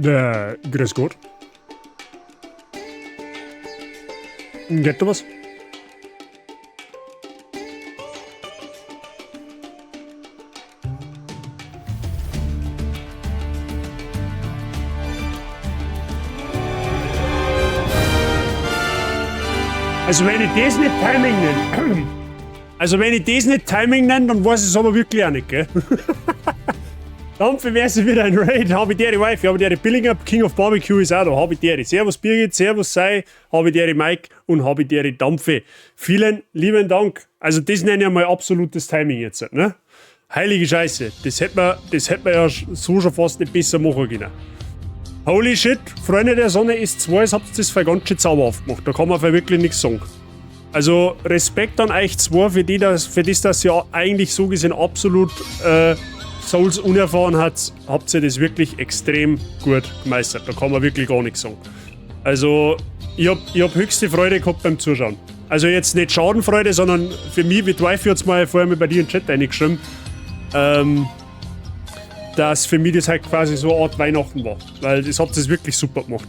Grüß Gott. Geht da was? Also wenn ich das nicht Timing nenne, also wenn ich das nicht Timing nenne, dann weiß ich es aber wirklich auch nicht, gell? Dann wäre es wieder ein Raid. Habe ich der Wife, habe ich der Billinger, King of Barbecue ist auch da, habe ich der. Servus Birgit, Servus Sei, habe ich der Mike und habe ich der Dampfe. Vielen lieben Dank. Also das nenne ich einmal absolutes Timing jetzt, ne? Heilige Scheiße, das hätte man ja so schon fast nicht besser machen können. Holy shit, Freunde der Sonne ist 2, das habt ihr das ganz schön sauber aufgemacht. Da kann man wirklich nichts sagen. Also Respekt an euch zwei, für das, dass ihr eigentlich so gesehen absolut Souls unerfahren hat, habt ihr das wirklich extrem gut gemeistert. Da kann man wirklich gar nichts sagen. Also ich hab höchste Freude gehabt beim Zuschauen. Also jetzt nicht Schadenfreude, sondern für mich, wie die Wife jetzt mal vorher mal bei dir in den Chat reingeschrieben, dass für mich das halt quasi so eine Art Weihnachten war. Weil das habt ihr wirklich super gemacht.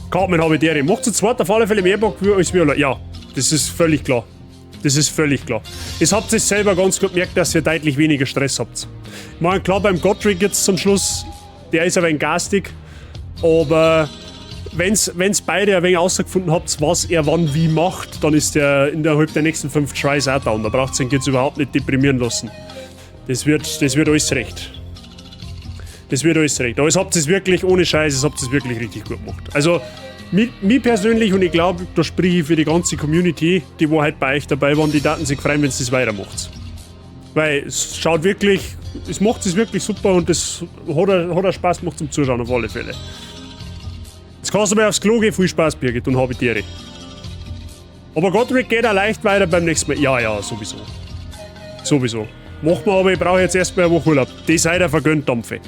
Cartman habe ich der. Macht zu zweit auf alle Fälle mehr Bock als wir allein. Ja, das ist völlig klar. Das ist völlig klar. Es habt ihr selber ganz gut gemerkt, dass ihr deutlich weniger Stress habt. Ich meine, klar, beim Godric jetzt zum Schluss, der ist ein wenig garstig, aber wenn's beide ein wenig herausgefunden habt, was er wann wie macht, dann ist der innerhalb der nächsten 5 Tries auch down. Da braucht ihr ihn jetzt überhaupt nicht deprimieren lassen. Das wird alles recht. Das wird alles recht. Aber es habt es wirklich, ohne Scheiß, es habt es wirklich richtig gut gemacht. Also, mich persönlich, und ich glaube, da spreche ich für die ganze Community, die wo halt bei euch dabei waren, die daten sich freuen, wenn es das weitermacht. Weil es schaut wirklich, es macht es wirklich super und es hat auch Spaß gemacht zum Zuschauen auf alle Fälle. Jetzt kannst du mal aufs Klo gehen, viel Spaß, Birgit, und habe die Ehre. Aber Godric geht auch leicht weiter beim nächsten Mal. Ja, sowieso. Sowieso. Machen wir aber, ich brauche jetzt erstmal eine Woche Urlaub. Die sei dir vergönnt, Dampfe.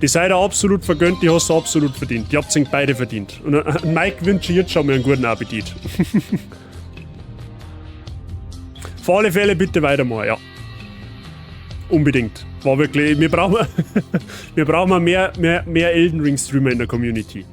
Die sei dir absolut vergönnt, die hast du absolut verdient. Die habt ihr beide verdient. Und Mike wünsche ich jetzt schon mal einen guten Appetit. Auf alle Fälle bitte weitermachen, ja. Unbedingt. War wirklich, wir brauchen mehr Elden Ring Streamer in der Community.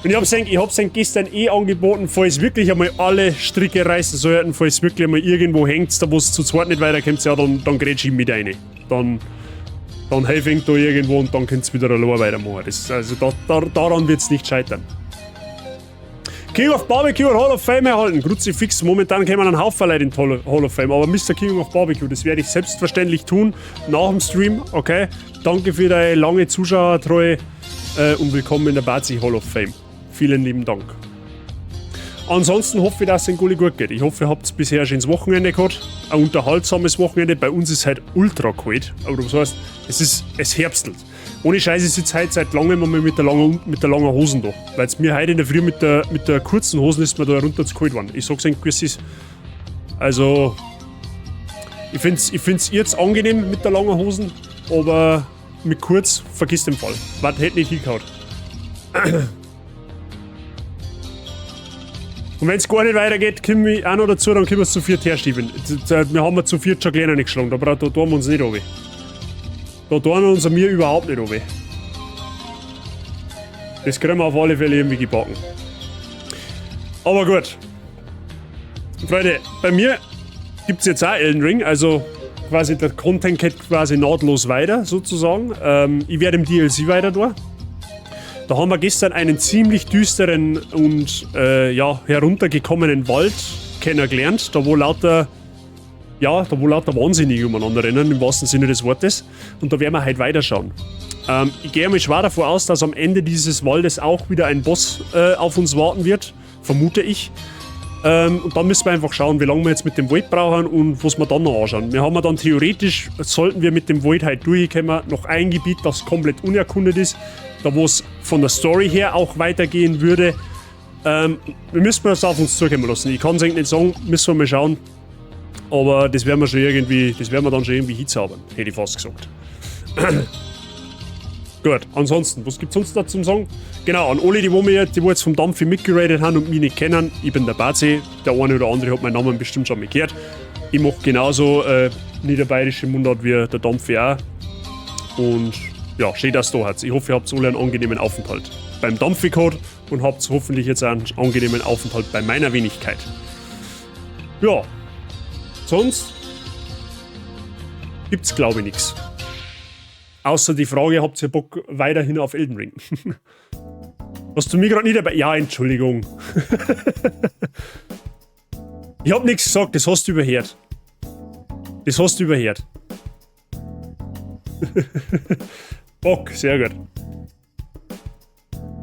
Und ich hab's ihnen gestern eh angeboten, falls wirklich einmal alle Stricke reißen sollten, falls wirklich einmal irgendwo hängt, da wo es zu zweit nicht weiterkommt, ja, dann grätsch ich mit rein. Dann helfe ich da irgendwo und dann könnt ihr wieder allein weitermachen. Also daran wird es nicht scheitern. King of Barbecue hat Hall of Fame erhalten. Kruzifix, momentan kommen einen Haufen Leute in die Hall of Fame. Aber Mr. King of Barbecue, das werde ich selbstverständlich tun nach dem Stream. Okay, danke für deine lange Zuschauertreue und willkommen in der Bazi Hall of Fame. Vielen lieben Dank. Ansonsten hoffe ich, dass es euch gut geht. Ich hoffe, ihr habt bisher ein schönes Wochenende gehabt. Ein unterhaltsames Wochenende. Bei uns ist es halt ultra kalt. Aber das heißt, es herbstelt. Ohne Scheiße, ich sitze heute seit langem einmal mit der langen Hosen da. Weil es mir heute in der Früh mit der kurzen Hosen ist mir da runter zu kalt geworden. Ich sag's euch, wie es ist. Also, ich find's jetzt angenehm mit der langen Hosen, aber mit kurz, vergiss den Fall. Was hätte nicht hingehauen. Und wenn es gar nicht weitergeht, komme ich auch noch dazu, dann können wir es zu viert herschieben. Wir haben zu viert schon kleiner nicht geschlagen, da tun wir uns nicht runter. Da tun wir uns mir überhaupt nicht runter. Das kriegen wir auf alle Fälle irgendwie gebacken. Aber gut. Freunde, bei mir gibt es jetzt auch Elden Ring, also quasi der Content geht quasi nahtlos weiter, sozusagen. Ich werde im DLC weiter da. Da haben wir gestern einen ziemlich düsteren und ja, heruntergekommenen Wald kennengelernt, da wo lauter Wahnsinnige umeinander rennen, im wahrsten Sinne des Wortes. Und da werden wir heute weiterschauen. Ich gehe mal schwer davon aus, dass am Ende dieses Waldes auch wieder ein Boss auf uns warten wird, vermute ich. Und dann müssen wir einfach schauen, wie lange wir jetzt mit dem Wald brauchen und was wir dann noch anschauen. Wir haben ja dann theoretisch, sollten wir mit dem Wald halt durchkommen, noch ein Gebiet, das komplett unerkundet ist, da wo es von der Story her auch weitergehen würde. Wir müssen das auf uns zukommen lassen. Ich kann es eigentlich nicht sagen, müssen wir mal schauen. Aber das werden wir dann schon irgendwie hinzaubern, hätte ich fast gesagt. Gut, ansonsten, was gibt es sonst da zum Sagen? Genau, an alle, die wo jetzt vom Dampfi mitgeradet haben und mich nicht kennen, ich bin der Bazi. Der eine oder andere hat meinen Namen bestimmt schon mal gehört. Ich mache genauso niederbayerische Mundart wie der Dampfi auch. Und ja, schön, dass du da seid. Ich hoffe, ihr habt alle einen angenehmen Aufenthalt beim Dampfi gehabt und habt hoffentlich jetzt einen angenehmen Aufenthalt bei meiner Wenigkeit. Ja, sonst gibt's glaube ich nichts. Außer die Frage, habt ihr Bock weiterhin auf Elden Ring? Hast du mir gerade nicht dabei? Ja, Entschuldigung. Ich hab nichts gesagt, das hast du überhört. Das hast du überhört. Bock, sehr gut.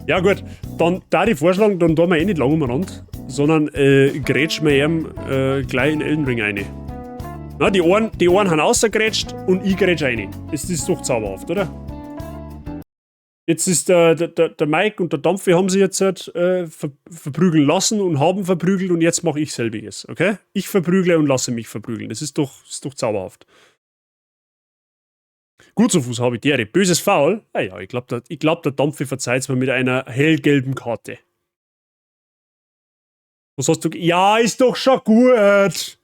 Ja gut, dann da die vorschlagen, dann tun wir eh nicht lange umeinander, sondern grätschen wir ihm gleich in Elden Ring rein. Na, die Ohren haben rausgegrätscht und ich grätsch rein. Das ist doch zauberhaft, oder? Jetzt ist der Mike und der Dampfi haben sich jetzt verprügeln lassen und haben verprügelt und jetzt mache ich selbiges, okay? Ich verprügle und lasse mich verprügeln. Das ist doch zauberhaft. Gut zu Fuß habe ich die. Böses Foul? Ah ja, ich glaube, der Dampfi verzeiht's mir mit einer hellgelben Karte. Was hast du? Ja, ist doch schon gut.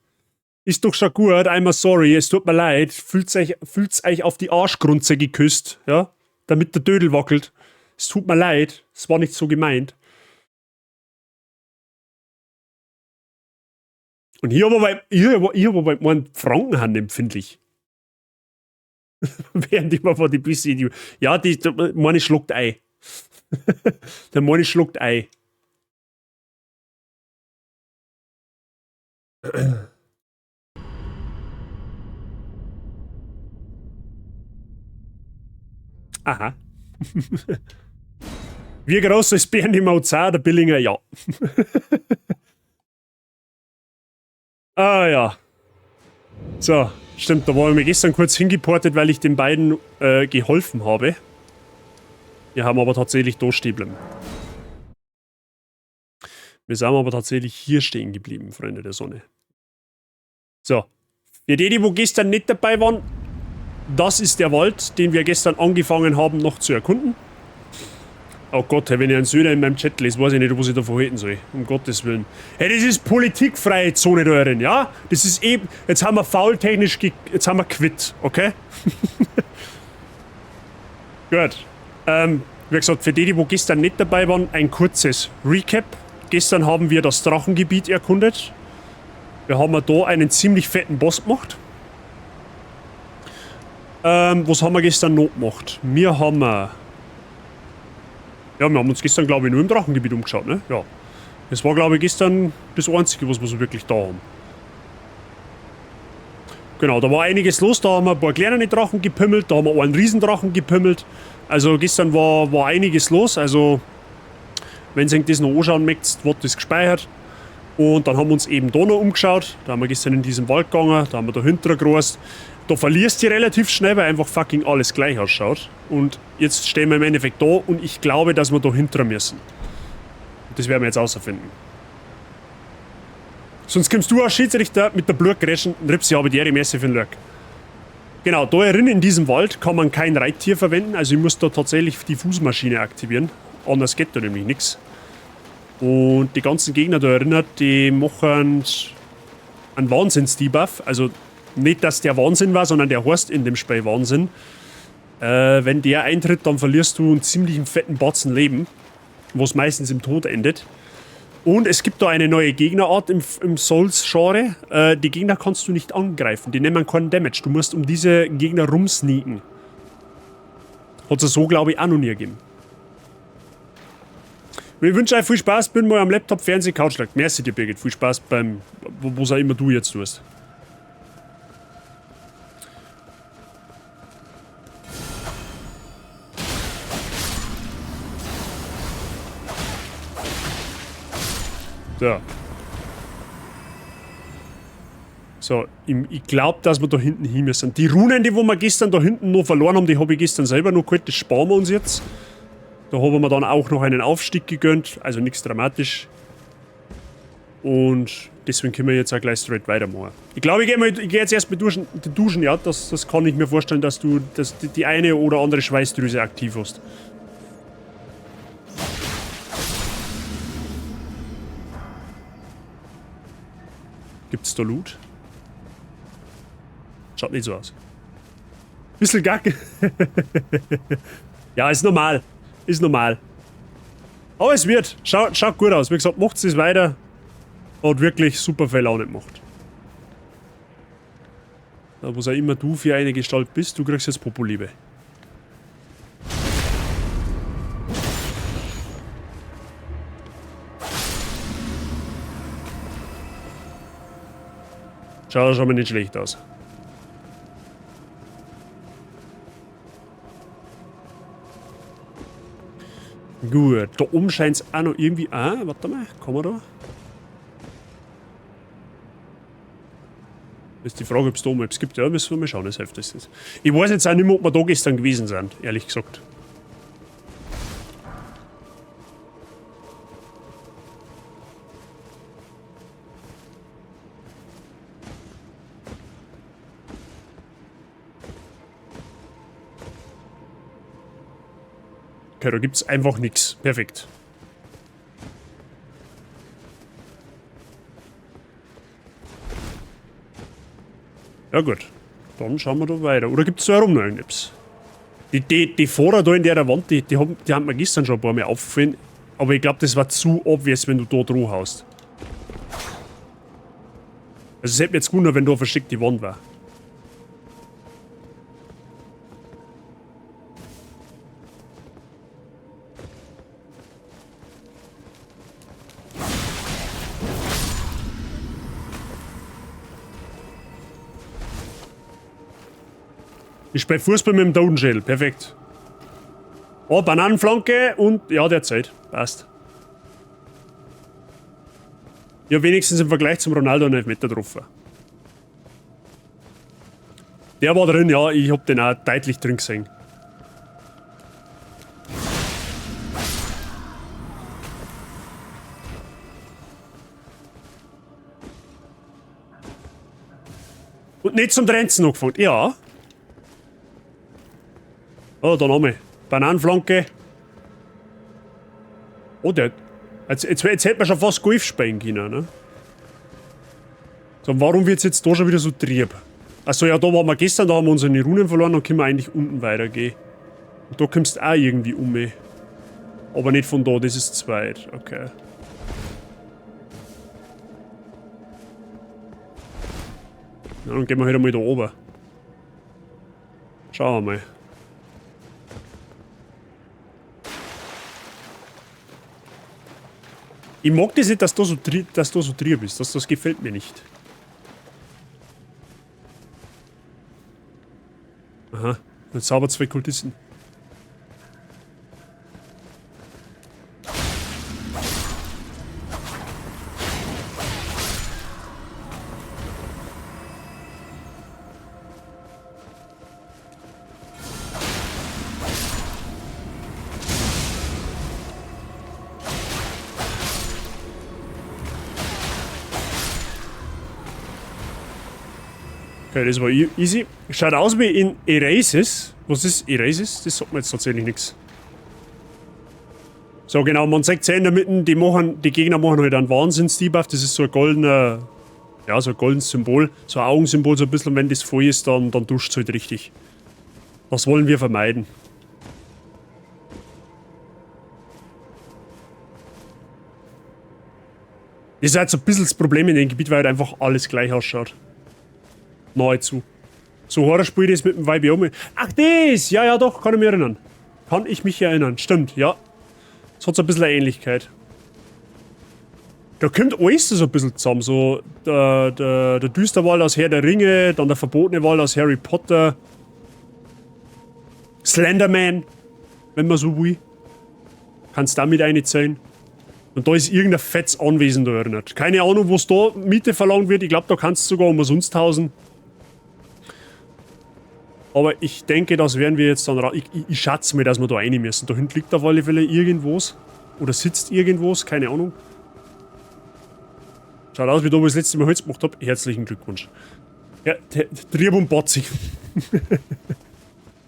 Ist doch schon gut. Einmal sorry, es tut mir leid. Fühlt's euch auf die Arschgrunze geküsst, ja? Damit der Dödel wackelt. Es tut mir leid. Es war nicht so gemeint. Und hier aber bei meinen Franken empfindlich. Während ich mal vor die Bisse. Ja, der meine schluckt Ei. Der meine schluckt Ei. Aha. Wie groß ist Bernie Mauzar, der Billinger? Ja. Ah ja. So, stimmt, da war ich mir gestern kurz hingeportet, weil ich den beiden geholfen habe. Wir haben aber tatsächlich da stehen geblieben. Wir sind aber tatsächlich hier stehen geblieben, Freunde der Sonne. So. Für die, die wo gestern nicht dabei waren, das ist der Wald, den wir gestern angefangen haben, noch zu erkunden. Oh Gott, hey, wenn ich einen Söder in meinem Chat lese, weiß ich nicht, was ich da verhalten soll. Um Gottes Willen. Hey, das ist politikfreie Zone da drin, ja? Das ist eben. Jetzt haben wir faultechnisch. Jetzt haben wir quitt, okay? Gut. Wie gesagt, für die, die wo gestern nicht dabei waren, ein kurzes Recap. Gestern haben wir das Drachengebiet erkundet. Wir haben da einen ziemlich fetten Boss gemacht. Was haben wir gestern noch gemacht? Wir haben... Ja, wir haben uns gestern, glaube ich, nur im Drachengebiet umgeschaut, ne? Ja. Das war, glaube ich, gestern das Einzige, was wir so wirklich da haben. Genau, da war einiges los. Da haben wir ein paar kleinere Drachen gepimmelt, da haben wir einen Riesendrachen gepimmelt. Also gestern war einiges los. Also, wenn ihr das noch anschauen möchtet, wird das gespeichert. Und dann haben wir uns eben da noch umgeschaut. Da haben wir gestern in diesem Wald gegangen, da haben wir da hinten gereist. Da verlierst du relativ schnell, weil einfach fucking alles gleich ausschaut. Und jetzt stehen wir im Endeffekt da und ich glaube, dass wir da hinter müssen. Und das werden wir jetzt herausfinden. Sonst kommst du als Schiedsrichter mit der Blutgrätschen und rippst ja aber die Messe für den Lurk. Genau, da herin in diesem Wald kann man kein Reittier verwenden. Also ich muss da tatsächlich die Fußmaschine aktivieren. Anders geht da nämlich nichts. Und die ganzen Gegner da erinnert, die machen einen Wahnsinns-Debuff. Also nicht, dass der Wahnsinn war, sondern der heißt in dem Spiel Wahnsinn. Wenn der eintritt, dann verlierst du einen ziemlichen fetten Batzen Leben, was meistens im Tod endet. Und es gibt da eine neue Gegnerart im Souls-Genre. Die Gegner kannst du nicht angreifen, die nehmen keinen Damage. Du musst um diese Gegner rumsneaken. Hat es so, glaube ich, auch noch nie gegeben. Ich wünsche euch viel Spaß, bin mal am Laptop, Fernseh, Couch lag. Merci dir, Birgit. Viel Spaß beim, was auch immer du jetzt tust. So. So, ich glaube, dass wir da hinten hin müssen. Die Runen, die wo wir gestern da hinten noch verloren haben, die habe ich gestern selber noch geholt. Das sparen wir uns jetzt. Da haben wir dann auch noch einen Aufstieg gegönnt. Also nichts dramatisch. Und deswegen können wir jetzt auch gleich straight weitermachen. Ich glaube, ich gehe jetzt erstmal duschen. Ja, das kann ich mir vorstellen, dass du die eine oder andere Schweißdrüse aktiv hast. Gibt's da Loot? Schaut nicht so aus. Bisschen gack. Ja, ist normal. Ist normal. Aber es wird. Schaut gut aus. Wie gesagt, macht es weiter. Hat wirklich super viel Laune gemacht. Da, was auch immer du für eine Gestalt bist, du kriegst jetzt Popoliebe. Schaut schon mal nicht schlecht aus. Gut, da oben scheint es auch noch irgendwie... Ah, warte mal, kann man da? Ist die Frage, ob es da oben etwas gibt. Ja, müssen wir mal schauen, das hilft das jetzt. Ich weiß jetzt auch nicht mehr, ob wir da gestern gewesen sind, ehrlich gesagt. Okay, da gibt's einfach nichts. Perfekt. Ja gut, dann schauen wir da weiter. Oder gibt's da herum noch irgendetwas? Die Fahrer da in der Wand, die haben mir gestern schon ein paar Mal aufgefallen. Aber ich glaub, das war zu obvious, wenn du da dran haust. Also es hätte mich jetzt gewundert, wenn da eine versteckte Wand war. Ich spiele Fußball mit dem Totenschädel, perfekt. Oh, Bananenflanke und... Ja, der zählt. Passt. Ja, wenigstens im Vergleich zum Ronaldo einen Elfmeter getroffen. Der war drin, ja, ich hab den auch deutlich drin gesehen. Und nicht zum Trenzen angefangen, ja. Oh, da nochmal. Bananenflanke. Oh, der... Jetzt hätte man schon fast Golf spielen können, ne? So, warum wird's jetzt da schon wieder so trieb? Achso, ja, da waren wir gestern, da haben wir unsere Runen verloren, dann können wir eigentlich unten weitergehen. Und da kommst du auch irgendwie um mich. Aber nicht von da, das ist zu weit. Okay. Na, dann gehen wir halt einmal da oben. Schauen wir mal. Ich mag das nicht, dass du so trieb bist. Das gefällt mir nicht. Aha, dann zaubert zwei Kultisten. Okay, das war easy. Schaut aus wie in Erasis. Was ist Erasis? Das sagt mir jetzt tatsächlich nichts. So, genau, man sieht in der Mitte, die Gegner machen halt einen Wahnsinns-Debuff. Das ist so ein goldener, ja, so ein goldenes Symbol. So ein Augensymbol, so ein bisschen, wenn das voll ist, dann duscht es halt richtig. Das wollen wir vermeiden. Das ist halt so ein bisschen das Problem in dem Gebiet, weil halt einfach alles gleich ausschaut. Nahezu. So Horrorspiel das mit dem Vibe. Ach, das! Ja, ja, doch, kann ich mich erinnern. Kann ich mich erinnern. Stimmt, ja. Das hat so ein bisschen eine Ähnlichkeit. Da kommt alles so ein bisschen zusammen. So der Düsterwald aus Herr der Ringe, dann der verbotene Wald aus Harry Potter. Slenderman, wenn man so will. Kannst damit reinzählen. Und da ist irgendein fettes Anwesen da erinnert. Keine Ahnung, wo's da Miete verlangt wird. Ich glaub, da kannst du sogar umsonst hausen. Aber ich denke, das werden wir jetzt dann ich schätze mir, dass wir da rein müssen. Da hinten liegt auf alle Fälle irgendwas. Oder sitzt irgendwas, keine Ahnung. Schaut aus, wie da, wo ich das letzte Mal Holz gemacht hab. Herzlichen Glückwunsch. Ja, Trieb und Batzig.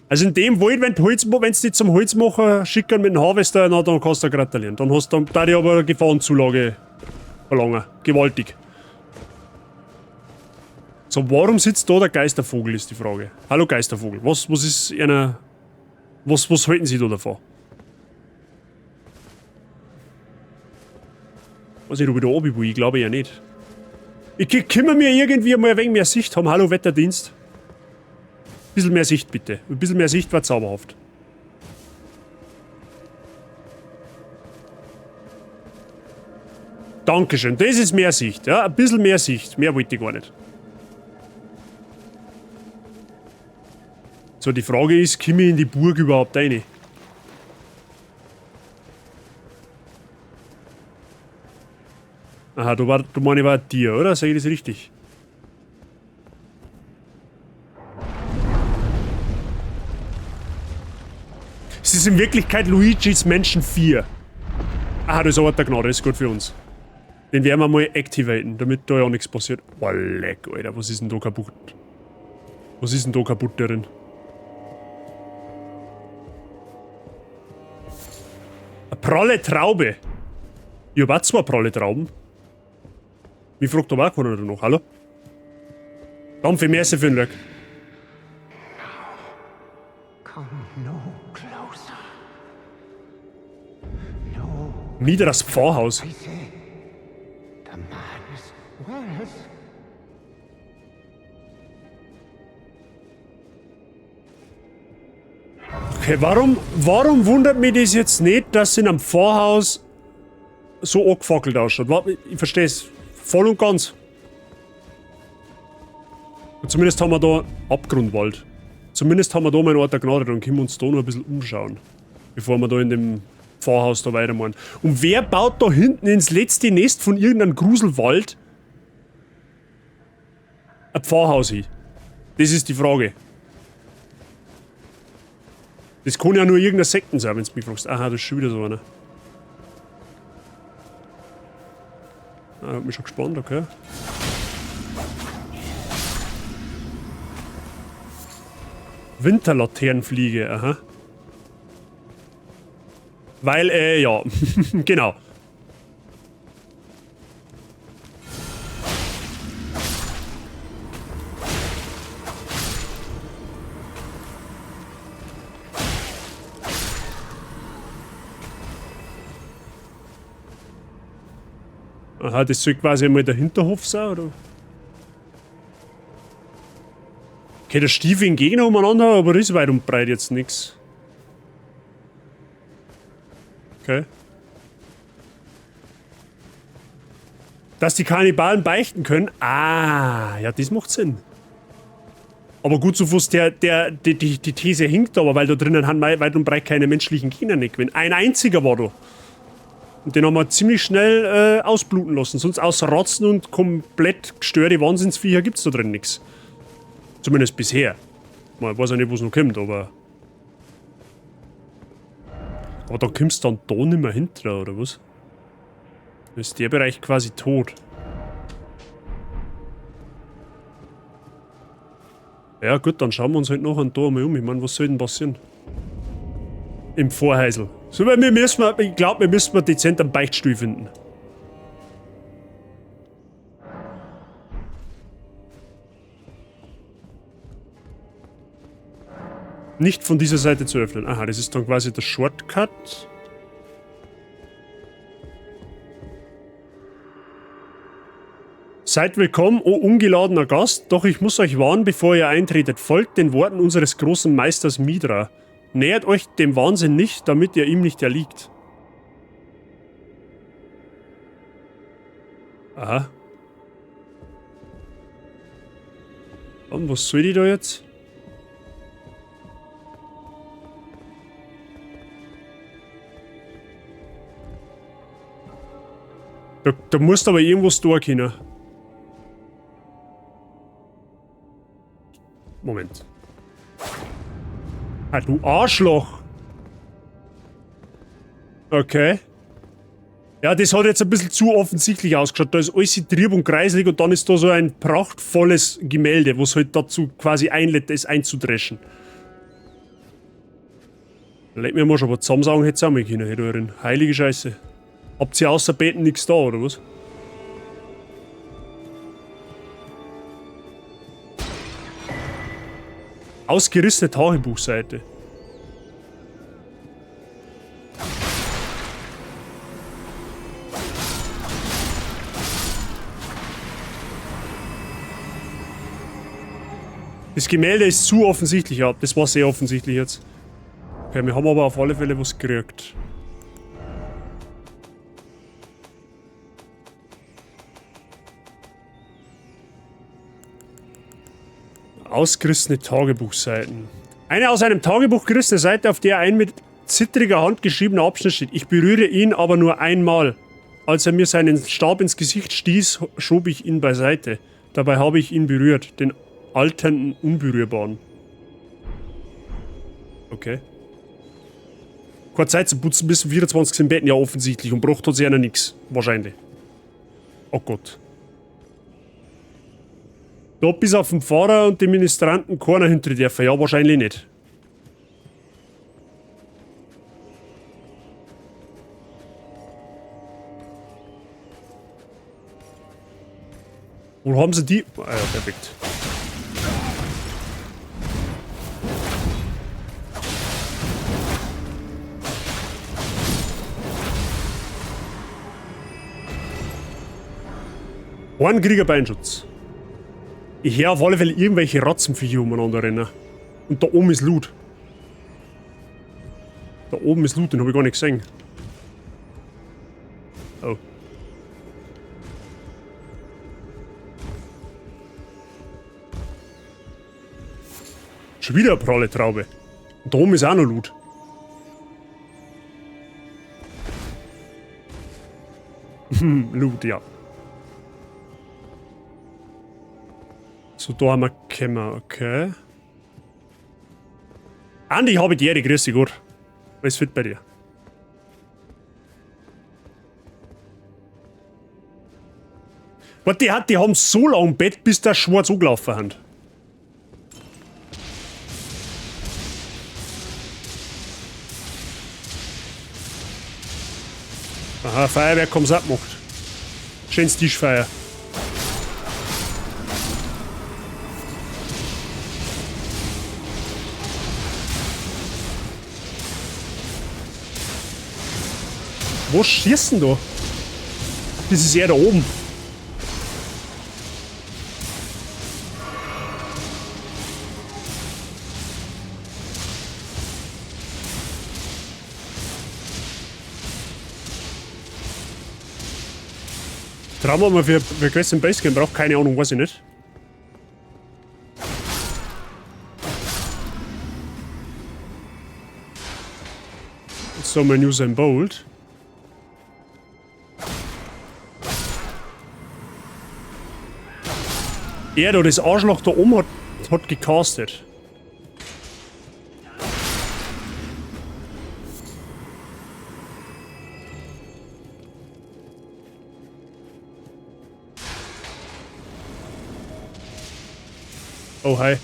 Also in dem Wald, wenn du dich zum Holzmacher schicken mit dem Harvester, na, dann kannst du gratulieren. Dann hast du, da ich aber eine Gefahrenzulage verlangen. Gewaltig. So, warum sitzt da der Geistervogel, ist die Frage. Hallo Geistervogel, was, was ist einer. Was, was halten Sie da davon? Weiß nicht, ob ich da oben will, ich glaube ja nicht. Ich können mir irgendwie mal ein wenig mehr Sicht haben. Hallo Wetterdienst. Ein bisschen mehr Sicht bitte. Ein bisschen mehr Sicht war zauberhaft. Dankeschön, das ist mehr Sicht. Ja, ein bisschen mehr Sicht. Mehr wollte ich gar nicht. So, die Frage ist, komme ich in die Burg überhaupt rein? Aha, du, war, du meine, war ein Tier, oder? Sag ich das richtig? Es ist in Wirklichkeit Luigi's Mansion 4. Aha, das ist aber der Gnade, das ist gut für uns. Den werden wir mal activaten, damit da ja nichts passiert. Oh, leck, Alter, was ist denn da kaputt? Was ist denn da kaputt darin? Eine pralle Traube. Ich hab auch zwei pralle Trauben. Mich fragt aber auch keiner danach. Hallo? Danke, merci für den Lurk. Come no closer. No, Niederes Pfarrhaus. I say. The madness wears. Okay, warum, warum wundert mich das jetzt nicht, dass in einem Pfarrhaus so angefackelt ausschaut? Ich verstehe es voll und ganz. Und zumindest haben wir da Abgrundwald. Zumindest haben wir da mal einen Ort der Gnade, dann können wir uns da noch ein bisschen umschauen. Bevor wir da in dem Pfarrhaus da weitermachen. Und wer baut da hinten ins letzte Nest von irgendeinem Gruselwald ein Pfarrhaus hin? Das ist die Frage. Das kann ja nur irgendeine Sekten sein, wenn du mich fragst. Aha, das ist schon wieder so einer. Ah, hat mich schon gespannt, okay. Winterlaternenfliege, aha. Weil, ja, genau. Aha, das soll quasi einmal der Hinterhof sein, oder? Okay, der Stiefel Gegner umeinander, aber ist weit und breit jetzt nix. Okay. Dass die Kannibalen beichten können? Ah, ja, das macht Sinn. Aber gut, so was die These hinkt aber, weil da drinnen haben weit und breit keine menschlichen Gegner nicht gewesen. Ein einziger war da. Und den haben wir ziemlich schnell ausbluten lassen. Sonst außer Ratzen und komplett gestörte Wahnsinnsviecher gibt's da drin nix. Zumindest bisher. Man weiß ja nicht, was noch kommt, aber... Aber da kommst du dann da nicht mehr hinter, oder was? Dann ist der Bereich quasi tot. Ja gut, dann schauen wir uns halt noch an da mal um. Ich meine, was soll denn passieren? Im Vorhäusl. So, weil wir müssen, ich glaub, wir müssen mal dezent einen Beichtstuhl finden. Nicht von dieser Seite zu öffnen. Aha, das ist dann quasi der Shortcut. Seid willkommen, o ungeladener Gast, doch ich muss euch warnen, bevor ihr eintretet. Folgt den Worten unseres großen Meisters Midra. Nähert euch dem Wahnsinn nicht, damit ihr ihm nicht erliegt. Aha. Und was soll ich da jetzt? Da musst du aber irgendwas da können. Moment. Ah, du Arschloch! Okay. Ja, das hat jetzt ein bisschen zu offensichtlich ausgeschaut. Da ist alles trieb und kreislig und dann ist da so ein prachtvolles Gemälde, was halt dazu quasi einlädt, das einzudreschen. Leck mir mal schon, aber zusammensaugen hätt's auch mal können, hätte euren. Heilige Scheiße. Habt ihr außer Beten nix da, oder was? Ausgerissene Tagebuchseite. Das Gemälde ist zu offensichtlich, ja. Das war sehr offensichtlich jetzt. Okay, wir haben aber auf alle Fälle was gekriegt. Ausgerissene Tagebuchseiten. Eine aus einem Tagebuch gerissene Seite, auf der ein mit zittriger Hand geschriebener Abschnitt steht. Ich berühre ihn aber nur einmal. Als er mir seinen Stab ins Gesicht stieß, schob ich ihn beiseite. Dabei habe ich ihn berührt, den alternden Unberührbaren. Okay. Keine Zeit zu putzen, bis zum 24. im Bett. Ja, offensichtlich. Und braucht hat sich einer nix. Wahrscheinlich. Oh Gott. Da bis auf den Pfarrer und den Ministranten keiner hinter dürfen. Ja, wahrscheinlich nicht. Wo haben sie die? Ah ja, perfekt. Ein Krieger Beinschutz. Ich höre auf alle Fälle irgendwelche Ratzenviecher umeinander rennen. Und da oben ist Loot. Da oben ist Loot, den habe ich gar nicht gesehen. Oh. Schon wieder eine pralle Traube. Und da oben ist auch noch Loot. Loot, ja. So, da haben wir gekommen, okay. Andi, ich habe die Ehre, grüß dich Gott. Alles fit bei dir. Warte, die haben so lange im Bett, bis der schwarz angelaufen hat. Aha, Feuerwerk haben sie auch gemacht. Schönes Tischfeuer. Wo schießt denn da? Das ist er da oben. Trauen wir mal für Quest im Basecamp braucht, keine Ahnung, weiß ich nicht. Jetzt haben wir Usain Bolt. Er da, das Arschloch da oben hat gecastet. Oh, hi.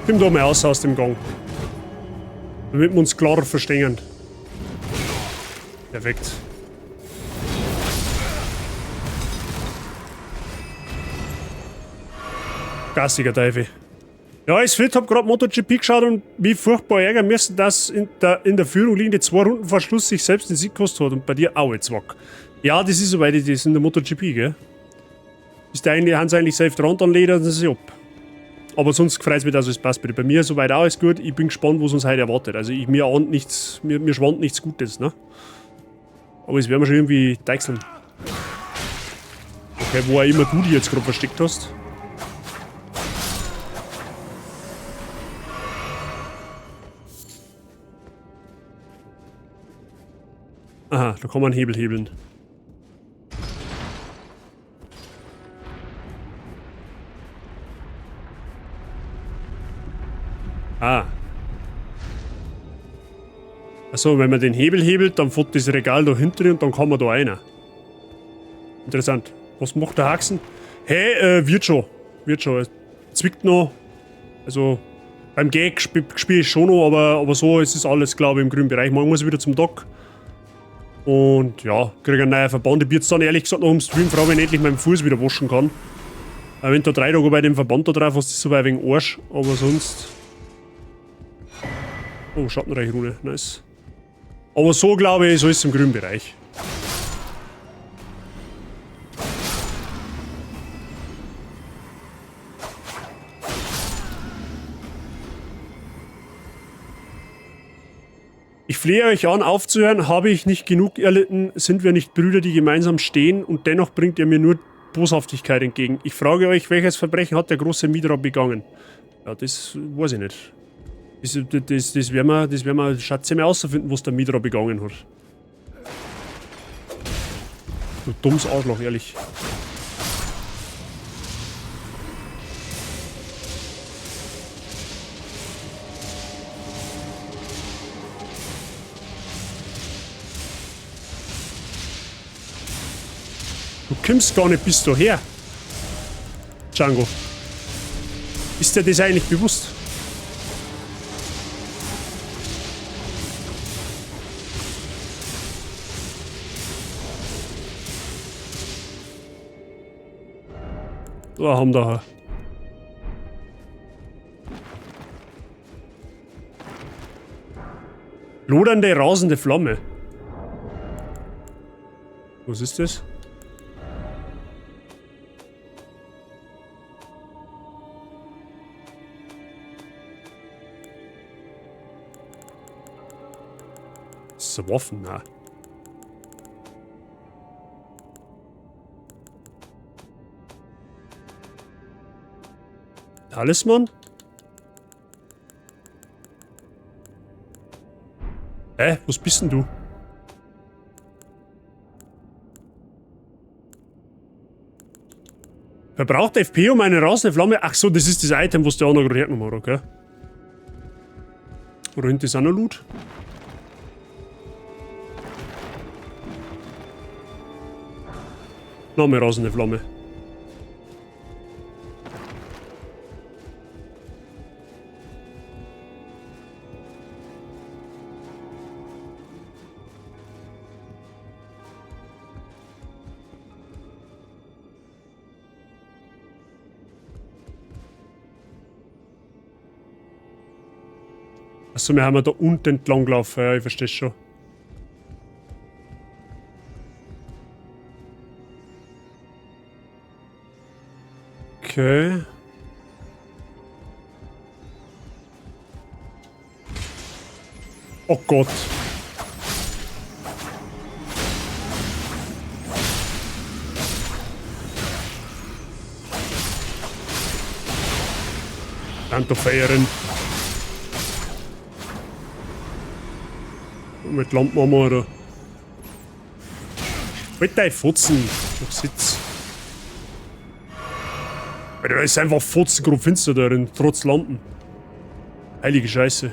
Komm da mal raus aus dem Gang. Damit wir uns klarer verstehen. Perfekt. Gassiger Teufel. Ja, ich hab grad MotoGP geschaut und wie furchtbar ärgern müssen, dass in der Führung liegende 2 Runden vor Schluss sich selbst den Sieg gekostet hat und bei dir auch jetzt wack. Ja, das ist soweit, das ist in der MotoGP, gell? Ist der eigentlich, haben sie eigentlich safe dran, dann ledern sie sich ab. Aber sonst freut es mich, dass alles passt. Bei mir soweit auch alles gut. Ich bin gespannt, was uns heute erwartet. Also ich, mir ahnt nichts, mir schwant nichts Gutes, ne? Aber es werden wir schon irgendwie deichseln. Okay, wo auch immer du die jetzt gerade versteckt hast. Aha, da kann man einen Hebel hebeln. Ah. Achso, wenn man den Hebel hebelt, dann fährt das Regal da hinten und dann kann man da rein. Interessant. Was macht der Haxen? Hey, wird schon. Wird schon. Es zwickt noch. Also, beim Gag spiele ich schon noch, aber so ist es alles, glaube ich, im grünen Bereich. Morgen muss ich wieder zum Doc. Und ja, kriege einen neuen Verband. Ich bin jetzt dann ehrlich gesagt noch im Stream froh, wenn ich endlich meinen Fuß wieder waschen kann. Wenn du 3 Tage bei dem Verband da drauf hast, ist es so ein wenig Arsch, aber sonst. Oh, Schattenreich-Rune, nice. Aber so glaube ich, so ist es im grünen Bereich. Ich flehe euch an, aufzuhören. Habe ich nicht genug erlitten? Sind wir nicht Brüder, die gemeinsam stehen? Und dennoch bringt ihr mir nur Boshaftigkeit entgegen. Ich frage euch, welches Verbrechen hat der große Midra begangen? Ja, das weiß ich nicht. Das werden wir, schätze ich mal, rausfinden, was der Midra begangen hat. Du dummes Arschloch, ehrlich. Du kommst gar nicht bis daher. Django. Ist dir das eigentlich bewusst? Da haben wir. Lodernde, rasende Flamme. Was ist das? Das ist eine Waffe, nein. Talisman? Hä? Was bist denn du? Verbraucht FP um eine rasende Flamme? Ach so, das ist das Item, was der andere gerade hergenommen hat, okay? Oder hinten ist auch noch Loot? Noch mehr rasende Flamme. Achso, wir haben ja da unten entlang gelaufen, ja, ich verstehe schon. Okay. Oh Gott. Danke, Feiern. Mit Lampen haben wir, oder? Halt dein Fotzen. Auf Sitz. Alter, da ist einfach fotzengrob finster da drin, trotz Lampen. Heilige Scheiße.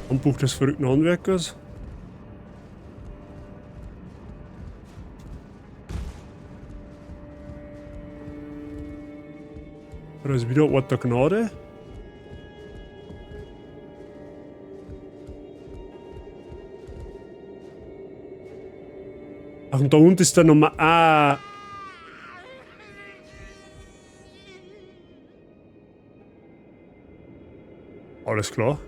Handbuch des verrückten Handwerkers. Da ist wieder Ort der Gnade. Ach, und da unten ist der nochmal. Ah. Alles klar.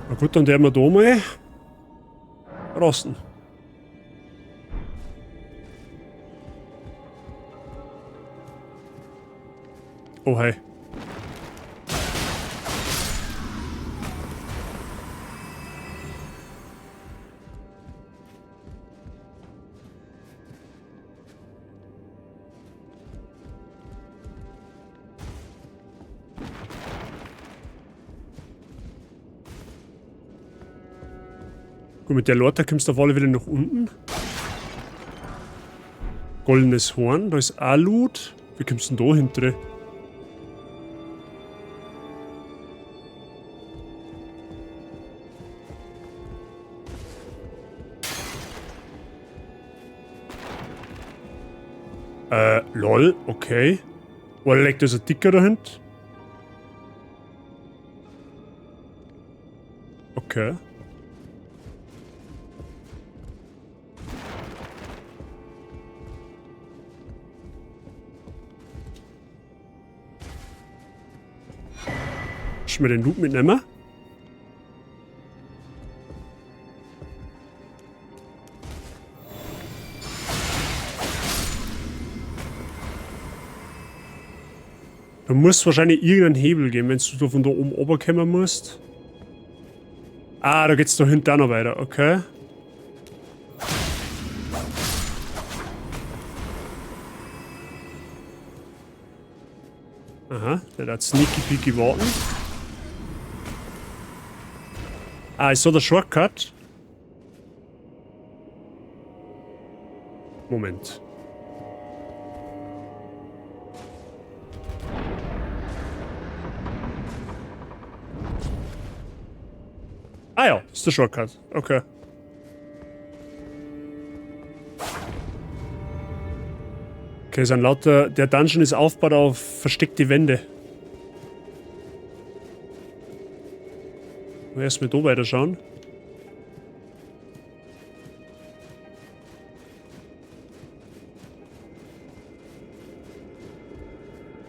Na gut, dann werden wir da mal rasten. Oh, hey. Gut, mit der Leiter kommst du auf alle Fälle nach unten. Goldenes Horn, da ist auch Loot. Wie kommst du denn da hinter? Lol, okay. Oh, leck, da ist ein Dicker dahinter. Okay. Kannst du mir den Loot mitnehmen? Da muss wahrscheinlich irgendeinen Hebel geben, wenn du da von da oben runterkommen musst. Ah, da geht's da hinten auch noch weiter, okay. Aha, der hat sneaky peaky warten. Ah, ist so der Shortcut? Moment. Ah ja, ist der Shortcut. Okay. Okay, sein lauter. Der Dungeon ist aufgebaut auf versteckte Wände. Erstmal da weiterschauen.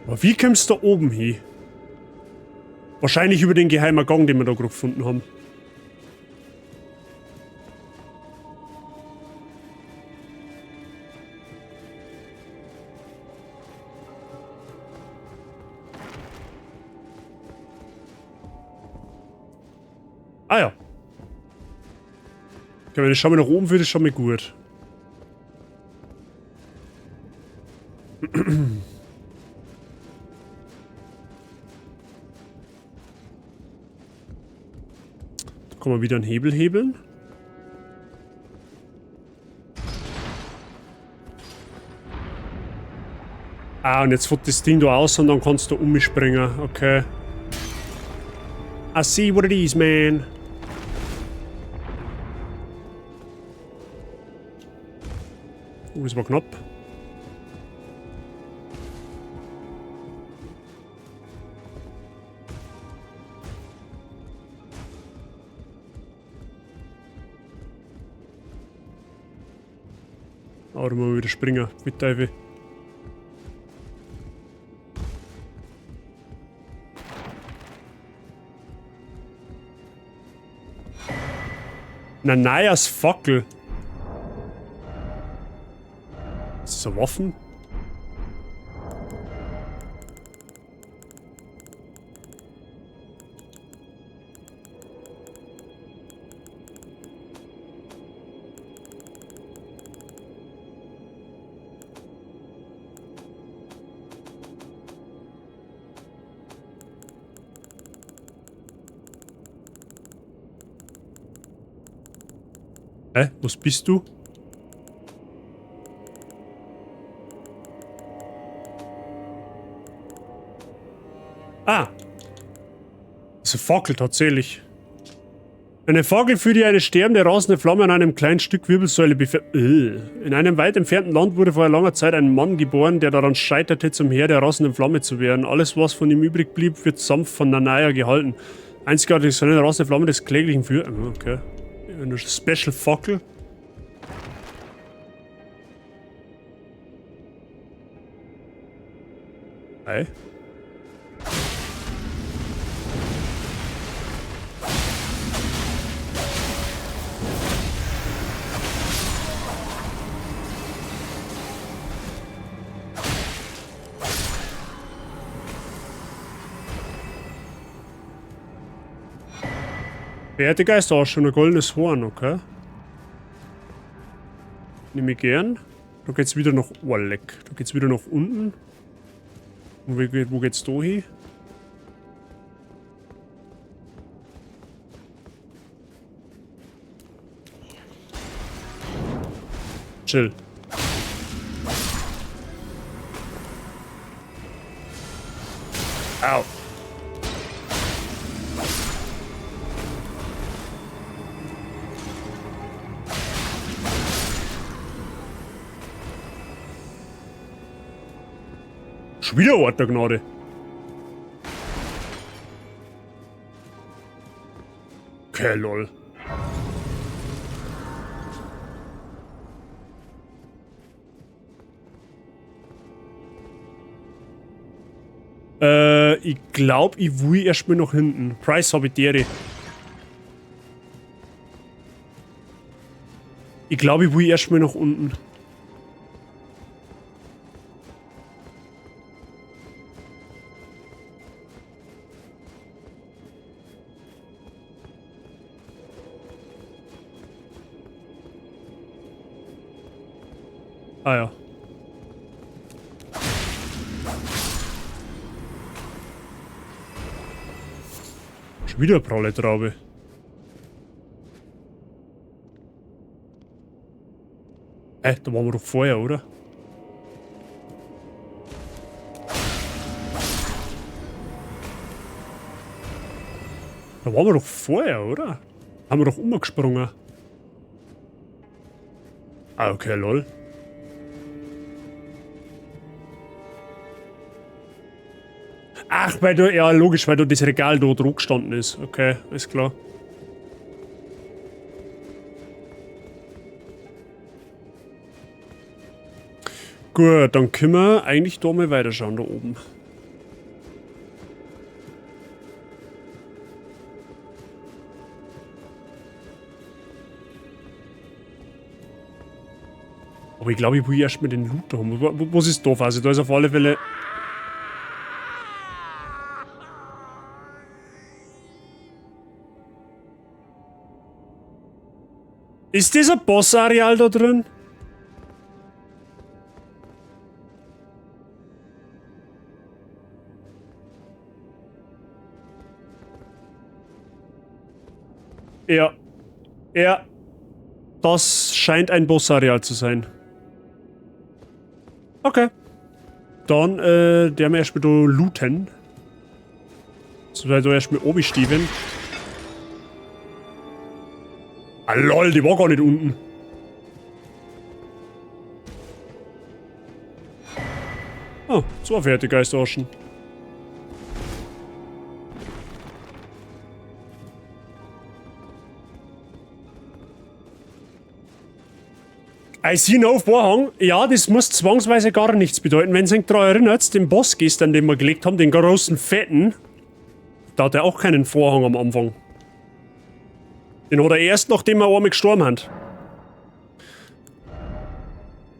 Aber wie kommst du da oben hin? Wahrscheinlich über den geheimen Gang, den wir da gerade gefunden haben. Ah ja. Okay, wenn ich schon mal nach oben würde, ist schon mal gut. Da kann man wieder einen Hebel hebeln. Ah, und jetzt wird das Ding da aus und dann kannst du umspringen. Okay. I see what it is, man. Oh, das war knapp. Oh, da muss man wieder springen. Mit Teufel. Na, Nayas Fackel. Ist das eine Waffen? Hä? Was bist du? Ah! Das ist eine Fackel tatsächlich. Eine Fackel, für die eine sterbende, rasende Flamme an einem kleinen Stück Wirbelsäule In einem weit entfernten Land wurde vor langer Zeit ein Mann geboren, der daran scheiterte, zum Herr der rasenden Flamme zu werden. Alles, was von ihm übrig blieb, wird sanft von Nanaya gehalten. Einzigartig ist eine rasende Flamme des kläglichen Für-, okay. Eine Special Fackel. Hey. Werte Geister auch schon ein goldenes Horn, okay. Nehme ich gern. Da geht's wieder nach... Oh, leck. Da geht's wieder nach unten. Und wo geht's da hin? Chill. Au. Schon wieder Ort der Gnade. Okay, lol. Ich glaube, ich will erstmal nach hinten. Price habe ich dere. Ich glaube, ich will erstmal nach unten. Ah ja. Schon wieder eine pralle Traube. Da waren wir doch vorher, oder? Da waren wir doch vorher, oder? Haben wir doch umgesprungen. Ah, okay, lol. Ach, weil du, ja logisch, weil du das Regal da drauf gestanden ist. Okay, ist klar. Gut, dann können wir eigentlich da mal weiterschauen, da oben. Aber ich glaube, ich will erst mal den Loot da haben. Was ist da? Also da ist auf alle Fälle... Ist dieser Boss-Areal da drin? Ja. Ja. Das scheint ein Boss-Areal zu sein. Okay. Dann, der wir erstmal da looten. So, da erstmal oben stehen. Ah, lol, die war gar nicht unten. Oh, zwei fertige Geisterarschen. I see no Vorhang. Ja, das muss zwangsweise gar nichts bedeuten. Wenn ihr euch daran erinnert, den Boss gestern, den wir gelegt haben, den großen Fetten, da hat er auch keinen Vorhang am Anfang. Den hat er erst, nachdem wir einmal gestorben haben.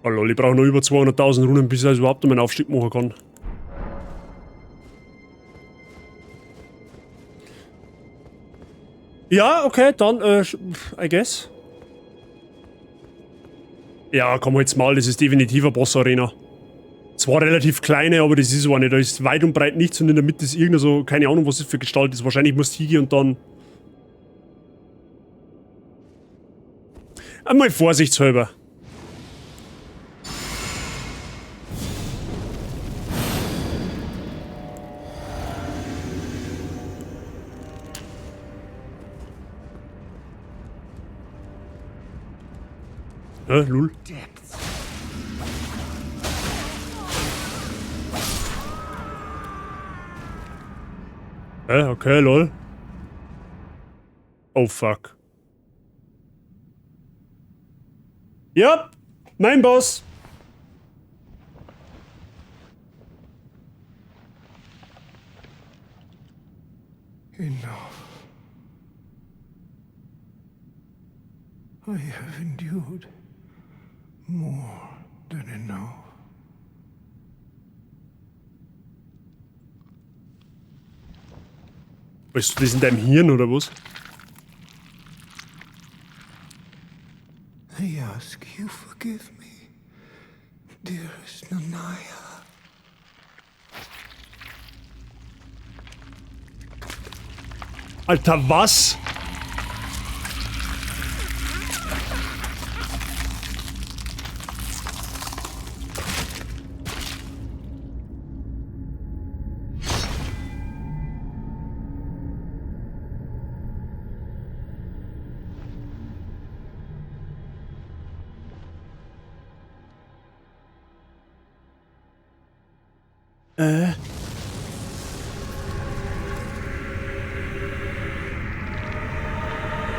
Oh lol, ich brauche noch über 200.000 Runen, bis ich das überhaupt noch meinen Aufstieg machen kann. Ja, okay, dann, I guess. Ja, komm jetzt mal, das ist definitiv eine Boss-Arena. Zwar relativ kleine, aber das ist eine. Da ist weit und breit nichts und in der Mitte ist irgendeine so, keine Ahnung, was das für Gestalt ist. Wahrscheinlich muss hingehen und dann... Einmal vorsichtshalber. Hä, lul? Hä, okay, lol. Oh fuck. Ja, mein Boss. Enough. I have endured more than enough. Weißt du das in deinem Hirn oder was? I ask you forgive me, dearest Nanaya. Alter, was?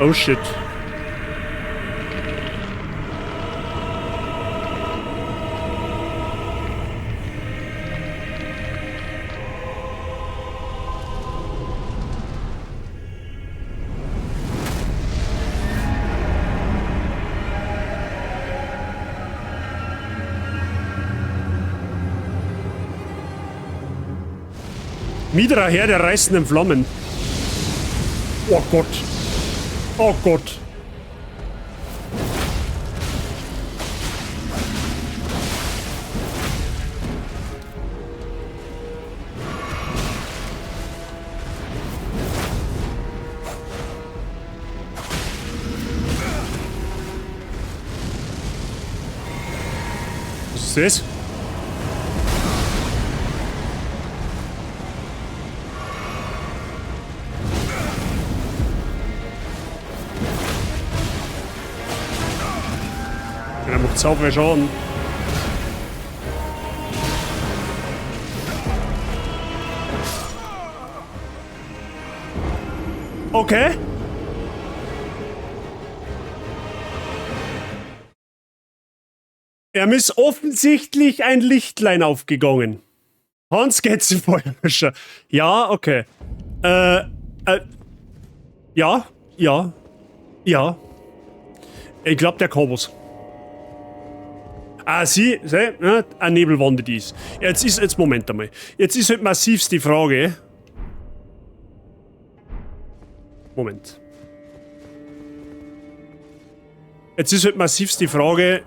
Oh shit. Midra Herr der reißenden Flammen. Oh Gott. Oh Gott. Was ist das? Der macht sau viel Schaden. Okay. Ihm ist offensichtlich ein Lichtlein aufgegangen. Hans geht zum Feuerlöscher. Ja, okay. Ja. Ich glaub, der kann was. Ah, sie, ne, eine Nebelwande dies. Jetzt Moment einmal. Jetzt ist halt massivst die Frage. Moment. Jetzt ist halt massivst die Frage,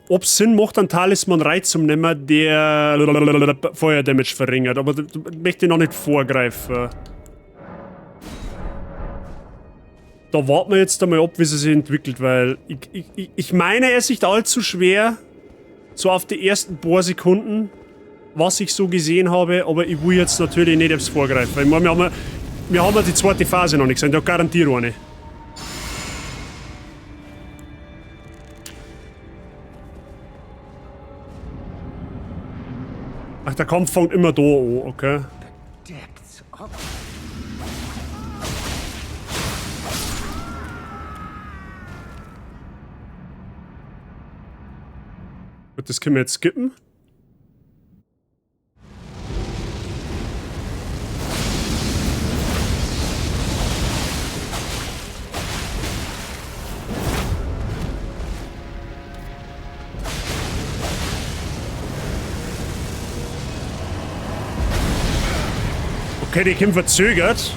ob's Sinn macht, einen Talisman reinzunehmen, der Feuerdamage verringert. Aber da möchte ich noch nicht vorgreifen. Da warten wir jetzt einmal ab, wie sie sich entwickelt, weil ich meine, es ist nicht allzu schwer, so auf die ersten paar Sekunden, was ich so gesehen habe, aber ich will jetzt natürlich nicht aufs vorgreifen. Ich meine, wir haben ja die zweite Phase noch nicht gesehen, da garantiere ich eine. Ach, der Kampf fängt immer da an, okay. Gut, das können wir jetzt skippen. Okay, die Kim verzögert.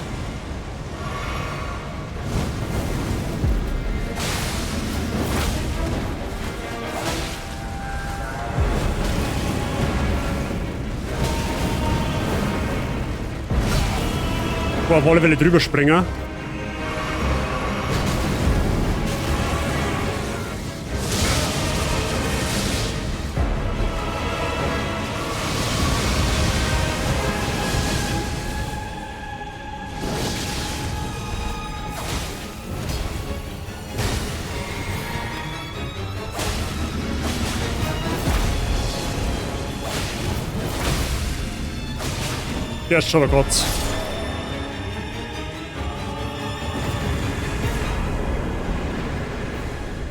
Boah, auf alle Fälle drüber springen. Der ist schon der Gott.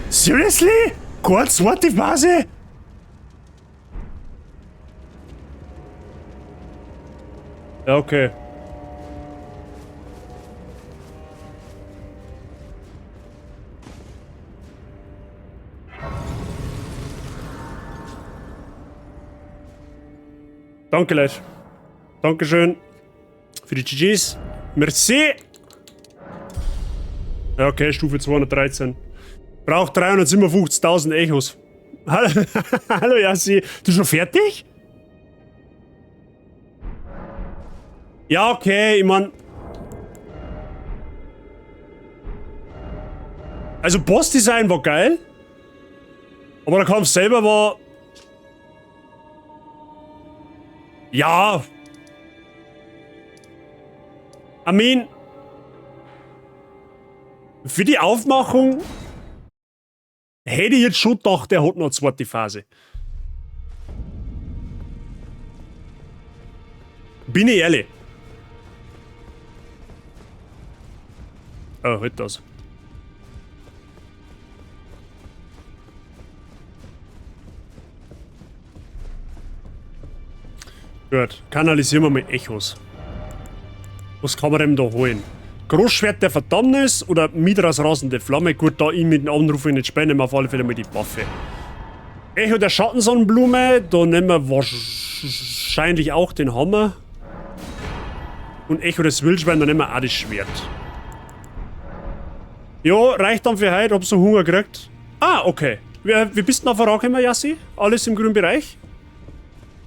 Seriously? Kurz, what die Phase? Ja, okay. Danke, Leute. Dankeschön für die GGs. Merci. Ja, okay, Stufe 213. Braucht 357.000 Echos. Hallo, hallo Yassi. Du schon fertig? Ja, okay, ich mein... Also Boss-Design war geil. Aber der Kampf selber war... Ja. I mean... Für die Aufmachung... Hätte ich jetzt schon gedacht, der hat noch eine zweite Phase. Bin ich ehrlich. Oh, halt das. Gut, kanalisieren wir mal Echos. Was kann man denn da holen? Großschwert der Verdammnis oder Midras rasende Flamme? Gut, da ich mit den Anrufen nicht spiele, nehmen wir auf alle Fälle mal die Waffe. Echo der Schattensonnenblume, da nehmen wir wahrscheinlich auch den Hammer. Und Echo des Wildschwein, da nehmen wir auch das Schwert. Jo, reicht dann für heute, hab so Hunger gekriegt. Ah, okay. Wie bist du noch vorangekommen, Yassi? Alles im grünen Bereich?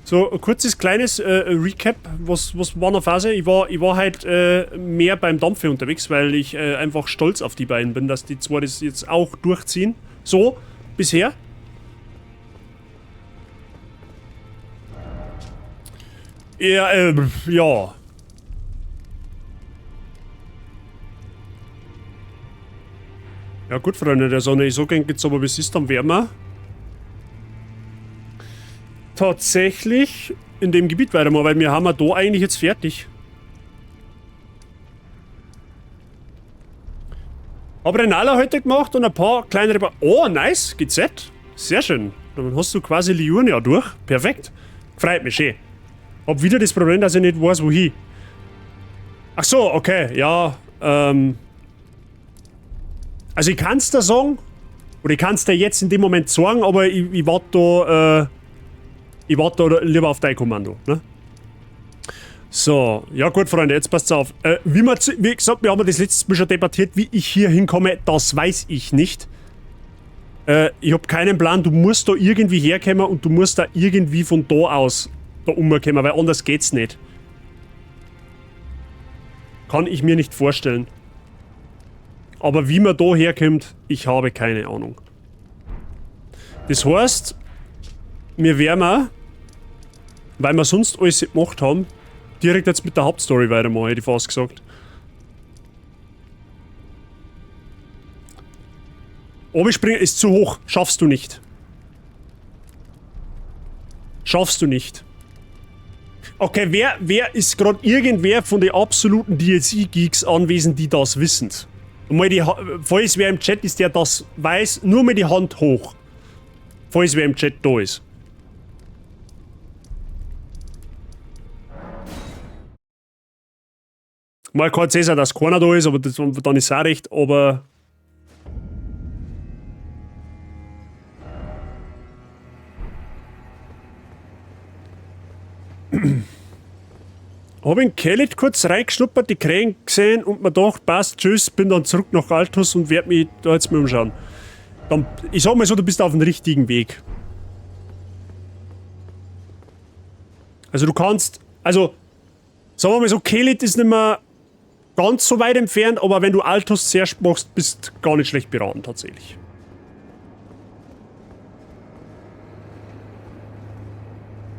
So, ein kurzes kleines Recap, was war noch Phase? Ich war halt mehr beim Dampfe unterwegs, weil ich einfach stolz auf die beiden bin, dass die zwei das jetzt auch durchziehen. So, bisher. Ja, ja. Ja gut, Freunde der Sonne, ich sag jetzt aber, bis ist dann wärmer. Tatsächlich in dem Gebiet weitermachen, weil wir haben ja da eigentlich jetzt fertig. Hab Renala heute gemacht und ein paar kleinere Oh, nice, GZ. Sehr schön. Dann hast du quasi Liurnia durch. Perfekt. Freut mich schön. Hab wieder das Problem, dass ich nicht weiß, wohin. Ach so, okay, ja. Also ich kann's dir sagen, oder ich kann's dir jetzt in dem Moment sagen, aber ich warte da, ich warte da lieber auf dein Kommando, ne? So, ja gut, Freunde, jetzt passt's auf. Wie gesagt, wir haben das letztes Mal schon debattiert, wie ich hier hinkomme, das weiß ich nicht. Ich hab keinen Plan, du musst da irgendwie herkommen und du musst da irgendwie von da aus da umkommen, weil anders geht's nicht. Kann ich mir nicht vorstellen. Aber wie man da herkommt, ich habe keine Ahnung. Das heißt, wir werden, weil wir sonst alles gemacht haben, direkt jetzt mit der Hauptstory weitermachen, hätte ich fast gesagt. Obi-Springen ist zu hoch. Schaffst du nicht. Schaffst du nicht. Okay, wer ist grad irgendwer von den absoluten D L C-Geeks anwesend, die das wissen? Mal die falls wer im Chat ist, der das weiß, nur mal die Hand hoch. Falls wer im Chat da ist. Mal kann es sein, dass keiner da ist, aber das, dann ist es auch recht, aber... Hab in Caelid kurz reingeschnuppert, die Krähen gesehen und mir gedacht, passt, tschüss, bin dann zurück nach Altus und werd mich da jetzt mal umschauen. Dann, ich sag mal so, du bist auf dem richtigen Weg. Also du kannst, also, sagen wir mal so, Caelid ist nicht mehr ganz so weit entfernt, aber wenn du Altus zuerst machst, bist du gar nicht schlecht beraten, tatsächlich.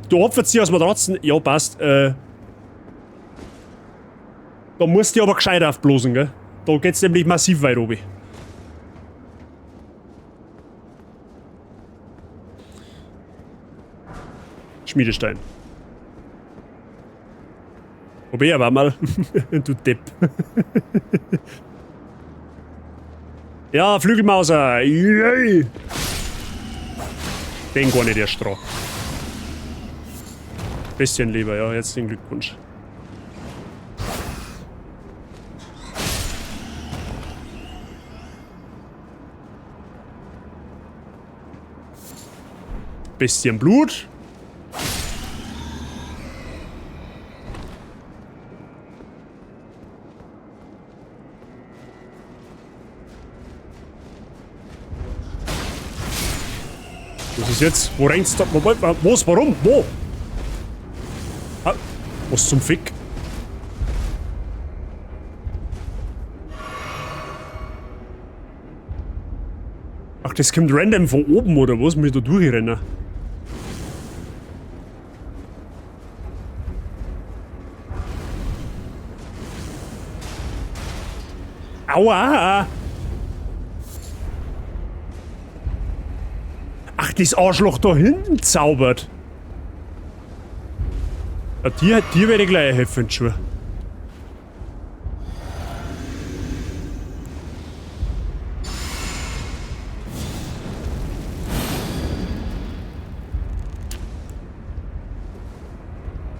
Du opferst dich als Matratzen, ja passt, da musst du aber gescheit aufblasen, gell? Da geht's nämlich massiv weit oben. Schmiedestein. Probier aber mal. Du Depp. Ja, Flügelmauser. Yay. Den gar nicht erst dran. Bisschen lieber, ja, jetzt den Glückwunsch. Bisschen Blut. Was ist jetzt? Wo rennst du? Wo, was? Warum? Wo? Ah, was zum Fick? Ach, das kommt random von oben, oder was? Muss ich da durchrennen? Aua! Ach, das Arschloch da hinten zaubert. Ja, dir werde ich gleich helfen, Schuhe.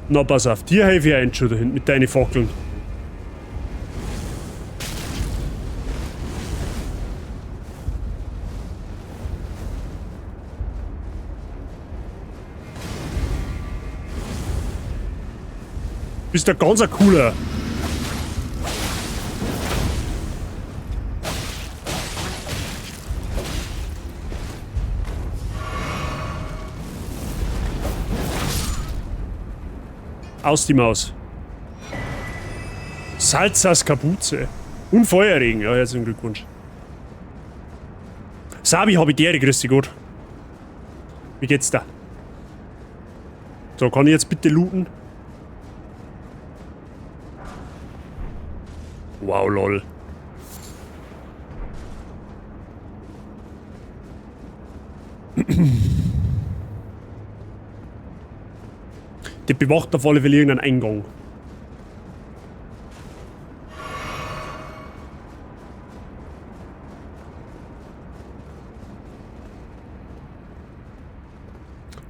Na, pass auf, dir helfe ich ein schon da hinten mit deinen Fackeln. Bist der ganz ein cooler. Aus die Maus. Salzas Kapuze. Und Feuerregen. Ja, herzlichen Glückwunsch. Sabi, hab ich dir, grüß dich Gott. Wie geht's da? So, kann ich jetzt bitte looten? Wow, lol. Die bewacht auf alle Fälle irgendeinen Eingang.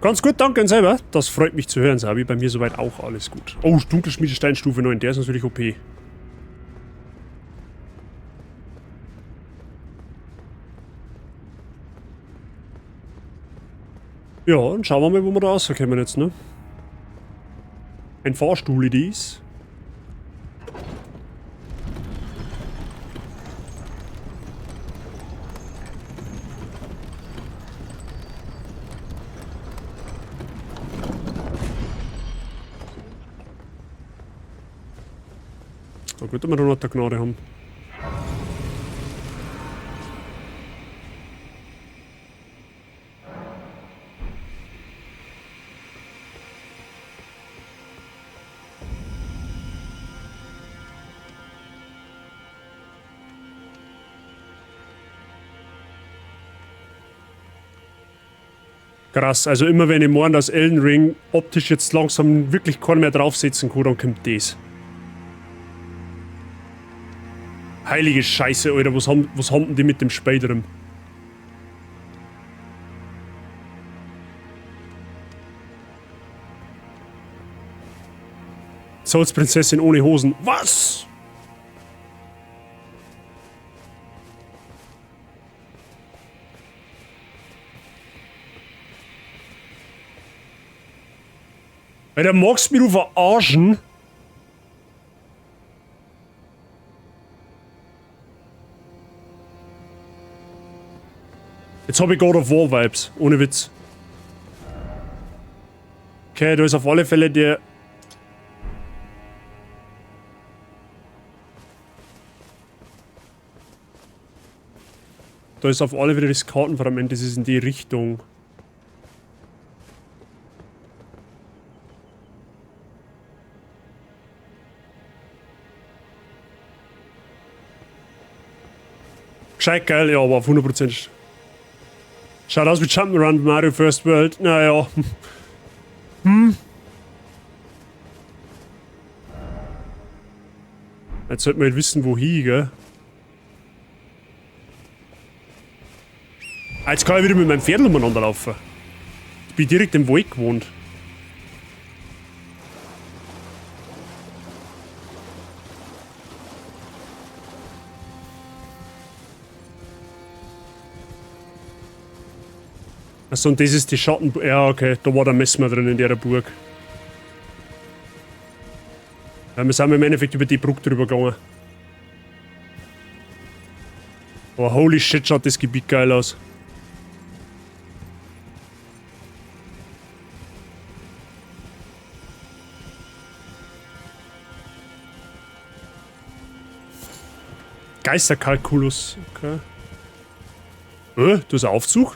Ganz gut, danke an selber. Das freut mich zu hören, Sabi. Bei mir soweit auch alles gut. Oh, Dunkelschmiedestein Stufe 9, der ist natürlich OP. Ja, und schauen wir mal, wo wir da rauskommen jetzt, ne? Ein Fahrstuhl, dies. Na gut, dass wir da noch die Gnade haben. Krass, also immer wenn ich morgen das Elden Ring optisch jetzt langsam wirklich keiner mehr draufsetzen kann, dann kommt das. Heilige Scheiße, Alter, was haben denn die mit dem Spiel drin? Souls-Prinzessin ohne Hosen. Was? Alter, magst du mich du verarschen? Jetzt hab ich God of War Vibes, ohne Witz. Okay, da ist auf alle Fälle der... Da ist auf alle Fälle das Kartenfragment, das ist in die Richtung. Gescheit geil, ja, aber auf 100%. Schaut aus wie Jump'n'Run Mario First World. Naja. Jetzt sollten wir halt wissen, wohin, gell? Ah, jetzt kann ich wieder mit meinem Pferd umeinander laufen. Ich bin direkt im Wald gewohnt. Achso, und das ist die Schatten... Ja, okay, da war der Messmer drin in der Burg. Ja, wir sind im Endeffekt über die Brücke drüber gegangen. Aber holy shit, schaut das Gebiet geil aus. Geisterkalkulus, okay. Das ist ein Aufzug?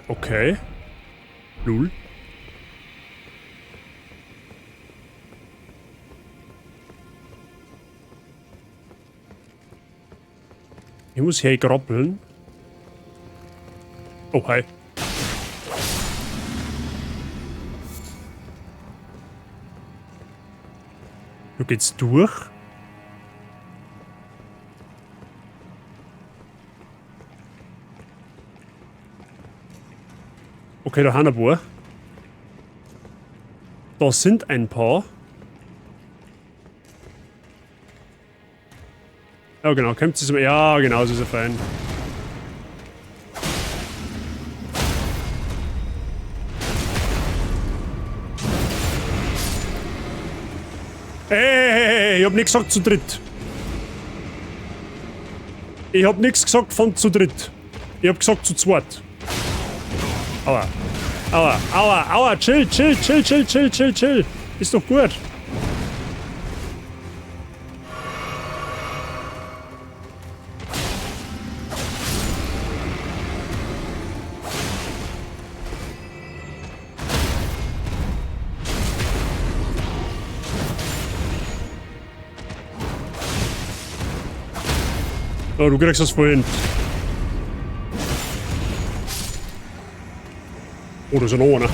Okay. Lul. Ich muss hier grappeln. Oh, hi. Du geht's durch. Okay, da haben ein paar. Da sind ein paar. Ja, genau. Kommt sie zum. Ja, genau, so ist er fein. Hey, ich hab nichts gesagt zu dritt. Ich hab nichts gesagt von zu dritt. Ich hab gesagt zu zweit. Aua. Aua, aua, aua, chill, chill, chill, chill, chill, chill, chill. Ist doch gut. Oh, du kriegst das vorhin. Oh, da ist ja noch einer.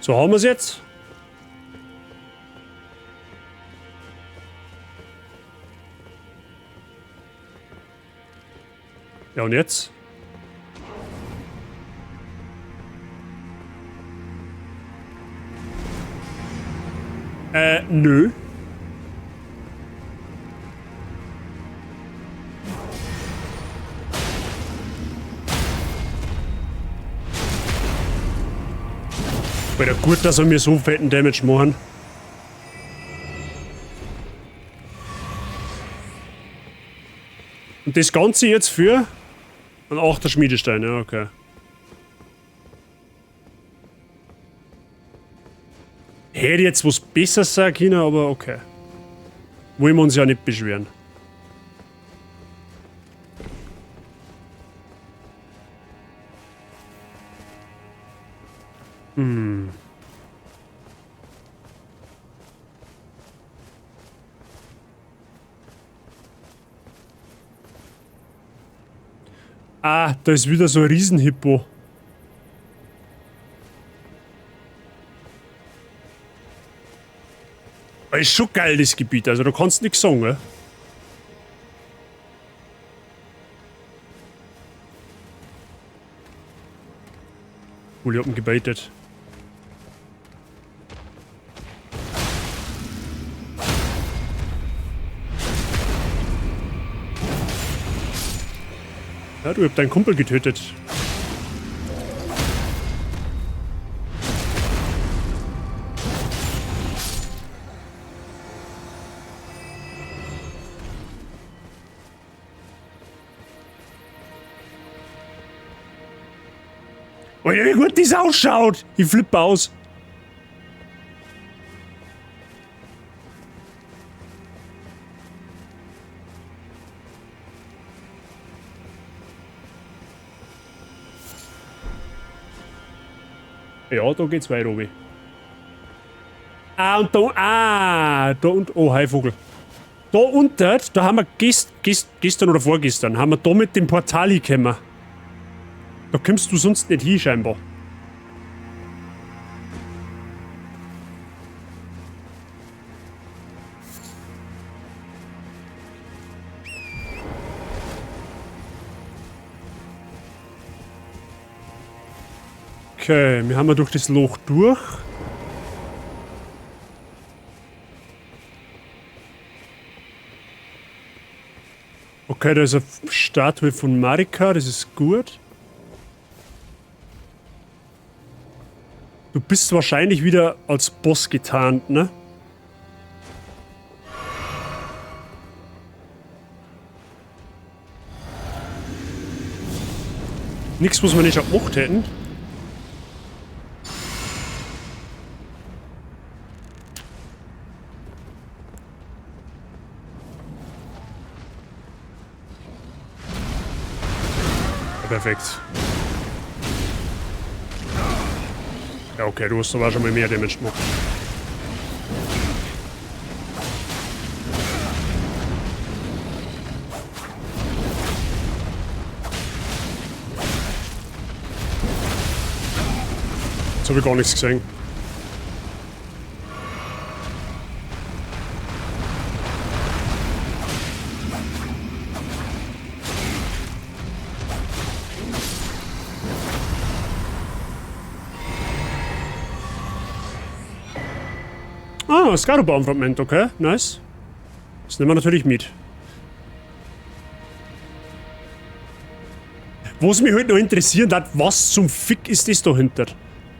So, haben wir es jetzt? Ja, und jetzt? Nö. Alter, gut, dass er mir so fetten Damage machen. Und das Ganze jetzt für einen 8er Schmiedestein, ja, okay. Hätte jetzt was besser sein können, aber okay. Wollen wir uns ja nicht beschweren. Ah, da ist wieder so ein Riesenhippo. Aber ist schon geil, das Gebiet, also da kannst du nix sagen, gell? Cool, ich hab ihn gebaitet. Ja, du hast deinen Kumpel getötet. Alter, wie gut das ausschaut! Ich flippe aus. Ja, da geht's weiter, Obi. Ah, und da, ah, da und, oh, hi Vogel. Da unten, da haben wir gestern oder vorgestern, haben wir da mit dem Portal hingekommen. Da kommst du sonst nicht hin, scheinbar. Okay, wir haben ja durch das Loch durch. Okay, da ist eine Statue von Marika, das ist gut. Du bist wahrscheinlich wieder als Boss getarnt, ne? Nix, was wir nicht schon gemacht hätten. Ja, perfekt. Ja, okay, du hast aber schon mal mehr Damage gemacht. Jetzt habe ich gar nichts gesehen. Ah, Skarbaumfragment, okay, nice. Das nehmen wir natürlich mit. Was mich halt noch interessiert hat, was zum Fick ist das dahinter?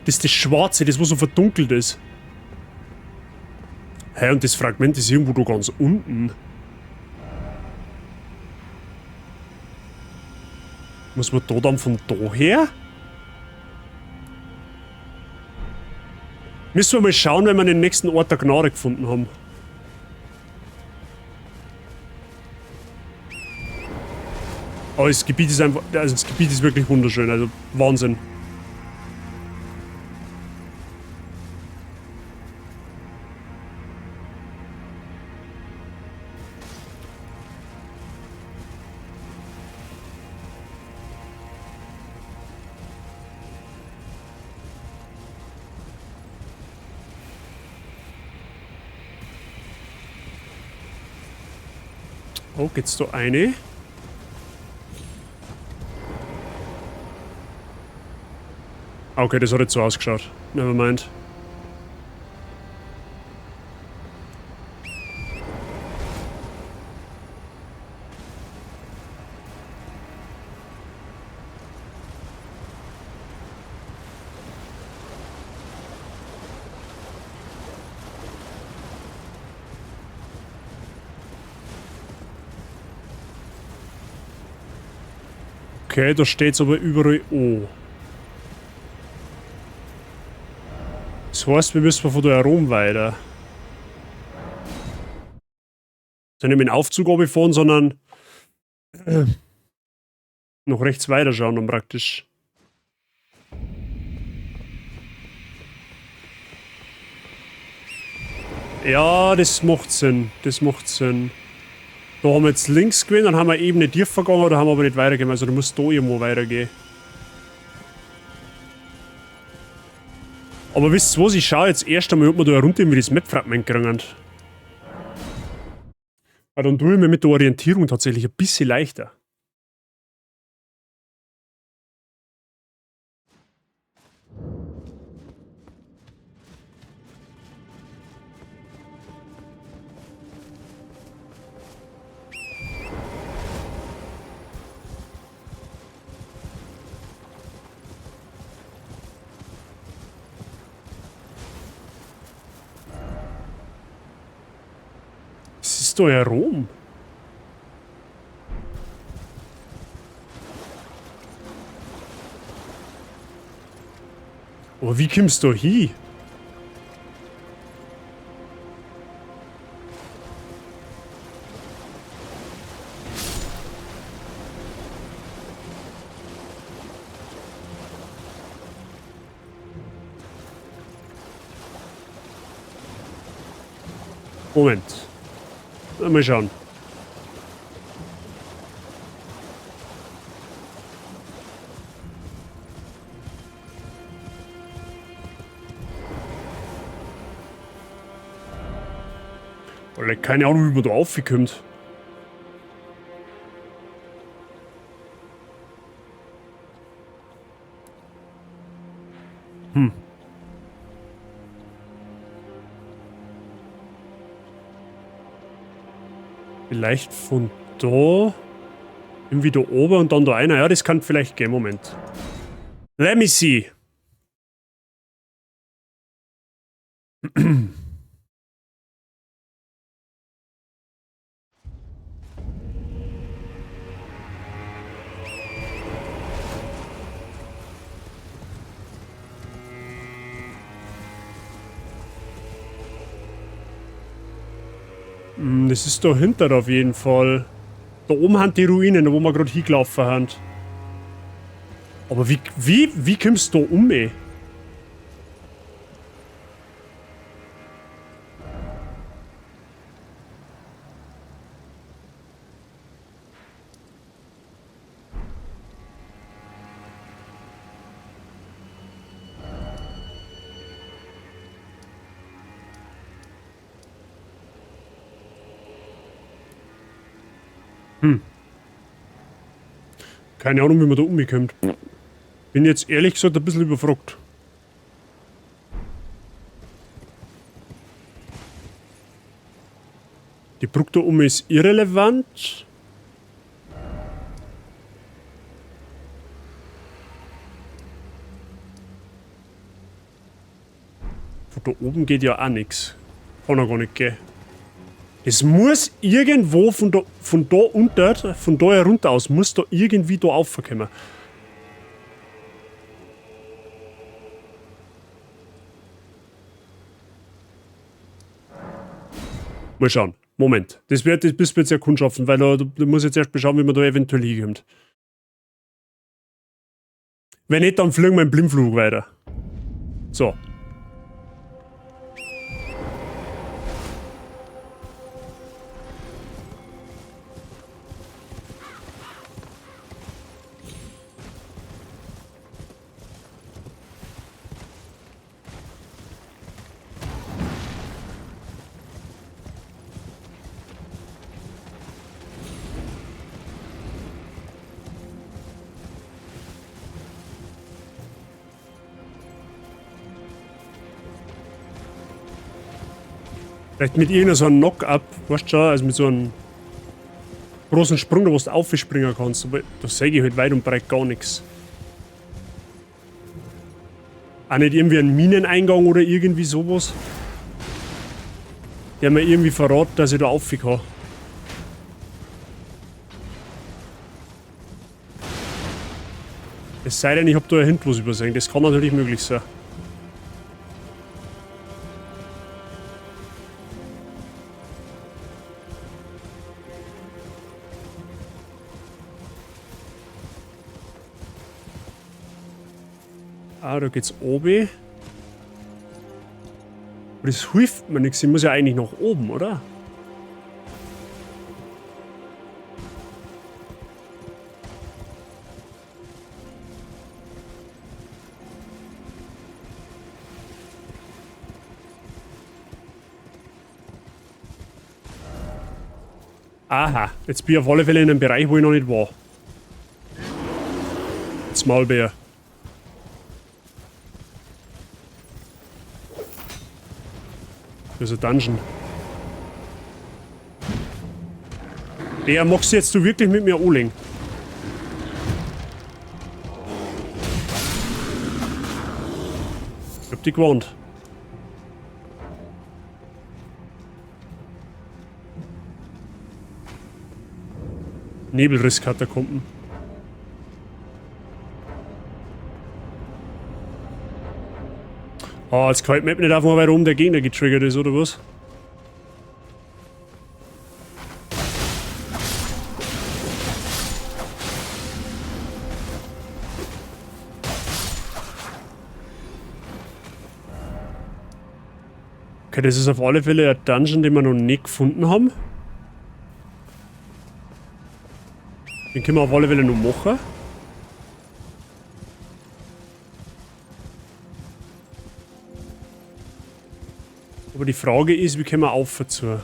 Das ist das Schwarze, das wo so verdunkelt ist. Hä, und das Fragment ist irgendwo da ganz unten. Muss man da dann von da her? Müssen wir mal schauen, wenn wir den nächsten Ort der Gnade gefunden haben. Aber das Gebiet ist einfach, also das Gebiet ist wirklich wunderschön, also Wahnsinn. Oh, geht's da eine? Okay, das hat jetzt so ausgeschaut. Never mind. Okay, da steht's aber überall O. Das heißt, wir müssen von da herum weiter. Also nicht mit dem Aufzug runterfahren, sondern noch rechts weiter schauen dann praktisch. Ja, das macht Sinn. Das macht Sinn. Da haben wir jetzt links gewesen, dann haben wir eben nicht tiefer gegangen, da haben wir aber nicht weitergehen. Also du musst da irgendwo weitergehen. Aber wisst ihr was, ich schaue jetzt erst einmal, ob wir da runter irgendwie das Map-Fragment kriegen. Weil dann tue ich mir mit der Orientierung tatsächlich ein bisschen leichter. Das ist doch ja Rom. Aber wie kommst du hin? Moment. Mal schauen. Alter, keine Ahnung, wie man da raufkommt. Vielleicht von da. Irgendwie da oben und dann da einer. Ja, das kann vielleicht gehen. Moment. Let me see. Das ist dahinter auf jeden Fall. Da oben haben die Ruinen, wo wir gerade hingelaufen haben. Aber wie kommst du da um, ey? Keine Ahnung, wie man da umkommt. Bin jetzt ehrlich gesagt ein bisschen überfragt. Die Brücke da oben ist irrelevant. Von da oben geht ja auch nix. Kann ja gar nicht gehen. Es muss irgendwo von da unter, von da herunter aus, muss da irgendwie da raufkommen. Mal schauen. Moment. Das wird das bis wir jetzt erkundschaften, weil da muss ich jetzt erst beschauen, wie man da eventuell hinkommt. Wenn nicht, dann fliegen wir im Blindflug weiter. So. Vielleicht mit irgendeiner so einem Knock-Up, weißt du schon, also mit so einem großen Sprung, da wo du aufspringen kannst, aber da sehe ich halt weit und breit gar nichts. Auch nicht irgendwie einen Mineneingang oder irgendwie sowas, der mir irgendwie verrät, dass ich da rauf kann. Es sei denn, ich hab da hinten was übersehen, das kann natürlich möglich sein. Ah, da geht's oben. Aber das hilft mir nichts. Ich muss ja eigentlich nach oben, oder? Aha, jetzt bin ich auf alle Fälle in einem Bereich, wo ich noch nicht war. Jetzt Maulbeer. Das ist ein Dungeon. Der magst du jetzt du wirklich mit mir anlegen? Ich hab dich gewarnt. Nebelrisskatakomben. Ah, jetzt kann ich die Map nicht aufmachen, weil oben der Gegner getriggert ist, oder was? Okay, das ist auf alle Fälle ein Dungeon, den wir noch nicht gefunden haben. Den können wir auf alle Fälle noch machen. Aber die Frage ist, wie können wir auf dazu?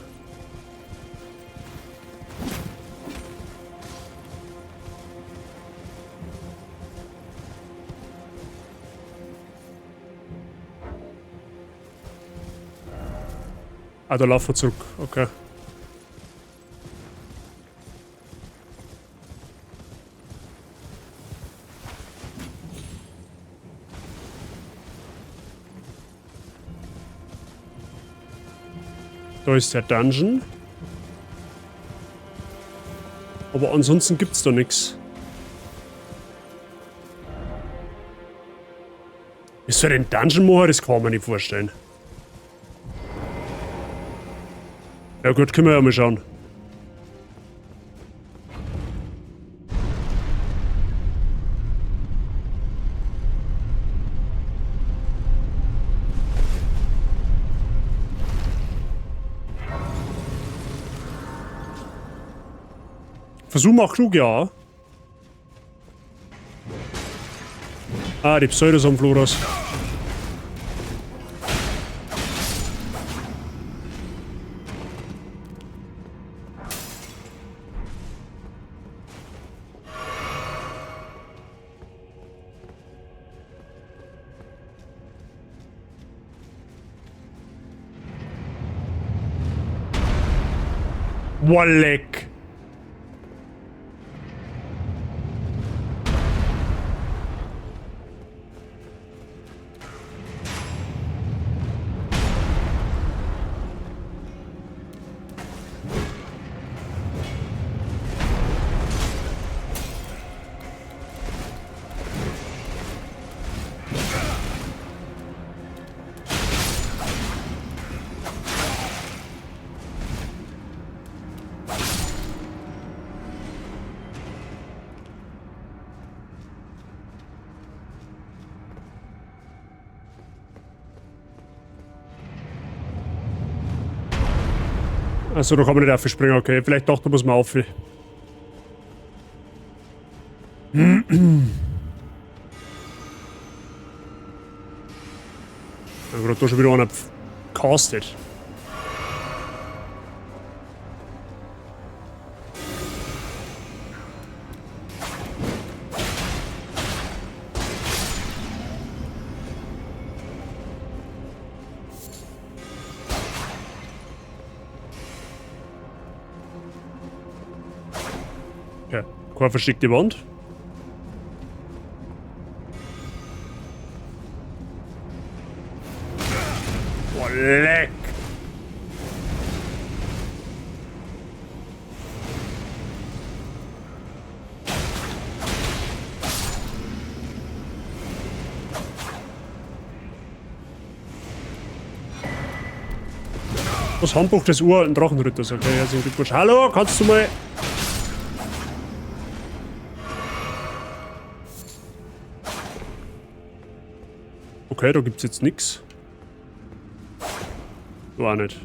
Ah, da laufen wir zurück. Okay. Da ist der Dungeon. Aber ansonsten gibt's da nix. Ist so ein Dungeon machen, das kann man nicht vorstellen. Ja gut, können wir ja mal schauen. Versuch mal klug, ja. Ah, die Pseudos am Floras. Boah, leck. Also da kann man nicht aufspringen, okay. Vielleicht doch, da muss man auf. Ja, gerade da schon wieder einer castet. Okay, keine versteckte Wand. Boah, leck! Das Handbuch des uralten Drachenritters, okay, herzlichen Glückwunsch. Hallo, kannst du mal... Okay, da gibt's jetzt nix. War nicht.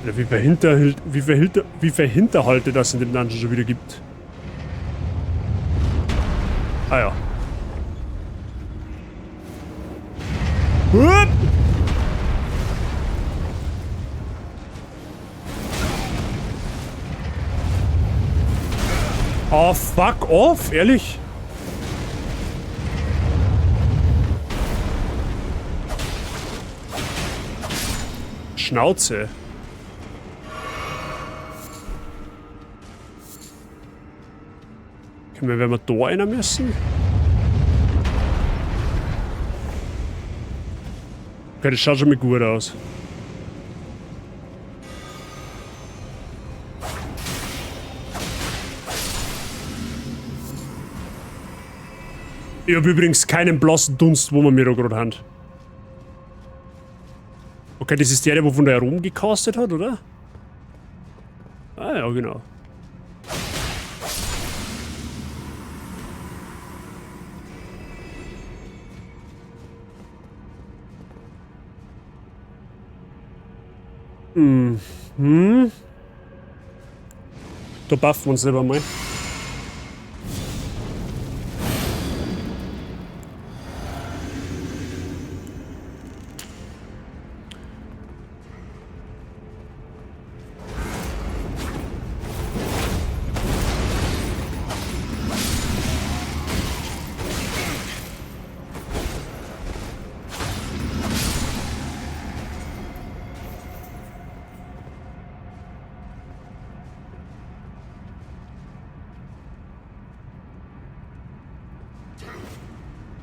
Ja, wie viel Hinterhalte das in dem Dungeon schon wieder gibt. Ah ja. Hup! Oh, fuck off, ehrlich? Schnauze. Können wir, wenn wir da einer müssen? Okay, das schaut schon mal gut aus. Ich hab übrigens keinen blassen Dunst, wo wir mir da gerade haben. Okay, das ist der, der von der rumgecastet hat, oder? Ah ja, genau. Mhm. Da buffen wir uns lieber mal.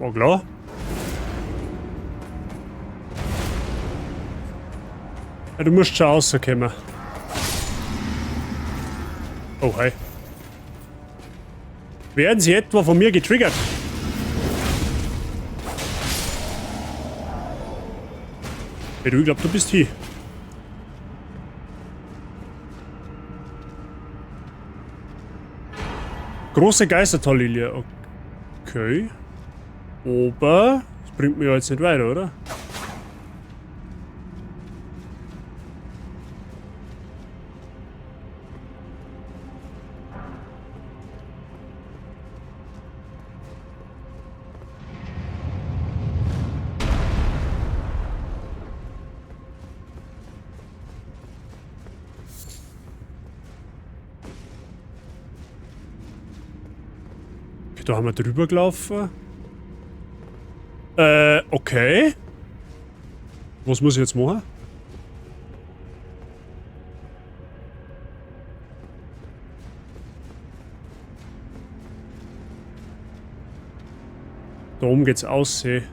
War klar. Ja, du musst schon rauskommen. Oh, hi. Werden Sie etwa von mir getriggert? Hey, du, ich glaub, du bist hier. Große Geistertallilie. Okay. Aber das bringt mir ja jetzt nicht weiter, oder? Okay, da haben wir drüber gelaufen. Okay. Was muss ich jetzt machen? Da oben geht's aussehen.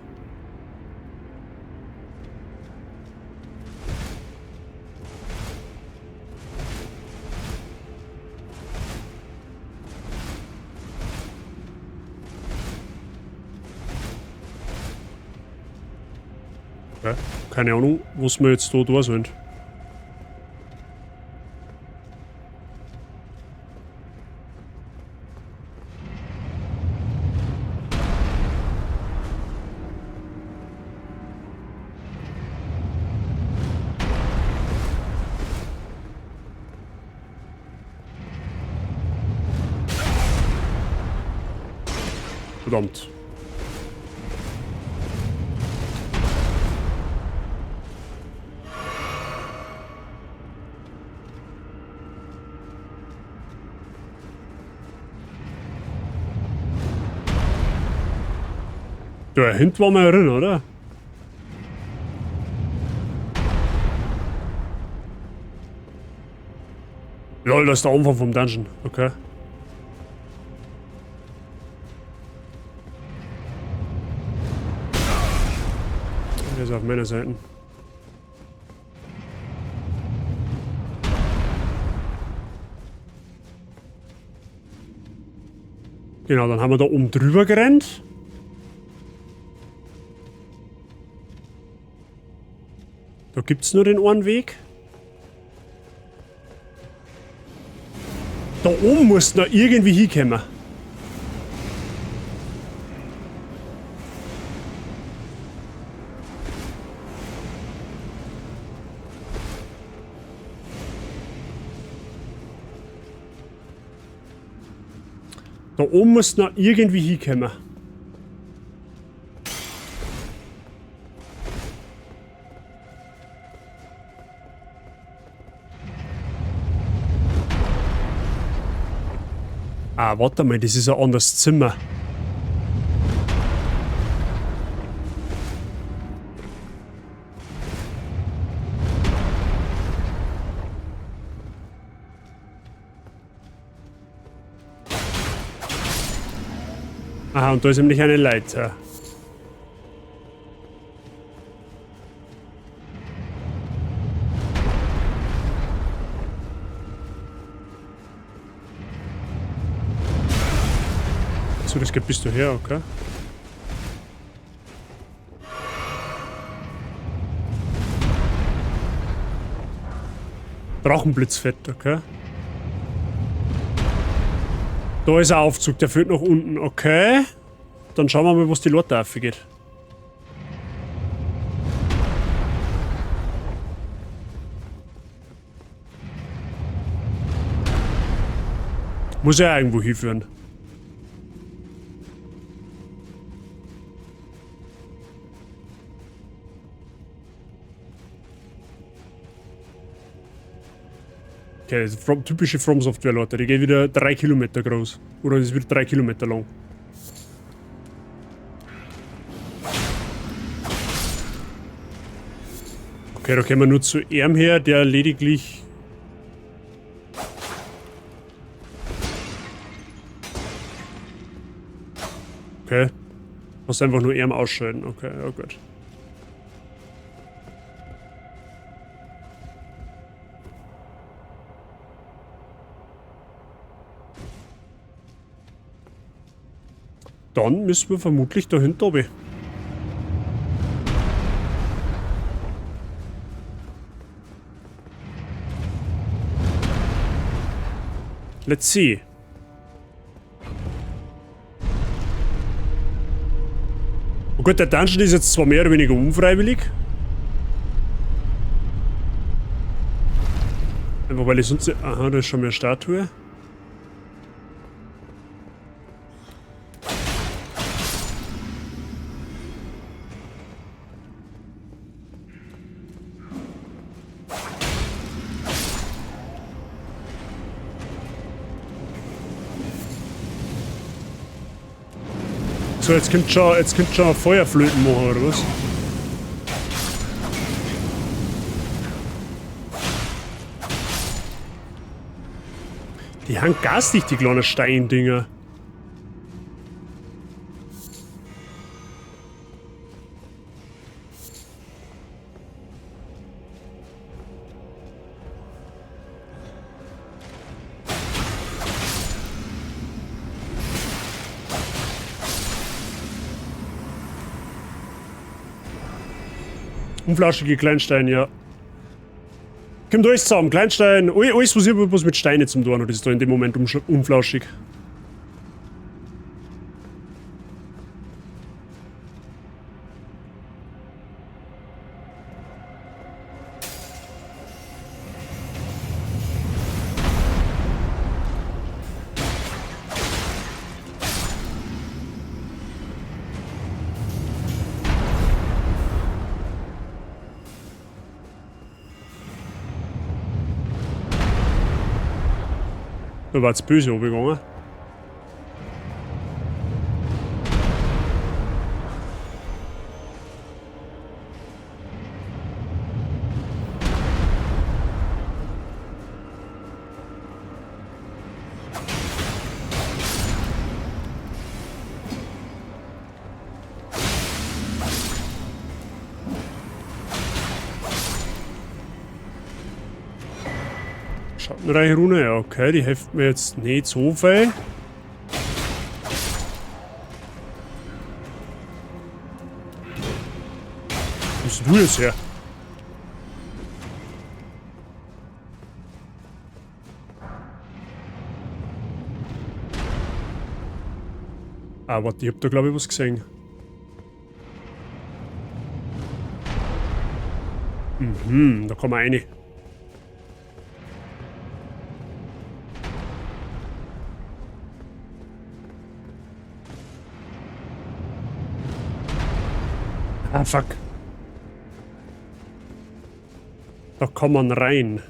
Okay. Keine Ahnung, was wir jetzt da sind. Verdammt. Da hinten waren wir ja drin, oder? Lol, das ist der Anfang vom Dungeon. Okay. Der ist auf meiner Seite. Genau, dann haben wir da oben drüber gerannt. Da gibt's nur den einen Weg. Da oben musst du noch irgendwie hinkommen. Da oben musst du noch irgendwie hinkommen. Ah, warte mal, das ist ein anderes Zimmer. Aha, und da ist nämlich eine Leiter. So, das geht bis daher, okay. Drachenblitzfett, okay. Da ist ein Aufzug, der führt nach unten, okay. Dann schauen wir mal, was die Leiter geht. Muss ja irgendwo hinführen. Okay, das ist typische From Software, Leute. Die geht wieder 3 Kilometer groß. Oder es wird 3 Kilometer lang. Okay, da kommen wir nur zu ihm her, der lediglich... Okay. Muss einfach nur ihm ausschalten. Okay, ja gut. Dann müssen wir vermutlich dahinter runter. Let's see. Oh Gott, der Dungeon ist jetzt zwar mehr oder weniger unfreiwillig. Einfach weil ich sonst... Aha, da ist schon mehr Statue. So, jetzt könnt schon Feuerflöten machen, oder was? Die haben gastig, die kleinen Steindinger. Unflaschige Kleinstein, ja. Kommt alles zusammen. Kleinstein, alles, was irgendwas mit Steine zum tun hat, ist da in dem Moment unflauschig. Da war jetzt böse runtergegangen. Schattenreiche Rune, ja okay, die hilft mir jetzt nicht so viel. Wo bist du jetzt her? Ah, warte, ich hab da glaub ich was gesehen. Mhm, da kann man rein. Ah, fuck. Da kann man rein.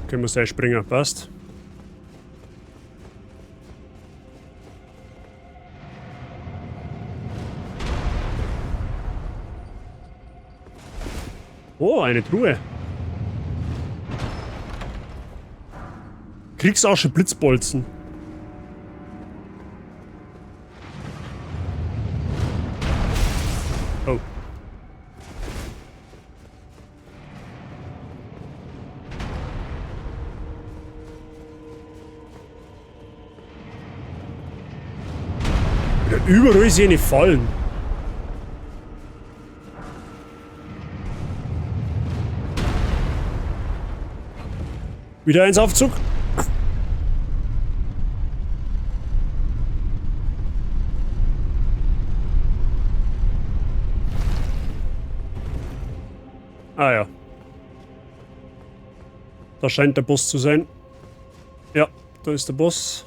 Können wir gleich springen, passt. Oh, eine Truhe. Kriegsasche Blitzbolzen. Oh. Ja, überall ist hier nicht fallen. Wieder eins Aufzug. Ah ja. Da scheint der Boss zu sein. Ja, da ist der Boss.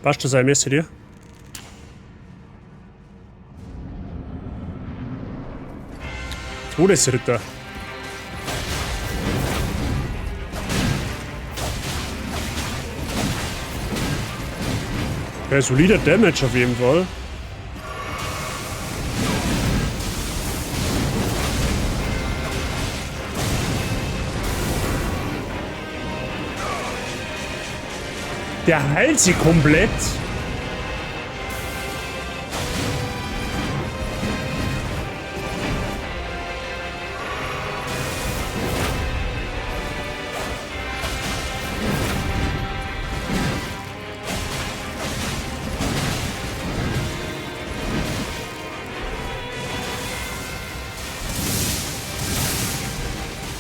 Passt das ein Messer dir? Todesritter. Okay, solider Damage auf jeden Fall. Der heilt sie komplett.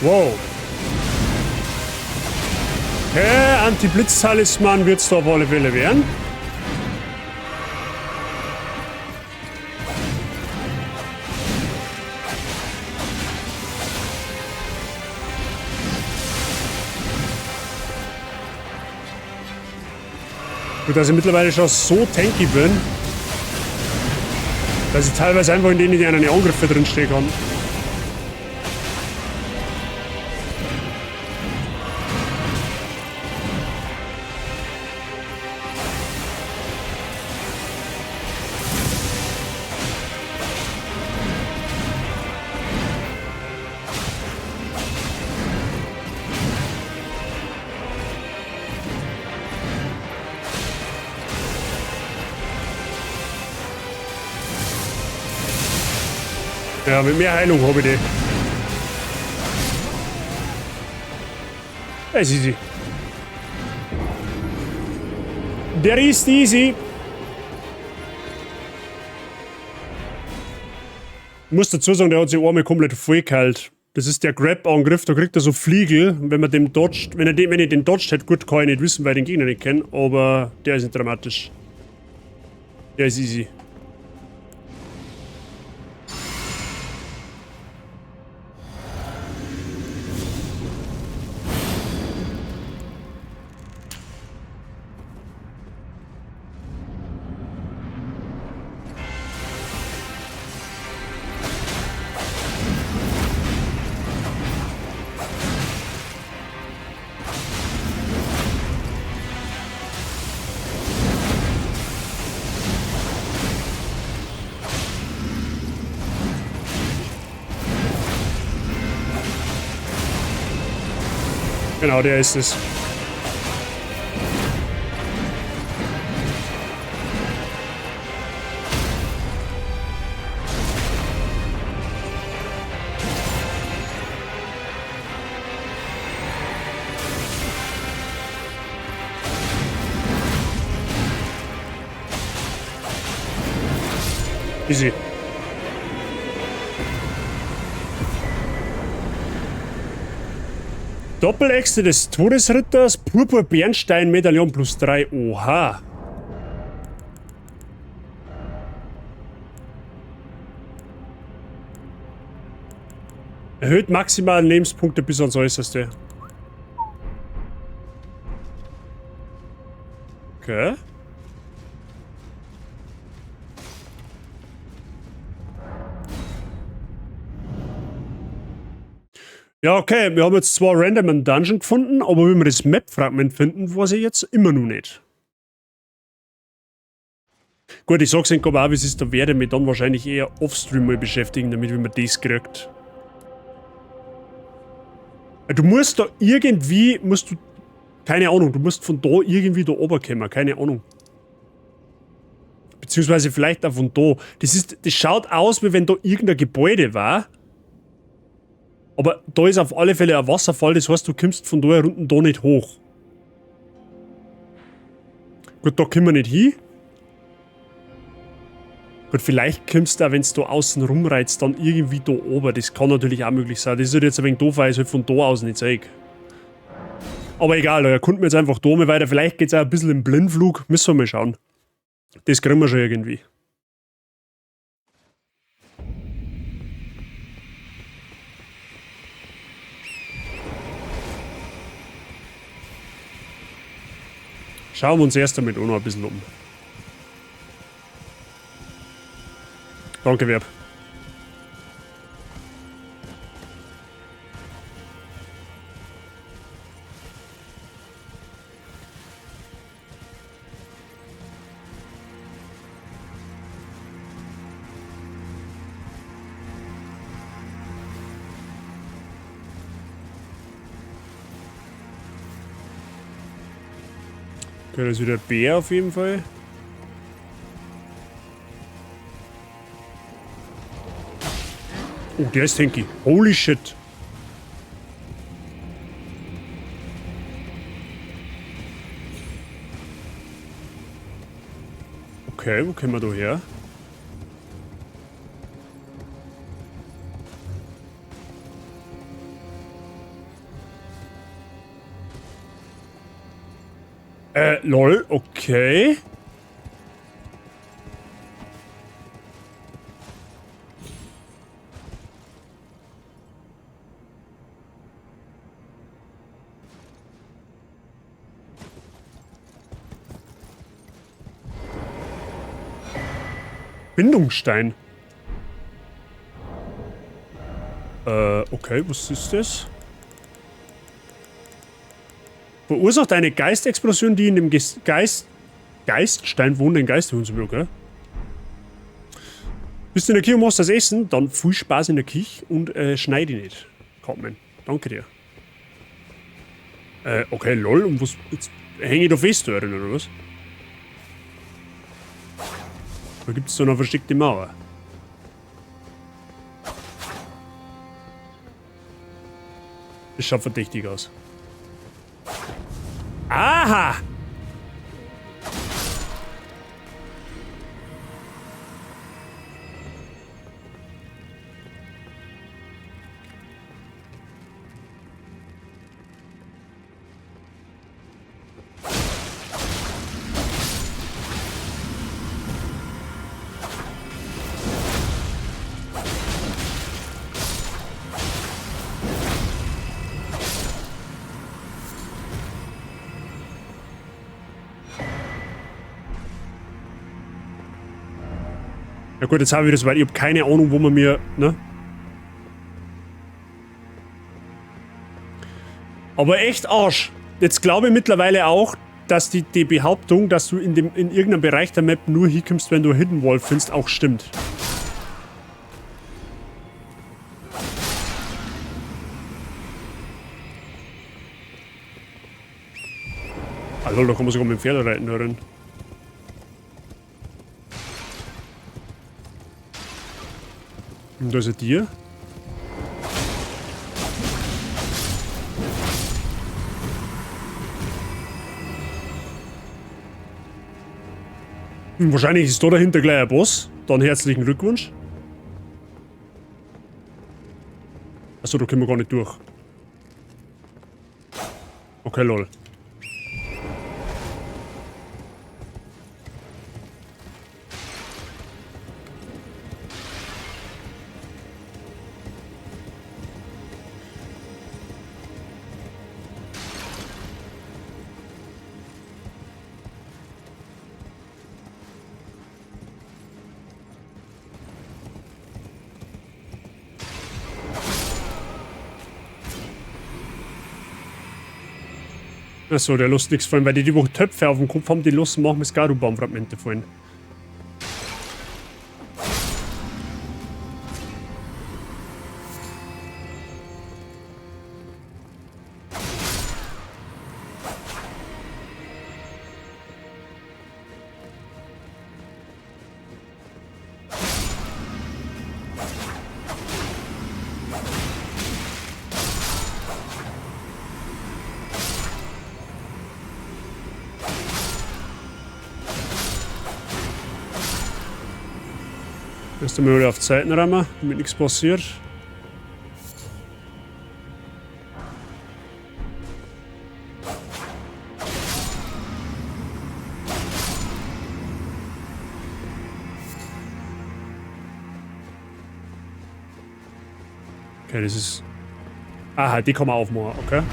Wow. Okay, Anti-Blitz-Talisman wird's da auf alle Fälle werden. Gut, dass ich mittlerweile schon so tanky bin, dass ich teilweise einfach in denen, die einen Angriffe drinstehen kann. Ja, mit mehr Heilung habe ich die. Es ist easy. Der ist easy. Ich muss dazu sagen, der hat sich einmal komplett vollgeheilt. Das ist der Grab-Angriff, da kriegt er so Fliegel. Und wenn man dem dodgt, wenn er den, wenn ich den dodgt hätte, gut, kann ich nicht wissen, weil ich den Gegner nicht kenne, aber der ist nicht dramatisch. Der ist easy. Genau, der ist es. Easy. Doppeläxte des Todesritters, Purpur-Bernstein-Medaillon plus 3. Oha. Erhöht maximalen Lebenspunkte bis ans Äußerste. Okay. Ja, okay, wir haben jetzt zwar random einen Dungeon gefunden, aber wie wir das Map-Fragment finden, weiß ich jetzt immer noch nicht. Gut, ich sag's Ihnen aber auch, wie es ist, da werde ich mich dann wahrscheinlich eher offstream mal beschäftigen, damit wie man das kriegt. Du musst da irgendwie, musst du, keine Ahnung, du musst von da irgendwie da runterkommen, keine Ahnung. Beziehungsweise vielleicht auch von da. Das schaut aus, wie wenn da irgendein Gebäude war. Aber da ist auf alle Fälle ein Wasserfall, das heißt, du kommst von da herunten da nicht hoch. Gut, da kommen wir nicht hin. Gut, vielleicht kommst du auch, wenn du da außen rumreizt, dann irgendwie da oben. Das kann natürlich auch möglich sein. Das ist halt jetzt ein wenig doof, weil ich es halt von da aus nicht sehe. Aber egal, da erkunden wir jetzt einfach da mal weiter. Vielleicht geht's auch ein bisschen im Blindflug. Müssen wir mal schauen. Das kriegen wir schon irgendwie. Schauen wir uns erst damit auch noch ein bisschen um. Danke, Verb. Okay, das ist wieder Bär auf jeden Fall. Oh, der ist tanky. Holy shit. Okay, wo kommen wir da her? Lol, okay. Bindungsstein. Okay, was ist das? Verursacht eine Geistexplosion, die in dem Geiststein wohnenden Geister, okay? Bist du in der Küche und machst das Essen? Dann viel Spaß in der Küche und schneide nicht. Cartman, danke dir. Okay, lol, und was? Jetzt hänge ich da fest, oder was? Da gibt's so eine versteckte Mauer. Das schaut verdächtig aus. Aha! Ja gut, jetzt habe ich das, weil ich hab keine Ahnung, wo man mir, ne? Aber echt Arsch. Jetzt glaube ich mittlerweile auch, dass die Behauptung, dass du in irgendeinem Bereich der Map nur hinkommst, wenn du Hidden Wall findest, auch stimmt. Also, da kann man sogar mit dem Pferd reiten hören. Und da ist ein Tier. Wahrscheinlich ist da dahinter gleich ein Boss. Dann herzlichen Glückwunsch. Achso, da können wir gar nicht durch. Okay, lol. Achso, der lässt nichts fallen, weil die, die wo Töpfe auf dem Kopf haben, die lassen machen Skaru-Baumfragmente fallen. Erst einmal wieder auf Zeitenrammer, damit nichts passiert. Okay, das ist... Aha, die kann man aufmachen, okay.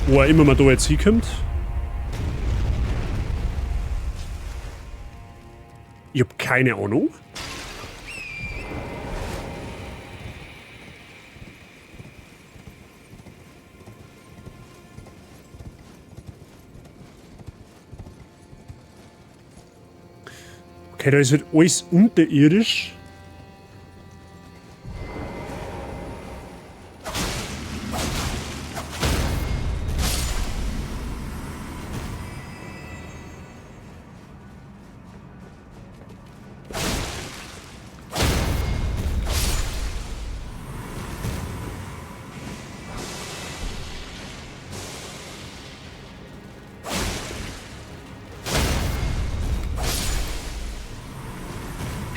Wo er immer mal da jetzt hinkommt. Ich hab keine Ahnung. Okay, da ist halt alles unterirdisch.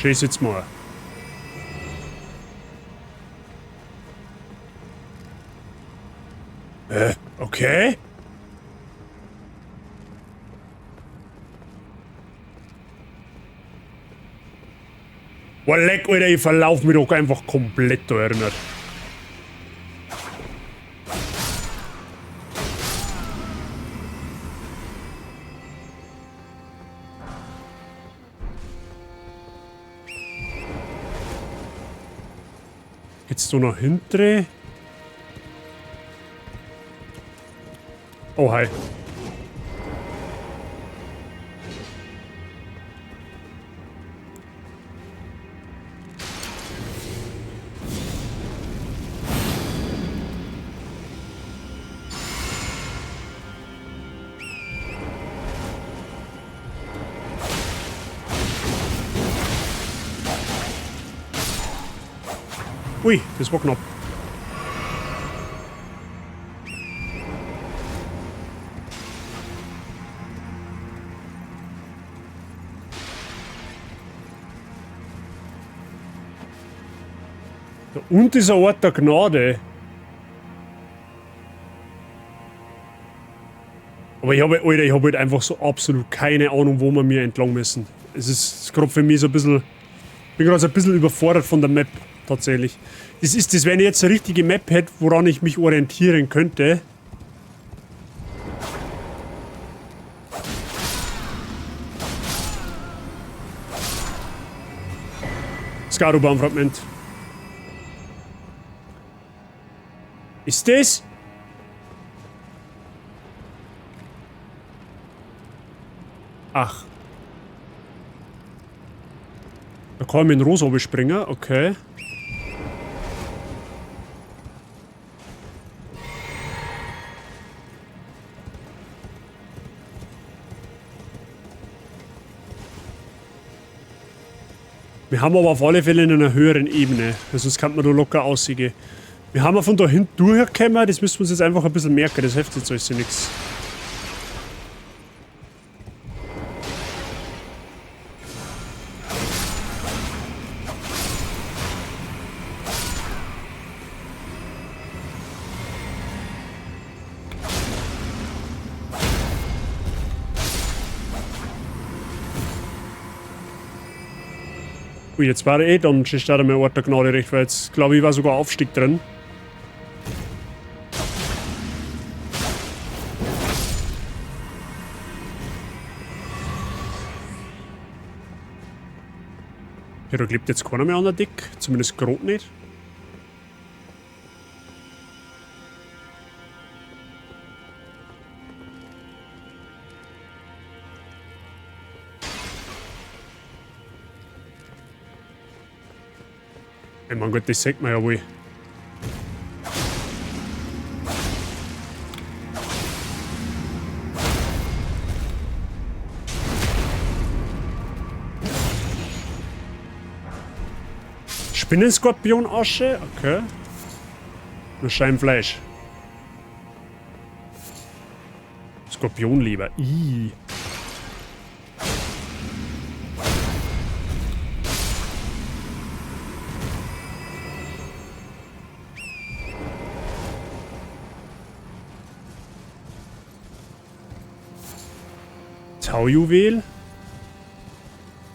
Schieß jetzt mal. Okay. Boah, leck, Alter, ich verlauf mich doch einfach komplett da erinnert. Geht's da noch hinten? Oh, hi. Ui, das war knapp. Da unten ist ein Ort der Gnade. Aber ich habe, Alter, ich habe halt einfach so absolut keine Ahnung, wo wir mir entlang müssen. Es ist gerade für mich so ein bisschen. Bin gerade so ein bisschen überfordert von der Map, tatsächlich. Das ist das, wenn ich jetzt eine richtige Map hätte, woran ich mich orientieren könnte. Skarubaumfragment. Ist das? Ach. Da kann ich mit dem Rosa springen, okay. Wir haben aber auf alle Fälle in einer höheren Ebene. Sonst kann man da locker aussehen. Wir haben von da hinten durchgekommen, das müssen wir uns jetzt einfach ein bisschen merken, das hilft jetzt alles nichts. Ui, jetzt war er eh dann schon startet mein Ort der Gnade recht, weil jetzt glaube ich war sogar Aufstieg drin. Ja, da klebt jetzt keiner mehr an der Deck, zumindest gerade nicht. Ich mein Gott, das sieht man ja wohl. Spinnenskorpionasche? Okay. Nur Scheinfleisch. Skorpionleber. Ih. Taujuwel.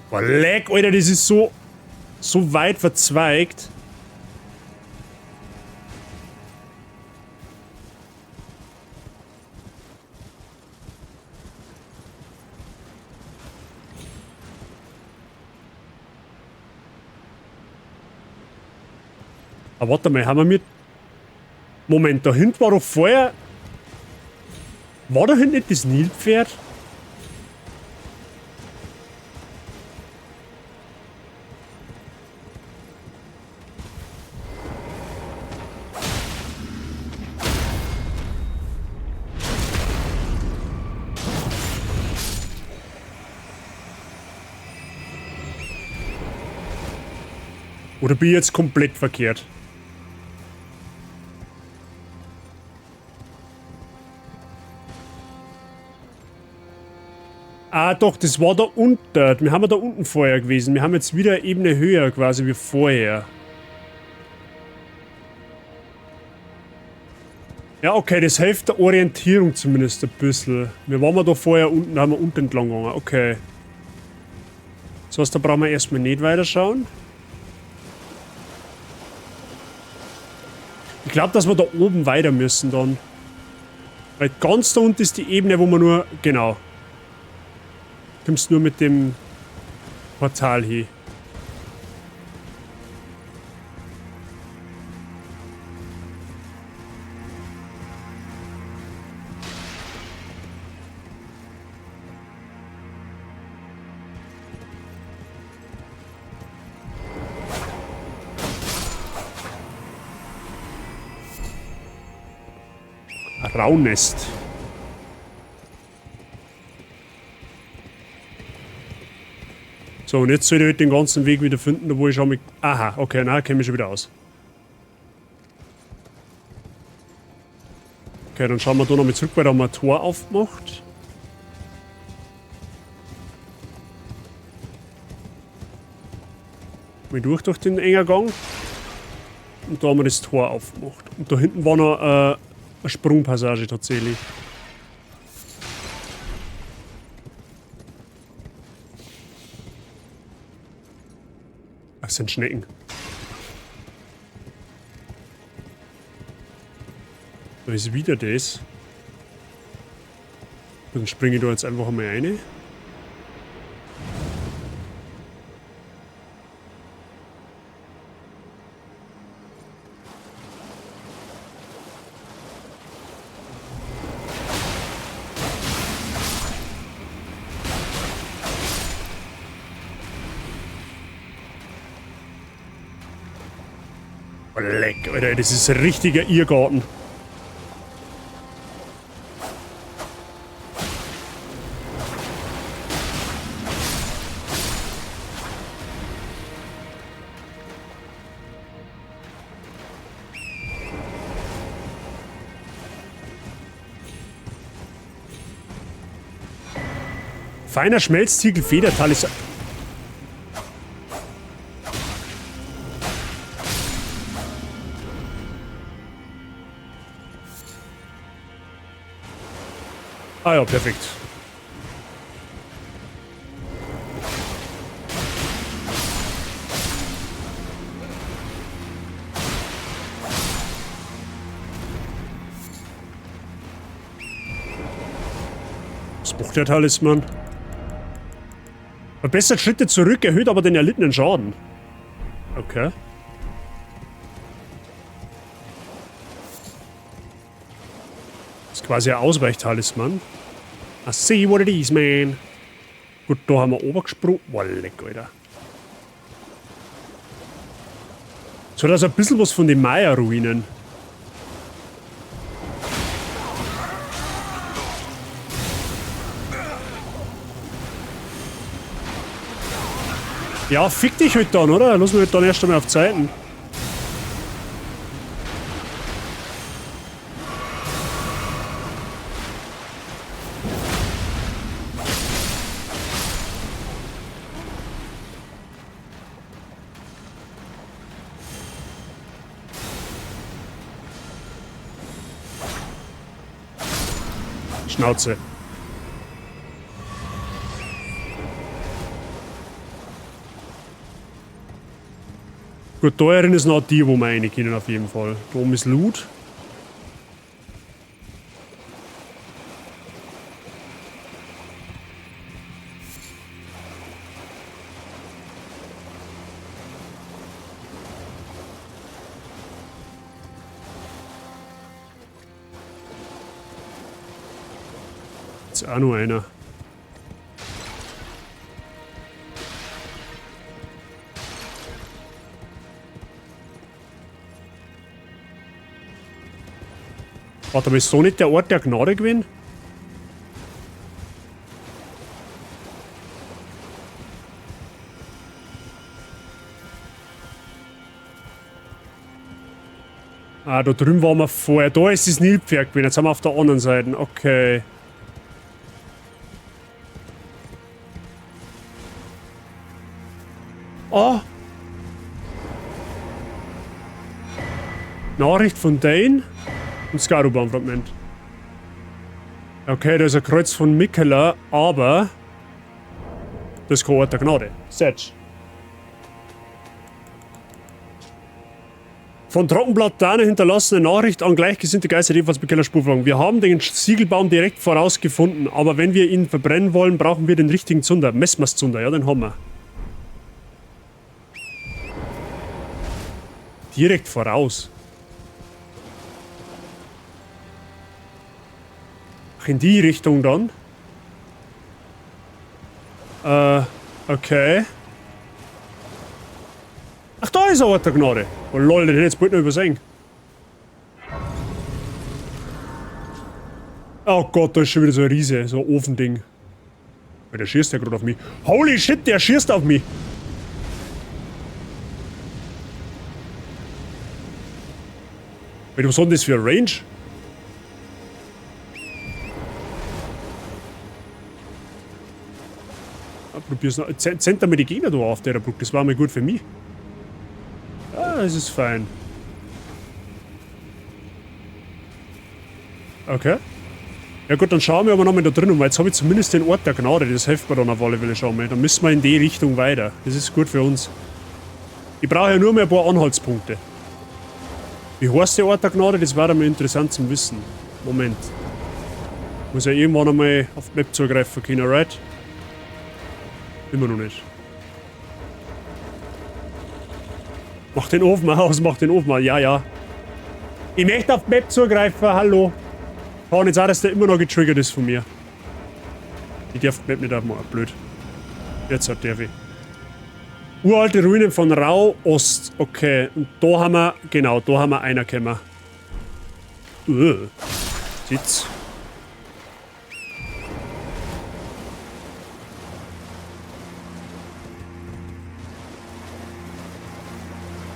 Boah, leck, Alter, das ist so, so weit verzweigt. Aber warte mal, haben wir mit... Moment, da hinten war doch vorher... War da hinten nicht das Nilpferd? Oder bin ich jetzt komplett verkehrt? Ah doch, das war da unten. Wir haben ja da unten vorher gewesen. Wir haben jetzt wieder eine Ebene höher quasi wie vorher. Ja, okay, das hilft der Orientierung zumindest ein bisschen. Wir waren ja da vorher unten, da haben wir unten entlang gegangen. Okay. Das heißt, da brauchen wir erstmal nicht weiterschauen. Ich glaube, dass wir da oben weiter müssen dann. Weil ganz da unten ist die Ebene, wo man nur... Genau. Kommst nur mit dem Portal hier. Rauhnest. So, und jetzt soll ich halt den ganzen Weg wieder finden, da wo ich schon mit. Aha, okay, na, kenne mich schon wieder aus. Okay, dann schauen wir da nochmal zurück, weil da haben wir ein Tor aufgemacht. Mal durch den engen Gang. Und da haben wir das Tor aufgemacht. Und da hinten war noch eine Sprungpassage tatsächlich. Das sind Schnecken. Da ist wieder das. Dann springe ich da jetzt einfach mal rein. Oh, leck, Alter, das ist ein richtiger Irrgarten. Feiner Schmelztiegel, Federtal ist. Ah ja, perfekt. Was macht der Talisman? Verbessert Schritte zurück, erhöht aber den erlittenen Schaden. Okay. Das ist quasi ein Ausweichtalisman. I see what it is, man. Gut, da haben wir oben gesprungen. Boah, leck, Alter. So, da ist ein bisschen was von den Maya-Ruinen. Ja, fick dich halt dann, oder? Lass mich halt dann erst einmal auf Zeiten. Schnauze. Gut, da ist noch die, wo wir rein können auf jeden Fall. Da oben ist Loot. Ist auch nur einer. Warte, aber ist so nicht der Ort der Gnade gewesen? Ah, da drüben waren wir vorher. Da ist das Nilpferd gewesen. Jetzt sind wir auf der anderen Seite. Okay. Oh. Nachricht von Dane und Skaruban-Fragment. Okay, da ist ein Kreuz von Miquella, aber das ist kein Ort der Gnade. Setsch. Von Trockenblatt Dane hinterlassene Nachricht an gleichgesinnte Geister, ebenfalls bei Keller Spurfragen. Wir haben den Siegelbaum direkt vorausgefunden, aber wenn wir ihn verbrennen wollen, brauchen wir den richtigen Zunder. Messmers Zunder, ja, den haben wir. Direkt voraus. Ach, in die Richtung dann. Okay. Ach, da ist ein Ort der Gnade. Oh lol, den hätte ich jetzt bald noch übersehen. Oh Gott, da ist schon wieder so ein Riese, so ein Ofending. Der schießt ja gerade auf mich. Holy shit, der schießt auf mich! Was hat denn das für eine Range? Ah, probier's noch. Zent mir die Gegner da auf der Brücke, das war mal gut für mich. Ah, das ist fein. Okay. Ja gut, dann schauen wir aber nochmal da drin um, weil jetzt habe ich zumindest den Ort der Gnade, das hilft mir dann auf alle Fälle schon mal. Dann müssen wir in die Richtung weiter. Das ist gut für uns. Ich brauche ja nur mehr ein paar Anhaltspunkte. Wie heißt der Ort der Gnade? Das wäre mal interessant zum Wissen. Moment. Muss ja irgendwann einmal auf die Map zugreifen können, right? Immer noch nicht. Mach den Ofen aus, mach den Ofen aus. Ja, ja. Ich möchte auf die Map zugreifen, hallo. Kann jetzt auch, dass der immer noch getriggert ist von mir. Ich darf die Map nicht aufmachen, blöd. Jetzt hat der weh. Uralte Ruinen von Rau Ost. Okay, und da haben wir, genau, da haben wir einer gekommen. Sitz.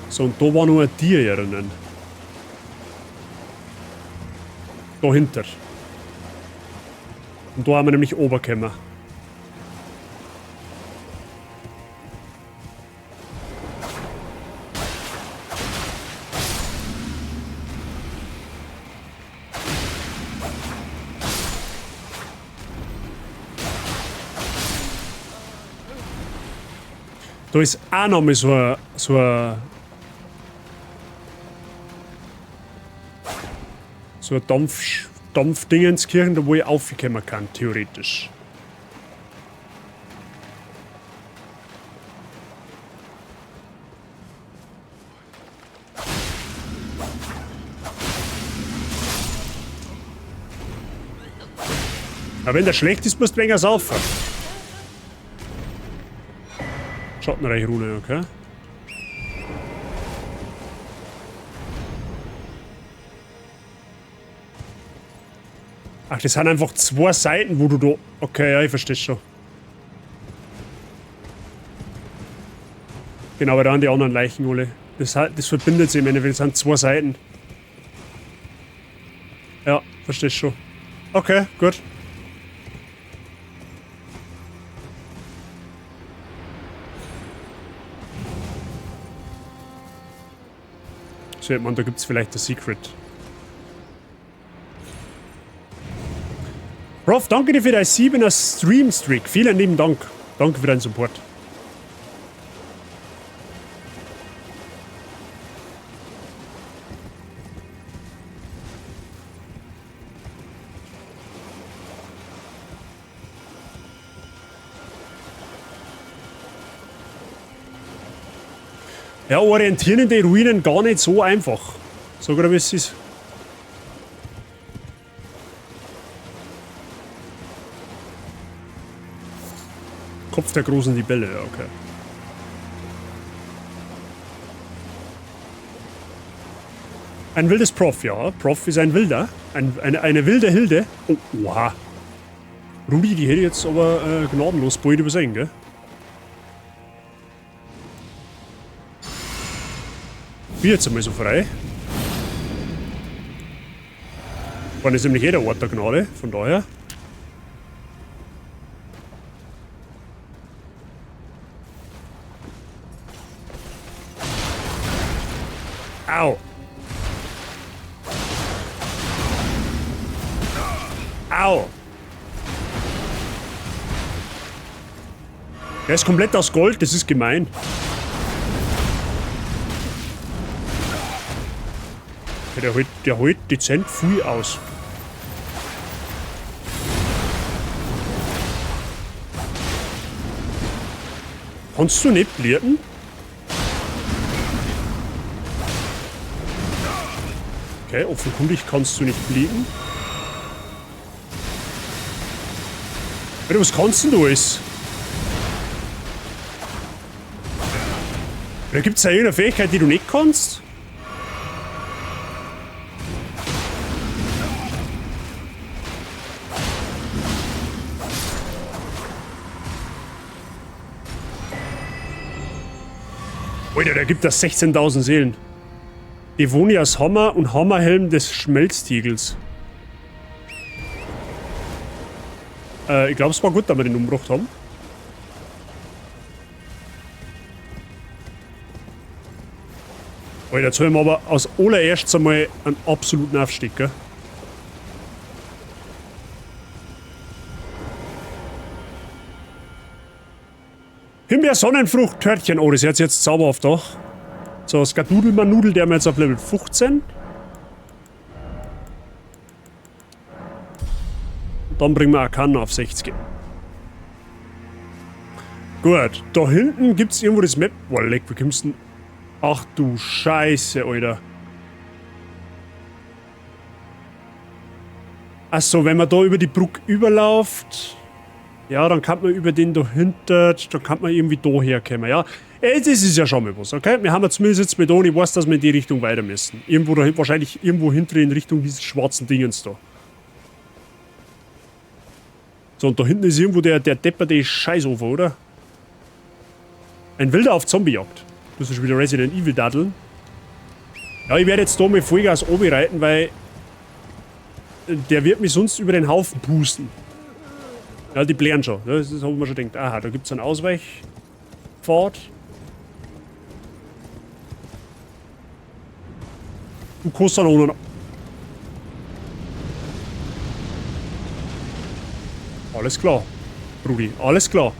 So, und da war noch ein Tier erinnern. Dahinter. Und da haben wir nämlich runtergekommen. Da ist auch noch mal so ein Dampfdingenskirchen, da wo ich aufkommen kann, theoretisch. Aber wenn der schlecht ist, musst du länger saufen. Schattenreich-Rune, okay. Ach, das sind einfach zwei Seiten, wo du da... Okay, ja, ich verstehe schon. Genau, aber da haben die anderen Leichen alle. Das verbindet sich im Endeffekt, das sind zwei Seiten. Ja, verstehe schon. Okay, gut. So, ich meine, da gibt's vielleicht ein Secret. Prof, danke dir für dein 7er Stream-Streak. Vielen lieben Dank. Danke für deinen Support. Ja, orientieren in den Ruinen gar nicht so einfach. Sogar wie es ist. Kopf der großen Libelle, ja, okay. Ein wildes Prof, ja. Prof ist ein Wilder. Eine wilde Hilde. Oh, oha. Rudi, die hätte jetzt aber gnadenlos bald übersehen, gell? Bin jetzt einmal so frei. War das nämlich jeder Ort der Gnade, von daher. Au! Au! Der ist komplett aus Gold, das ist gemein. Ja, der holt dezent viel aus. Kannst du nicht blirten? Okay, offenkundig kannst du nicht blicken. Alter, was kannst denn du alles? Da gibt's ja irgendeine Fähigkeit, die du nicht kannst? Alter, der gibt das 16.000 Seelen. Devonias Hammer und Hammerhelm des Schmelztiegels. Ich glaube, es war gut, dass wir den umgebracht haben. Alter, jetzt haben wir aber als allererstes einmal einen absoluten Aufstieg, gell? Himbeer-Sonnenfrucht, Törtchen. Oh, das hört sich jetzt zauberhaft an. So, Skadudelmanudel, der haben wir jetzt auf Level 15. Und dann bringen wir Arcana auf 60. Gut, da hinten gibt's irgendwo das Map. Boah, leck, wie kommst du denn? Ach du Scheiße, Alter. Achso, wenn man da über die Brücke überläuft. Ja, dann kann man über den da hinten, dann kann man irgendwie da herkommen, ja. Ey, das ist ja schon mal was, okay? Wir haben ja zumindest jetzt mit ich weiß, dass wir in die Richtung weiter müssen. Irgendwo da, wahrscheinlich irgendwo hinten in Richtung dieses schwarzen Dingens da. So, und da hinten ist irgendwo der depperte Scheißofer, oder? Ein Wilder auf Zombiejagd. Das ist schon wieder Resident Evil daddeln. Ja, ich werde jetzt da mit Vollgas reiten, weil der wird mich sonst über den Haufen pusten. Ja, die blären schon. Das habe ich mir schon gedacht. Aha, da gibt's einen Ausweichpfad. Du kannst dann auch noch. Alles klar, Rudi, alles klar.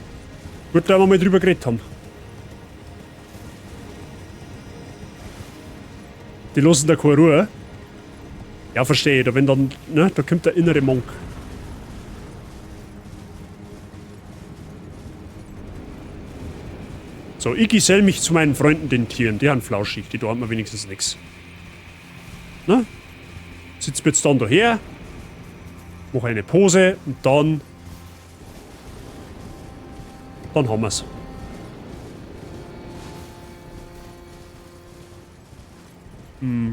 Gut, dass wir mal drüber geredet haben. Die lassen da keine Ruhe. Ja, verstehe ich. Da, wenn dann, ne, da kommt der innere Monk. So, ich gesell mich zu meinen Freunden, den Tieren. Die haben flauschig, die da haben wir wenigstens nix. Ne? Sitzt jetzt dann daher, mach eine Pose und dann. Dann haben wir's.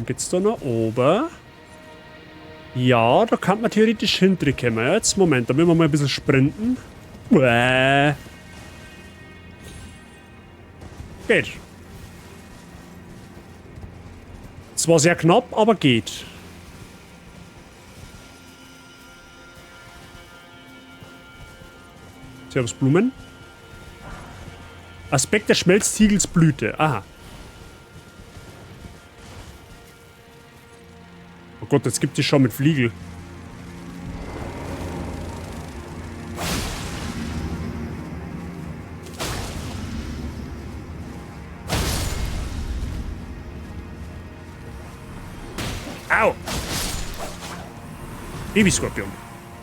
Geht's da noch oben? Ja, da kann man theoretisch hinterkommen. Jetzt, Moment, da müssen wir mal ein bisschen sprinten. Uäh. Geht. Zwar sehr knapp, aber geht. Servus Blumen. Aspekt des Schmelztiegels Blüte. Aha. Oh Gott, jetzt gibt es schon mit Fliegel. Au! Babyskorpion.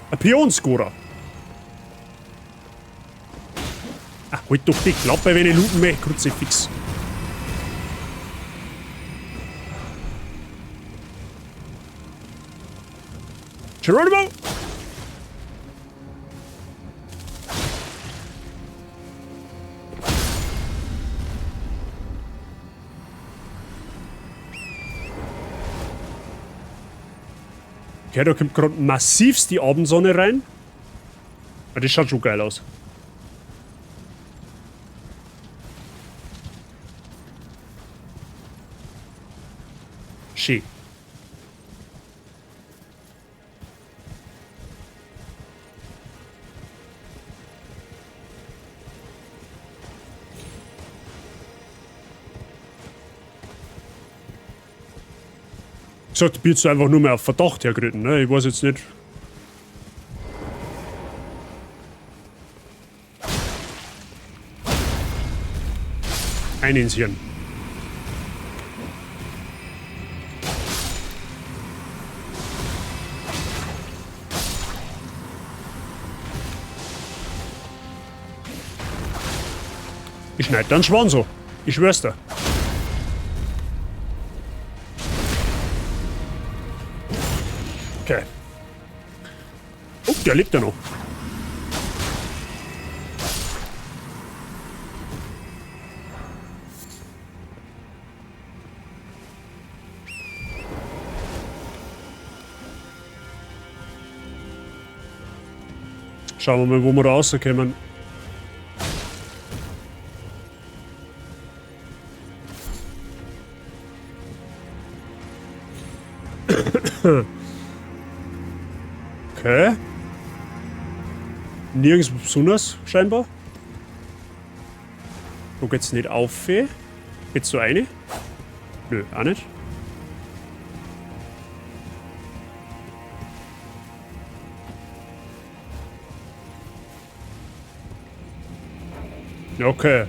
Ein Pionscorer. Ach, halt doch die Klappe, wenn ich looten möchte, Kruzifix. Geronimo! Okay, da kommt gerade massivst die Abendsonne rein. Ah, das schaut schon geil aus. Schön. Ich sag, ich bin jetzt einfach nur mehr auf Verdacht hergeritten, ne? Ich weiß jetzt nicht. Ein ins Hirn. Ich schneid dann Schwan so. Ich schwör's dir. Okay. Oh, der lebt ja noch. Schauen wir mal, wo wir rauskommen. Okay. Nirgends besonders, scheinbar. Da geht's nicht auf. Geht's da rein? Nö, auch nicht. Okay.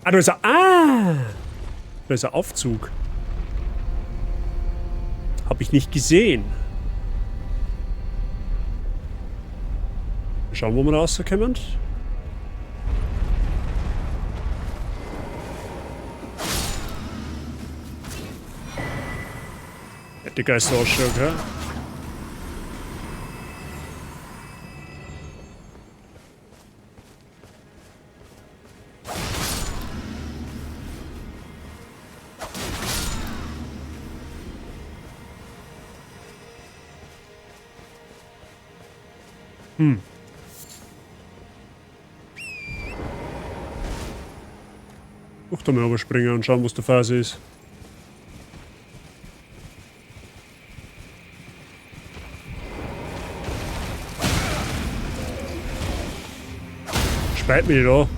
Ah, da ist er. Ah! Da ist ein Aufzug. Hab ich nicht gesehen. Schauen, wo wir rauskommen. Die Geister ausschaut, okay? Ach, da mal überspringen und schauen, was der Phase ist. Speit mich da.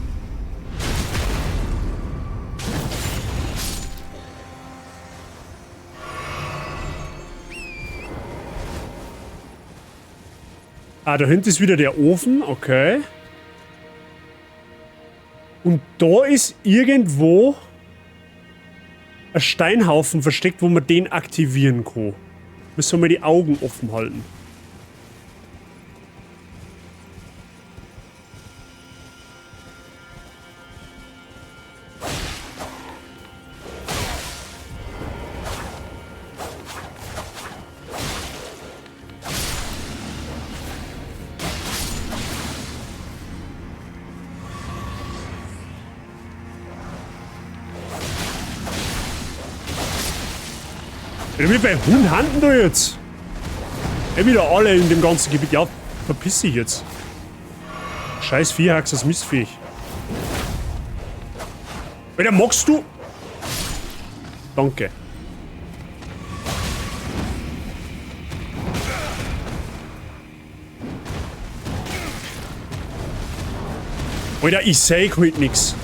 Ah, da hinten ist wieder der Ofen, okay. Und da ist irgendwo ein Steinhaufen versteckt, wo man den aktivieren kann. Müssen wir mal die Augen offen halten. Wie bei Huhn handen du jetzt? Ja, wieder alle in dem ganzen Gebiet. Ja, verpiss dich jetzt. Scheiß Vierhax, das Mistviech. Alter, magst du? Danke. Alter, ich seh halt nix.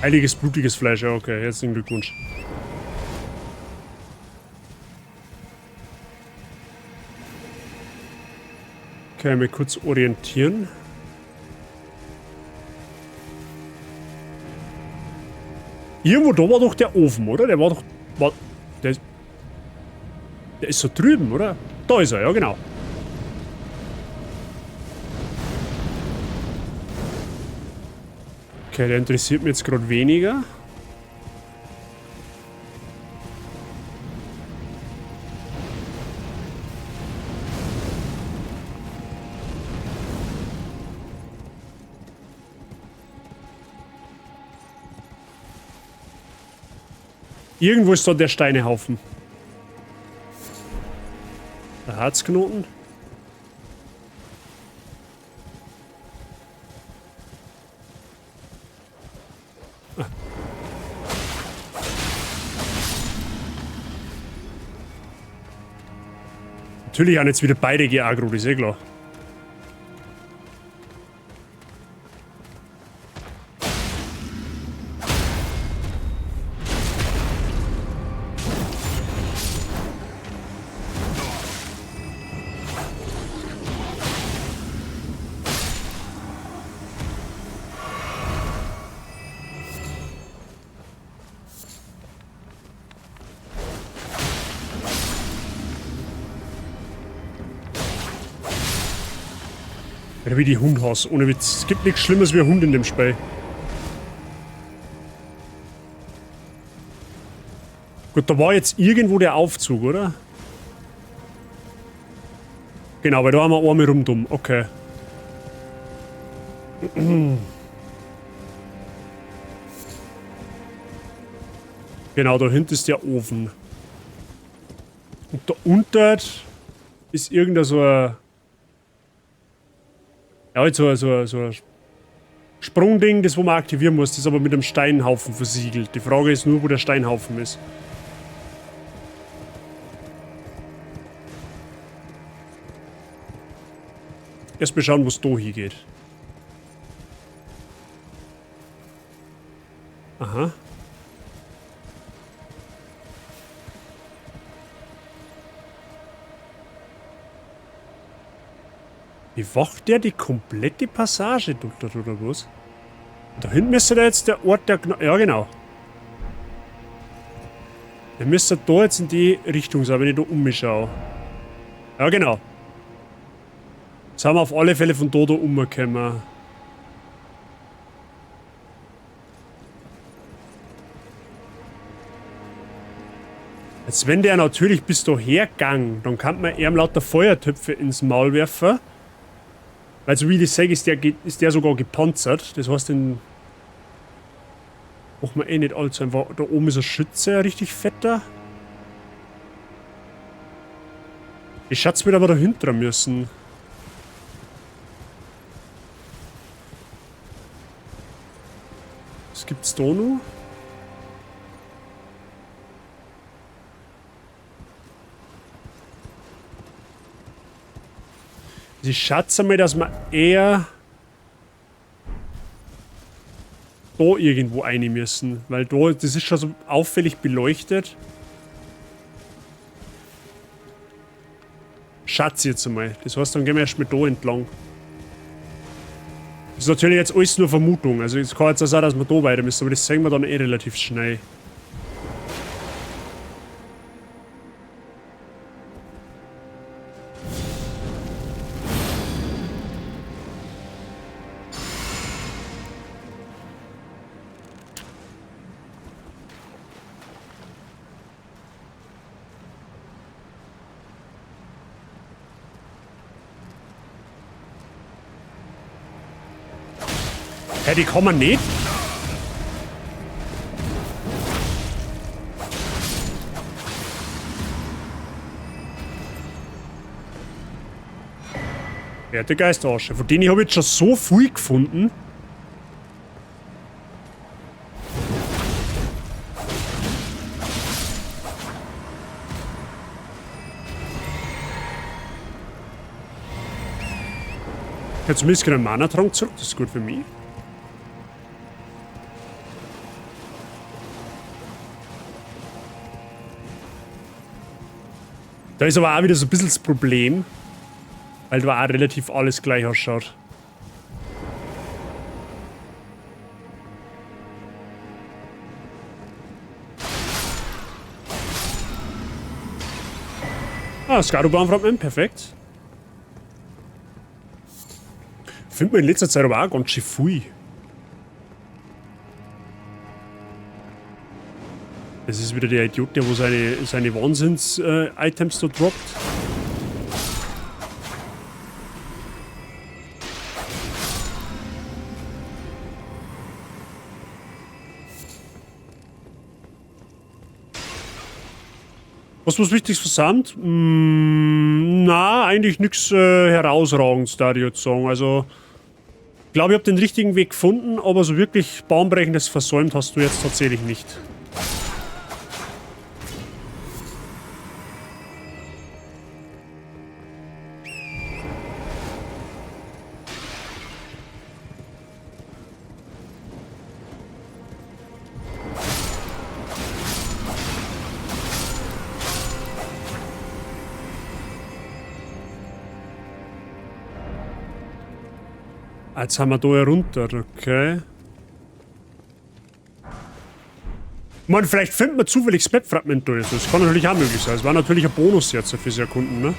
Heiliges, blutiges Fleisch, ja, okay, herzlichen Glückwunsch. Okay, mal kurz orientieren. Irgendwo da war doch der Ofen, oder? Der war doch... War, der ist so drüben, oder? Da ist er, ja genau. Okay, der interessiert mich jetzt gerade weniger. Irgendwo ist da der Steinehaufen. Der Harzknoten. Ah. Natürlich haben jetzt wieder beide geagro, das ist eh klar. Wie die Hundhaus, ohne Witz. Es gibt nichts Schlimmeres wie ein Hund in dem Spiel. Gut, da war jetzt irgendwo der Aufzug, oder? Genau, weil da haben wir einmal rundum. Okay. Genau, da hinten ist der Ofen. Und da unten ist irgendein so ein... Ja, halt so ein Sprungding, das wo man aktivieren muss, das ist aber mit einem Steinhaufen versiegelt. Die Frage ist nur, wo der Steinhaufen ist. Erst mal schauen, wo es da hingeht. Aha. Bewacht der die komplette Passage, Doktor, oder was? Da hinten müsste da jetzt der Ort der Gna-, ja, genau. Der müsste da jetzt in die Richtung sein, wenn ich da umschaue. Ja, genau. Jetzt haben wir auf alle Fälle von da umgekommen. Jetzt, wenn der natürlich bis daher gang, dann kann man ihm lauter Feuertöpfe ins Maul werfen. Weil so wie ich das sage, ist der sogar gepanzert. Das heißt, den braucht man eh nicht allzu einfach. Da oben ist ein Schütze, ein richtig fetter. Die Schatz wird aber dahinter müssen. Was gibt's da noch? Ich schätze mal, dass wir eher da irgendwo rein müssen, weil da, das ist schon so auffällig beleuchtet. Schatz jetzt einmal. Das heißt, dann gehen wir erstmal da entlang. Das ist natürlich jetzt alles nur Vermutung. Also es kann jetzt auch sein, dass wir da weiter müssen, aber das sehen wir dann eh relativ schnell. Hä, die kann man nicht? Werte Geisterasche. Von denen habe ich jetzt schon so viel gefunden. Ich habe zumindest keinen Mana-Trank zurück, das ist gut für mich. Da ist aber auch wieder so ein bisschen das Problem, weil da auch relativ alles gleich ausschaut. Ah, Skadoban-Fragment, perfekt. Findet man in letzter Zeit aber auch ganz schön viel. Das ist wieder der Idiot, der wo seine Wahnsinns-Items da droppt. Was was Wichtiges versammelt? Na, eigentlich nix Herausragendes, da ich jetzt sagen. Also, ich glaube, ich hab den richtigen Weg gefunden, aber so wirklich Bahnbrechendes versäumt hast du jetzt tatsächlich nicht. Jetzt haben wir da herunter, okay. Man, vielleicht findet man zufällig das Map-Fragment durch. Das kann natürlich auch möglich sein. Das war natürlich ein Bonus jetzt fürs Erkunden, ne?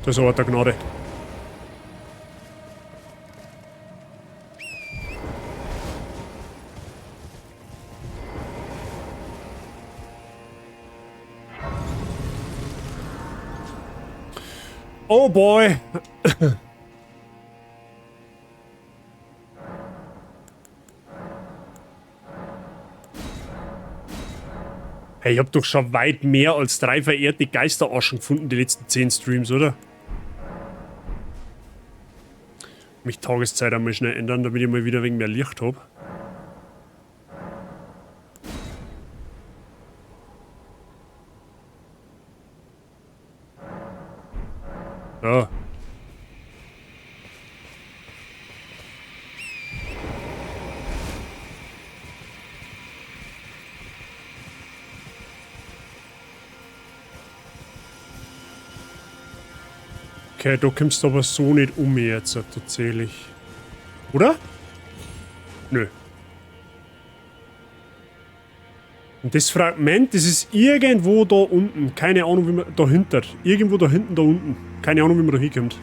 Das ist aber der Gnade. Oh boy. Hey, ich hab doch schon weit mehr als 3 verehrte Geisteraschen gefunden, die letzten 10 Streams, oder? Mich Tageszeit einmal schnell ändern, damit ich mal wieder wegen mehr Licht hab. Ja. Okay, da kommst du aber so nicht um mich jetzt, tatsächlich. Oder? Nö. Und das Fragment, das ist irgendwo da unten. Keine Ahnung, wie man... Dahinter. Irgendwo da hinten, da unten. Keine Ahnung, wie man da hinkommt.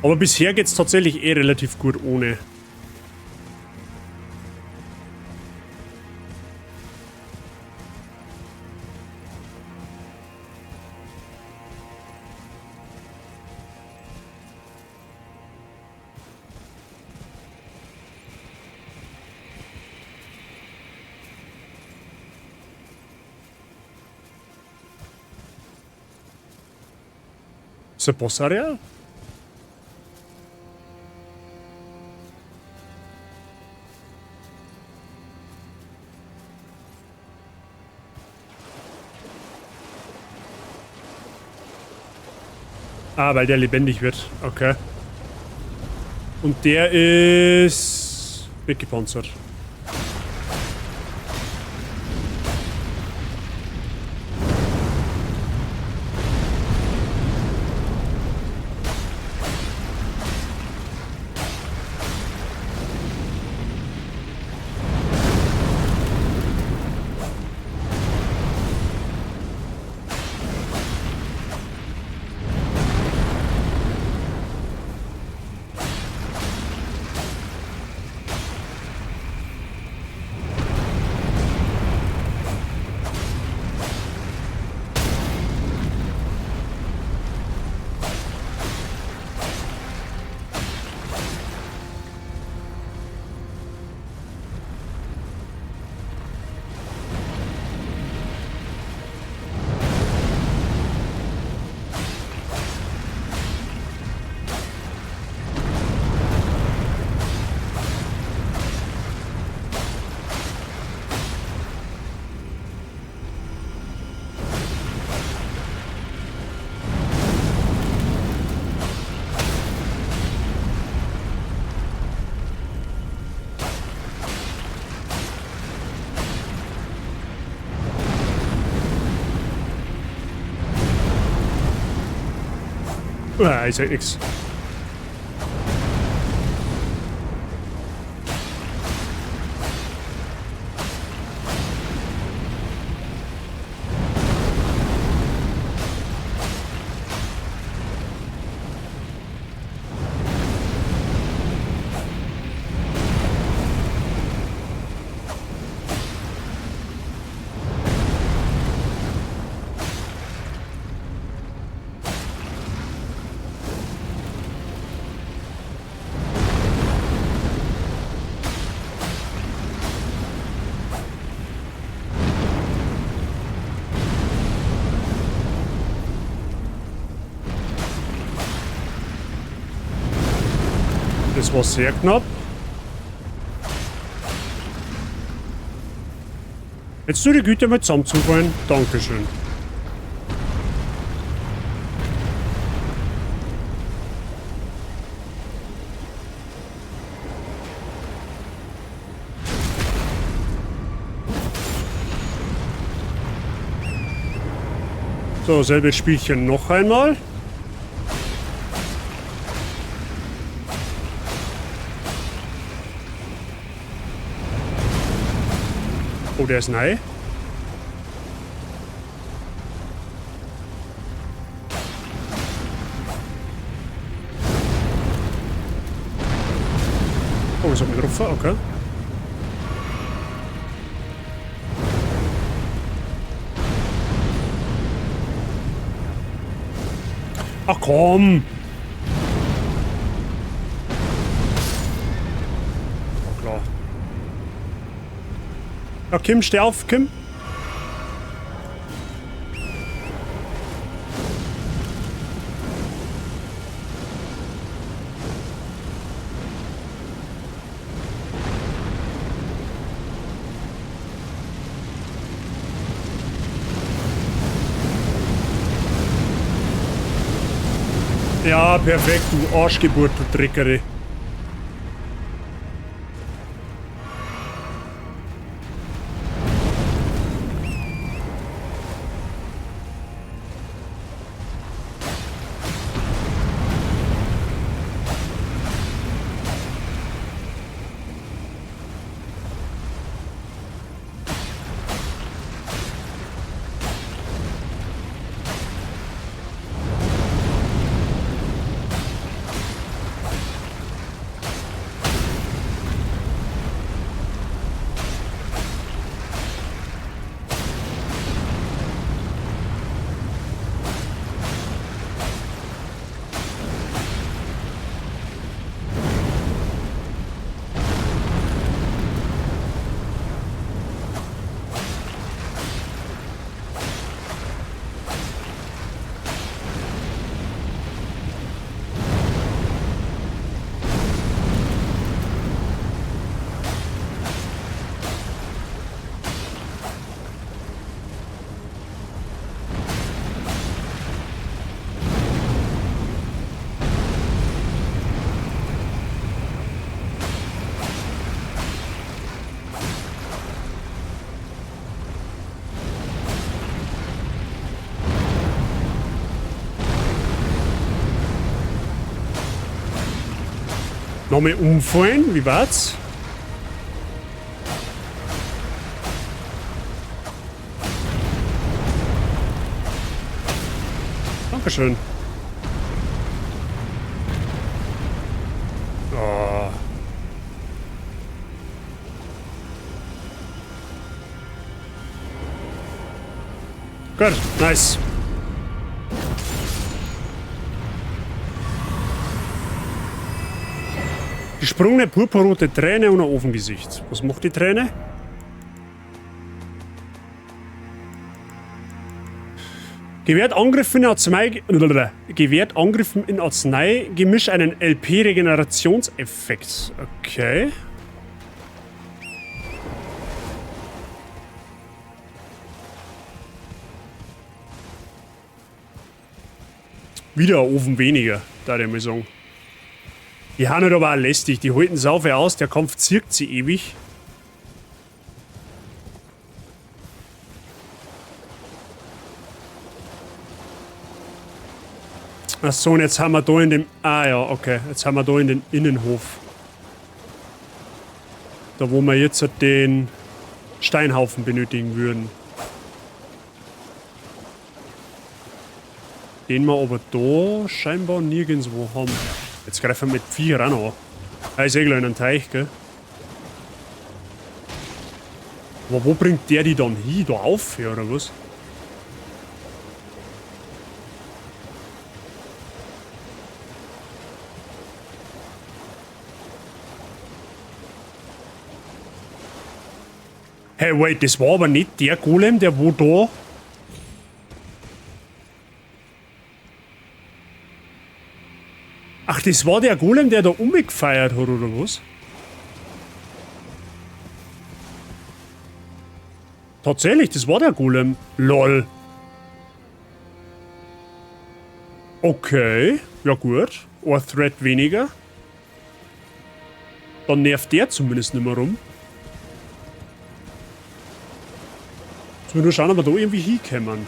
Aber bisher geht's tatsächlich eh relativ gut ohne. Ist der Boss-Areal? Ah, weil der lebendig wird. Okay. Und der ist weggepanzert. Ah, ich sag nix. Das war sehr knapp. Jetzt nur die Güte mal zusammenzufallen. Dankeschön. So, selbes Spielchen noch einmal. Oh, der ist neu. getroffen, okay. Ach komm! War klar. Ja, Kim, steh auf, Kim. Ja, perfekt, du Arschgeburt, du Dreckere. Nochmal umfallen, wie war's? Dankeschön. Oh. Gut, nice. Gesprungene purpurrote Träne und ein Ofengesicht. Was macht die Träne? Gewährt Angriffen in Arznei, gewährt Angriffen in Arzneigemisch einen LP-Regenerationseffekt. Okay. Wieder ein Ofen weniger, da ich mal sagen. Die haben halt aber auch lästig, die halten sau viel aus, der Kampf zirkt sie ewig. Ach so, und jetzt haben wir da in dem... Ah ja, okay. Jetzt haben wir da in den Innenhof. Da wo wir jetzt den Steinhaufen benötigen würden. Den wir aber da scheinbar nirgendwo haben. Jetzt greifen wir mit Viecher auch noch an. Ah, ist eh gleich in einen Teich, gell? Aber wo bringt der die dann hin? Da auf, ja, oder was? Hey, wait, das war aber nicht der Golem, der wo da... Ach, das war der Golem, der da umgefeiert hat, oder was? Tatsächlich, das war der Golem. Lol. Okay, ja gut. Ein Threat weniger. Dann nervt der zumindest nicht mehr rum. Jetzt müssen wir nur schauen, ob wir da irgendwie hinkommen.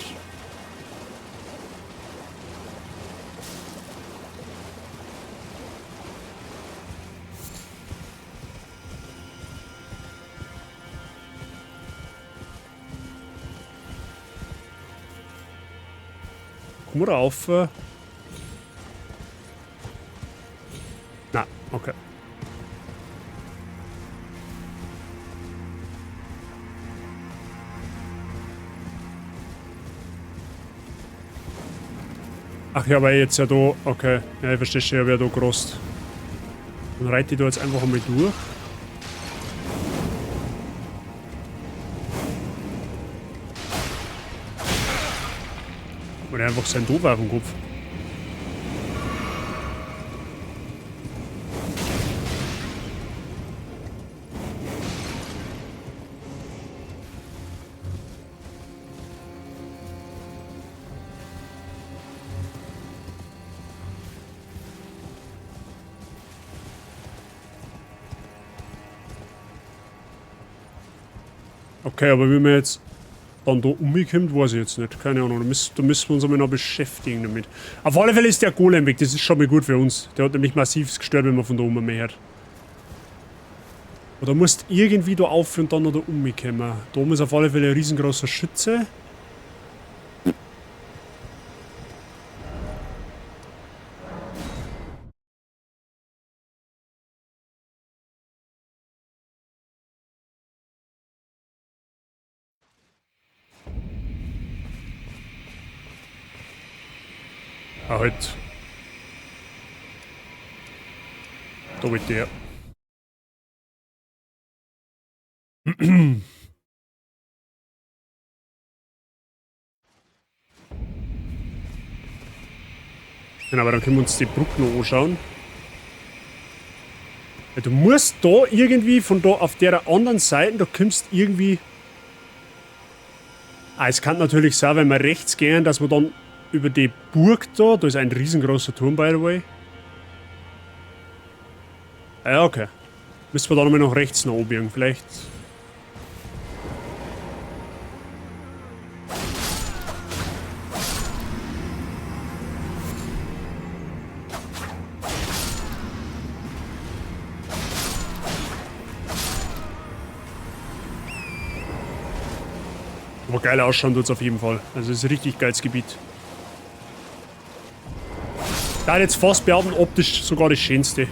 Komm rauf. Na, okay. Ach ja, weil jetzt ja da. Okay, ja, ich verstehe schon, ich habe ja da gerost. Dann reite ich da jetzt einfach einmal durch. Oder einfach sein Doof auf den Kopf. Okay, aber wie man jetzt dann da umkommt, weiß ich jetzt nicht. Keine Ahnung, da müssen wir uns einmal noch beschäftigen damit. Auf alle Fälle ist der Golem weg, das ist schon mal gut für uns. Der hat nämlich massiv gestört, wenn man von da oben mehr hört. Oder musst irgendwie da auf und dann noch da umkommen. Da oben ist auf alle Fälle ein riesengroßer Schütze. Ah, halt. Da wird der. Genau, aber dann können wir uns die Brücke noch anschauen. Ja, du musst da irgendwie von da auf der anderen Seite, da kommst irgendwie... Ah, es kann natürlich sein, wenn wir rechts gehen, dass wir dann über die Burg da, da ist ein riesengroßer Turm, by the way. Ah, ja, okay. Müssen wir da nochmal nach rechts noch oben, vielleicht. Aber geil ausschauen tut's auf jeden Fall. Also es ist ein richtig geiles Gebiet. Da jetzt fast behaupten, optisch sogar das Schönste.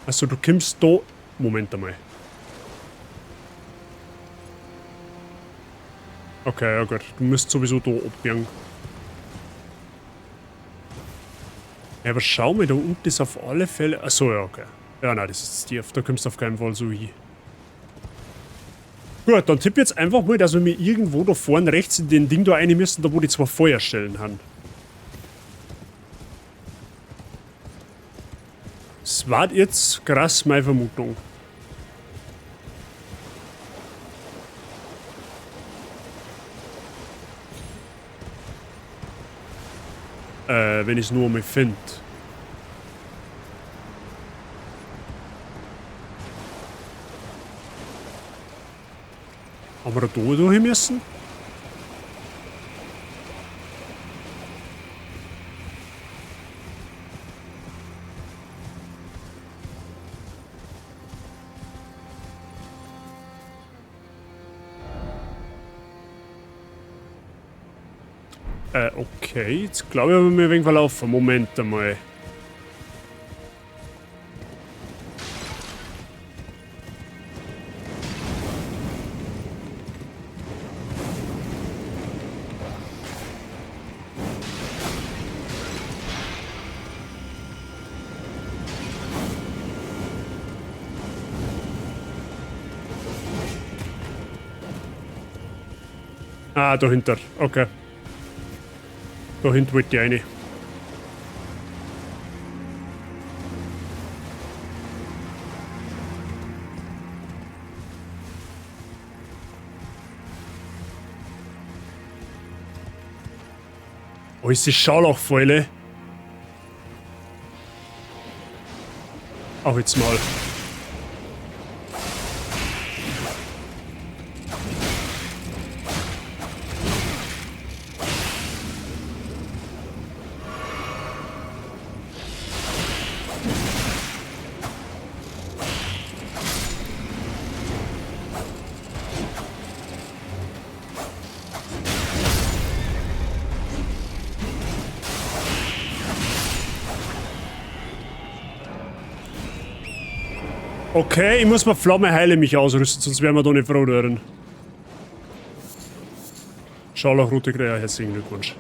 Also du kommst da... Moment einmal. Okay, ja gut. Du musst sowieso da abbiegen. Ja, aber schau mal, da unten ist auf alle Fälle... Achso, ja, okay. Ja, nein, das ist tief. Da kommst du auf keinen Fall so hin. Gut, dann tipp jetzt einfach mal, dass wir mir irgendwo da vorne rechts in den Ding da rein müssen, da wo die zwei Feuerstellen haben. Das war jetzt krass meine Vermutung. Wenn ich's nur mal find. Haben wir da durch müssen? Okay, jetzt glaube ich, haben wir mir ein wenig verlaufen. Moment einmal. Ah, dahinter. Okay. Da hinten wollte ich rein. Oh, ist die Scharlachfäule. Auch jetzt mal. Okay, ich muss mal Flamme heile mich ausrüsten, sonst werden wir da nicht froh drin. Scharlachrote Krähe, herzlichen Glückwunsch.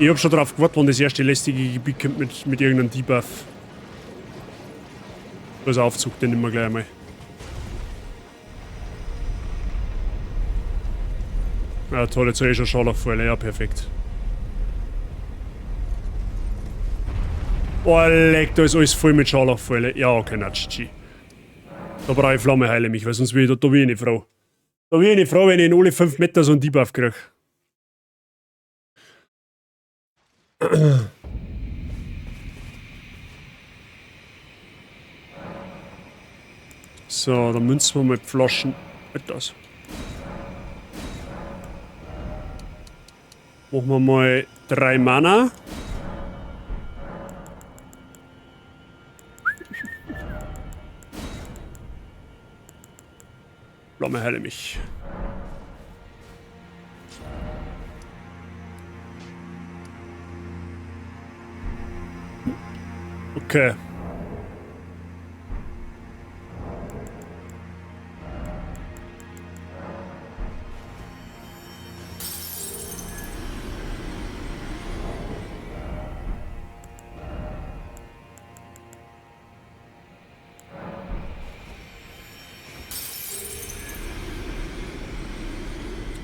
Ich hab schon drauf gewartet, wann das erste lästige Gebiet kommt mit irgendeinem Debuff. Da ist ein Aufzug, den nehmen wir gleich einmal. Ja, toll, jetzt hab ich schon Scharlachpfeile. Ja, perfekt. Oh, leck, da ist alles voll mit Scharlachpfeile. Ja, okay, na, GG. Da brauche ich Flamme heile mich, weil sonst bin ich da, da bin ich nicht froh. Da bin ich nicht froh, wenn ich in alle 5 Meter so einen Debuff krieg. So, dann münzen wir mal Flaschen. Etwas. Machen wir mal 3 Mana. Flamme heile mich. Okay.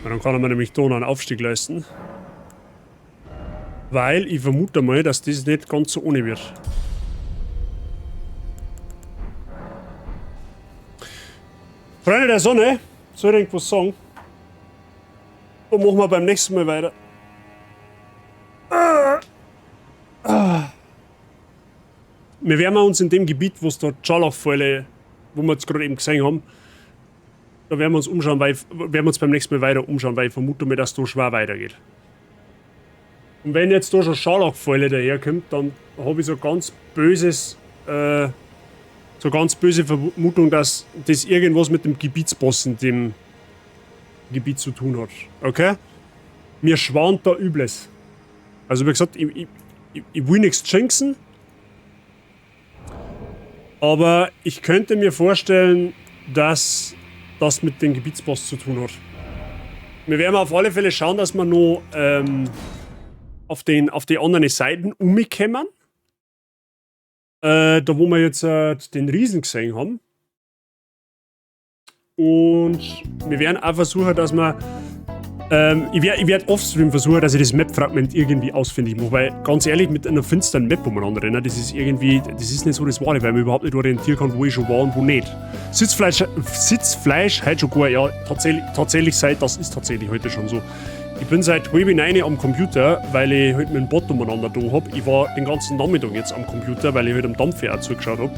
Dann kann man nämlich da noch einen Aufstieg leisten. Weil ich vermute mal, dass das nicht ganz so ohne wird. Freunde der Sonne, soll ich irgendwas sagen? Dann machen wir beim nächsten Mal weiter. Wir werden uns in dem Gebiet, wo es da Scharlachpfeile, wo wir jetzt gerade eben gesehen haben, da werden wir uns umschauen, weil, werden wir uns beim nächsten Mal weiter umschauen, weil ich vermute mir, dass da schwer weitergeht. Und wenn jetzt da schon Scharlachpfeile daherkommt, dann habe ich so ganz böses, so ganz böse Vermutung, dass das irgendwas mit dem Gebietsboss in dem Gebiet zu tun hat. Okay? Mir schwant da Übles. Also wie gesagt, ich will nichts jinxen, aber ich könnte mir vorstellen, dass das mit dem Gebietsboss zu tun hat. Wir werden auf alle Fälle schauen, dass wir noch auf die anderen Seiten umkommen. Da wo wir jetzt den Riesen gesehen haben. Und wir werden auch versuchen, dass wir... Ich werd offstream versuchen, dass ich das Map-Fragment irgendwie ausfindig mache, weil ganz ehrlich, mit einer finsteren Map umeinander rennen, das ist irgendwie, das ist nicht so das Wahre, weil man überhaupt nicht orientieren kann, wo ich schon war und wo nicht. Sitzfleisch, heute schon gar, ja, tatsächlich seit, das ist tatsächlich heute schon so. Ich bin seit halb neun am Computer, weil ich halt mit dem Bot umeinander da hab. Ich war den ganzen Nachmittag jetzt am Computer, weil ich halt am Dampfer auch zugeschaut hab.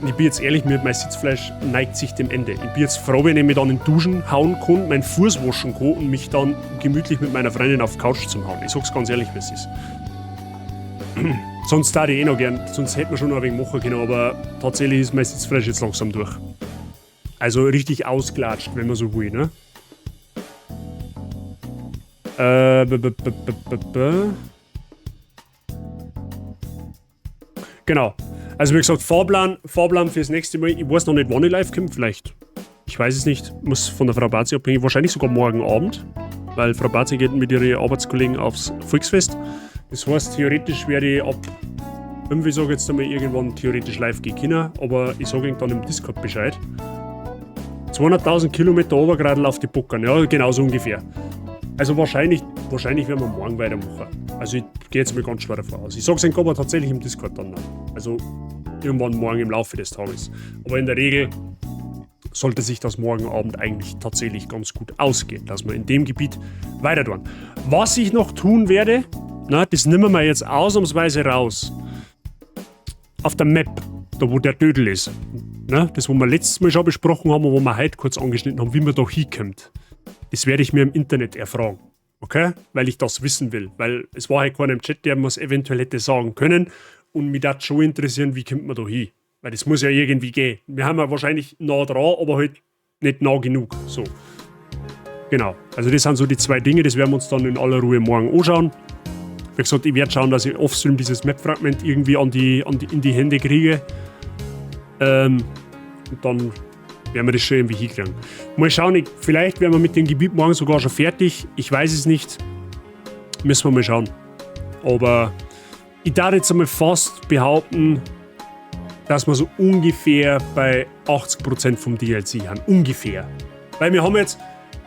Und ich bin jetzt ehrlich, mir, mein Sitzfleisch neigt sich dem Ende. Ich bin jetzt froh, wenn ich mich dann in Duschen hauen kann, meinen Fuß waschen kann und mich dann gemütlich mit meiner Freundin auf die Couch zum hauen. Ich sag's ganz ehrlich, wie es ist. Sonst würde ich eh noch gern, sonst hätten wir schon noch ein wenig machen können, aber tatsächlich ist mein Sitzfleisch jetzt langsam durch. Also richtig ausklatscht, wenn man so will, ne? Genau. Also wie gesagt, Fahrplan fürs nächste Mal. Ich weiß noch nicht, wann ich live komme, vielleicht. Ich weiß es nicht. Muss von der Frau Bazi abhängen. Wahrscheinlich sogar morgen Abend. Weil Frau Bazi geht mit ihren Arbeitskollegen aufs Volksfest. Das heißt, theoretisch werde ich ab 5, ich sage jetzt einmal, irgendwann theoretisch live gehen können. Aber ich sage Ihnen dann im Discord Bescheid. 200.000 Kilometer Obergradl auf die Buckern. Ja, genau so ungefähr. Also wahrscheinlich werden wir morgen weitermachen. Also ich gehe jetzt mal ganz schwer davon aus. Ich sag's Ihnen aber tatsächlich im Discord dann noch. Also irgendwann morgen im Laufe des Tages. Aber in der Regel sollte sich das morgen Abend eigentlich tatsächlich ganz gut ausgehen, dass wir in dem Gebiet weiter tun. Was ich noch tun werde, na, das nehmen wir jetzt ausnahmsweise raus. Auf der Map, da wo der Dödel ist. Na, das, wo wir letztes Mal schon besprochen haben und wo wir heute kurz angeschnitten haben, wie man da hinkommt. Das werde ich mir im Internet erfragen, okay? Weil ich das wissen will. Weil es war halt keiner im Chat, der mir es eventuell hätte sagen können. Und mich das schon interessieren, wie kommt man da hin? Weil das muss ja irgendwie gehen. Wir haben ja wahrscheinlich nah dran, aber halt nicht nah genug. So. Genau. Also das sind so die zwei Dinge, das werden wir uns dann in aller Ruhe morgen anschauen. Wie gesagt, ich werde schauen, dass ich offstream dieses Map-Fragment irgendwie in die Hände kriege. Und dann werden wir das schon irgendwie hinkriegen. Mal schauen, vielleicht werden wir mit dem Gebiet morgen sogar schon fertig. Ich weiß es nicht. Müssen wir mal schauen. Aber ich darf jetzt einmal fast behaupten, dass wir so ungefähr bei 80% vom DLC haben. Ungefähr. Weil wir haben jetzt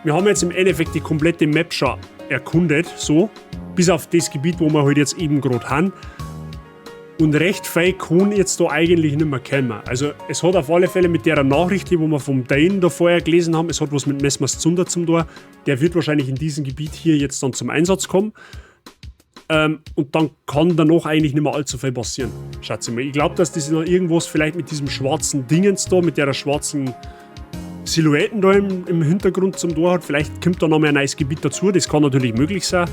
im Endeffekt die komplette Map schon erkundet, so. Bis auf das Gebiet, wo wir halt jetzt eben gerade haben. Und recht viel kann jetzt da eigentlich nicht mehr kommen. Also es hat auf alle Fälle mit der Nachricht, die wir vom Dane da vorher gelesen haben, es hat was mit Messmers Zunder zum tun. Der wird wahrscheinlich in diesem Gebiet hier jetzt dann zum Einsatz kommen. Und dann kann danach eigentlich nicht mehr allzu viel passieren. Schätze ich mal. Ich glaube, dass das noch irgendwas vielleicht mit diesem schwarzen Dingens da, mit der schwarzen Silhouetten da im Hintergrund zum Tor hat. Vielleicht kommt da noch mehr ein neues Gebiet dazu. Das kann natürlich möglich sein.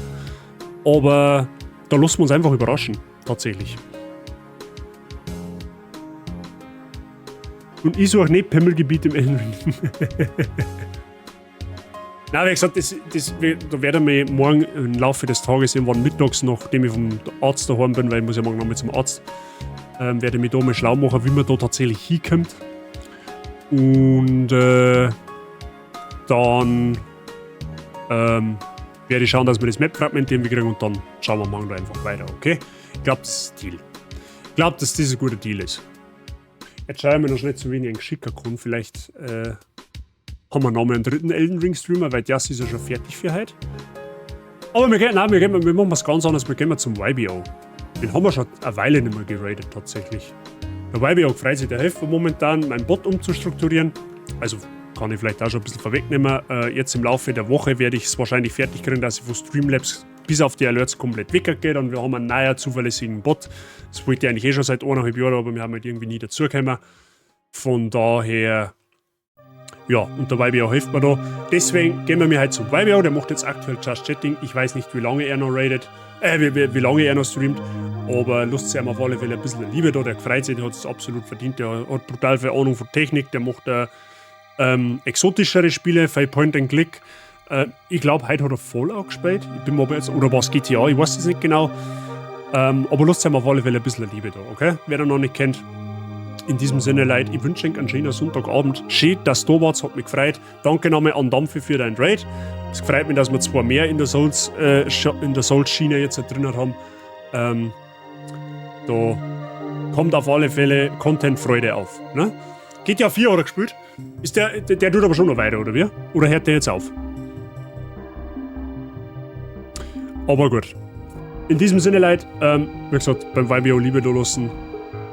Aber da lassen wir uns einfach überraschen. Tatsächlich. Und ich suche nicht Pimmelgebiet im Elden Ring. Na, wie gesagt, da werde ich mich morgen im Laufe des Tages irgendwann mittags, nachdem ich vom Arzt daheim bin, weil ich muss ja morgen noch mal zum Arzt, werde ich mich da mal schlau machen, wie man da tatsächlich hinkommt. Und dann werde ich schauen, dass wir das Map-Fragment irgendwie kriegen und dann schauen wir morgen da einfach weiter, okay? Ich glaube, das ist Deal. Ich glaube, dass das ein guter Deal ist. Jetzt schaue ich mir noch schnell zu wenig schicken kann. Vielleicht haben wir noch mal einen dritten Elden Ring Streamer, weil der ist ja schon fertig für heute. Aber wir gehen, nein, wir machen was ganz anderes. Wir gehen mal zum YBO. Den haben wir schon eine Weile nicht mehr geradet, tatsächlich. Der YBO freut sich, der hilft mir momentan, meinen Bot umzustrukturieren. Also kann ich vielleicht auch schon ein bisschen vorwegnehmen. Jetzt im Laufe der Woche werde ich es wahrscheinlich fertig kriegen, dass ich von Streamlabs bis auf die Alerts komplett weggehe. Und wir haben einen neuen, zuverlässigen Bot. Das wollte ich eigentlich eh schon seit 1,5 Jahren, aber wir haben halt irgendwie nie dazugekommen. Von daher, ja, und der YBO hilft mir da. Deswegen gehen wir mir halt zum YBO. Der macht jetzt aktuell Just Chatting. Ich weiß nicht, wie lange er noch raidet, wie lange er noch streamt. Aber lasst sich ihm auf alle Fälle ein bisschen Liebe da. Der freut sich, der hat es absolut verdient. Der hat brutal viel Ahnung von Technik. Der macht exotischere Spiele, viel Point and Click. Ich glaube, heute hat er Fallout gespielt. Ich bin mir aber jetzt, oder war es GTA? Ich weiß es nicht genau. Aber lasst ihm auf alle Fälle ein bisschen Liebe da, okay? Wer da noch nicht kennt. In diesem Sinne, Leute, ich wünsche euch einen schönen Sonntagabend. Schön, dass du da warst, hat mich gefreut. Danke nochmal an Dampfi für dein Raid. Es freut mich, dass wir zwei mehr in der Souls-Schiene jetzt drin haben. Da kommt auf alle Fälle Content-Freude auf. Ne? GTA 4 hat er gespielt. Ist der tut aber schon noch weiter, oder wie? Oder hört der jetzt auf? Aber gut. In diesem Sinne, Leute, wie gesagt, beim YBO Liebe da lassen.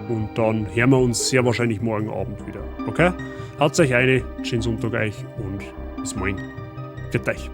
Und dann hören wir uns sehr wahrscheinlich morgen Abend wieder. Okay? Haut euch eine, schönen Sonntag euch und bis morgen. Pfiat euch.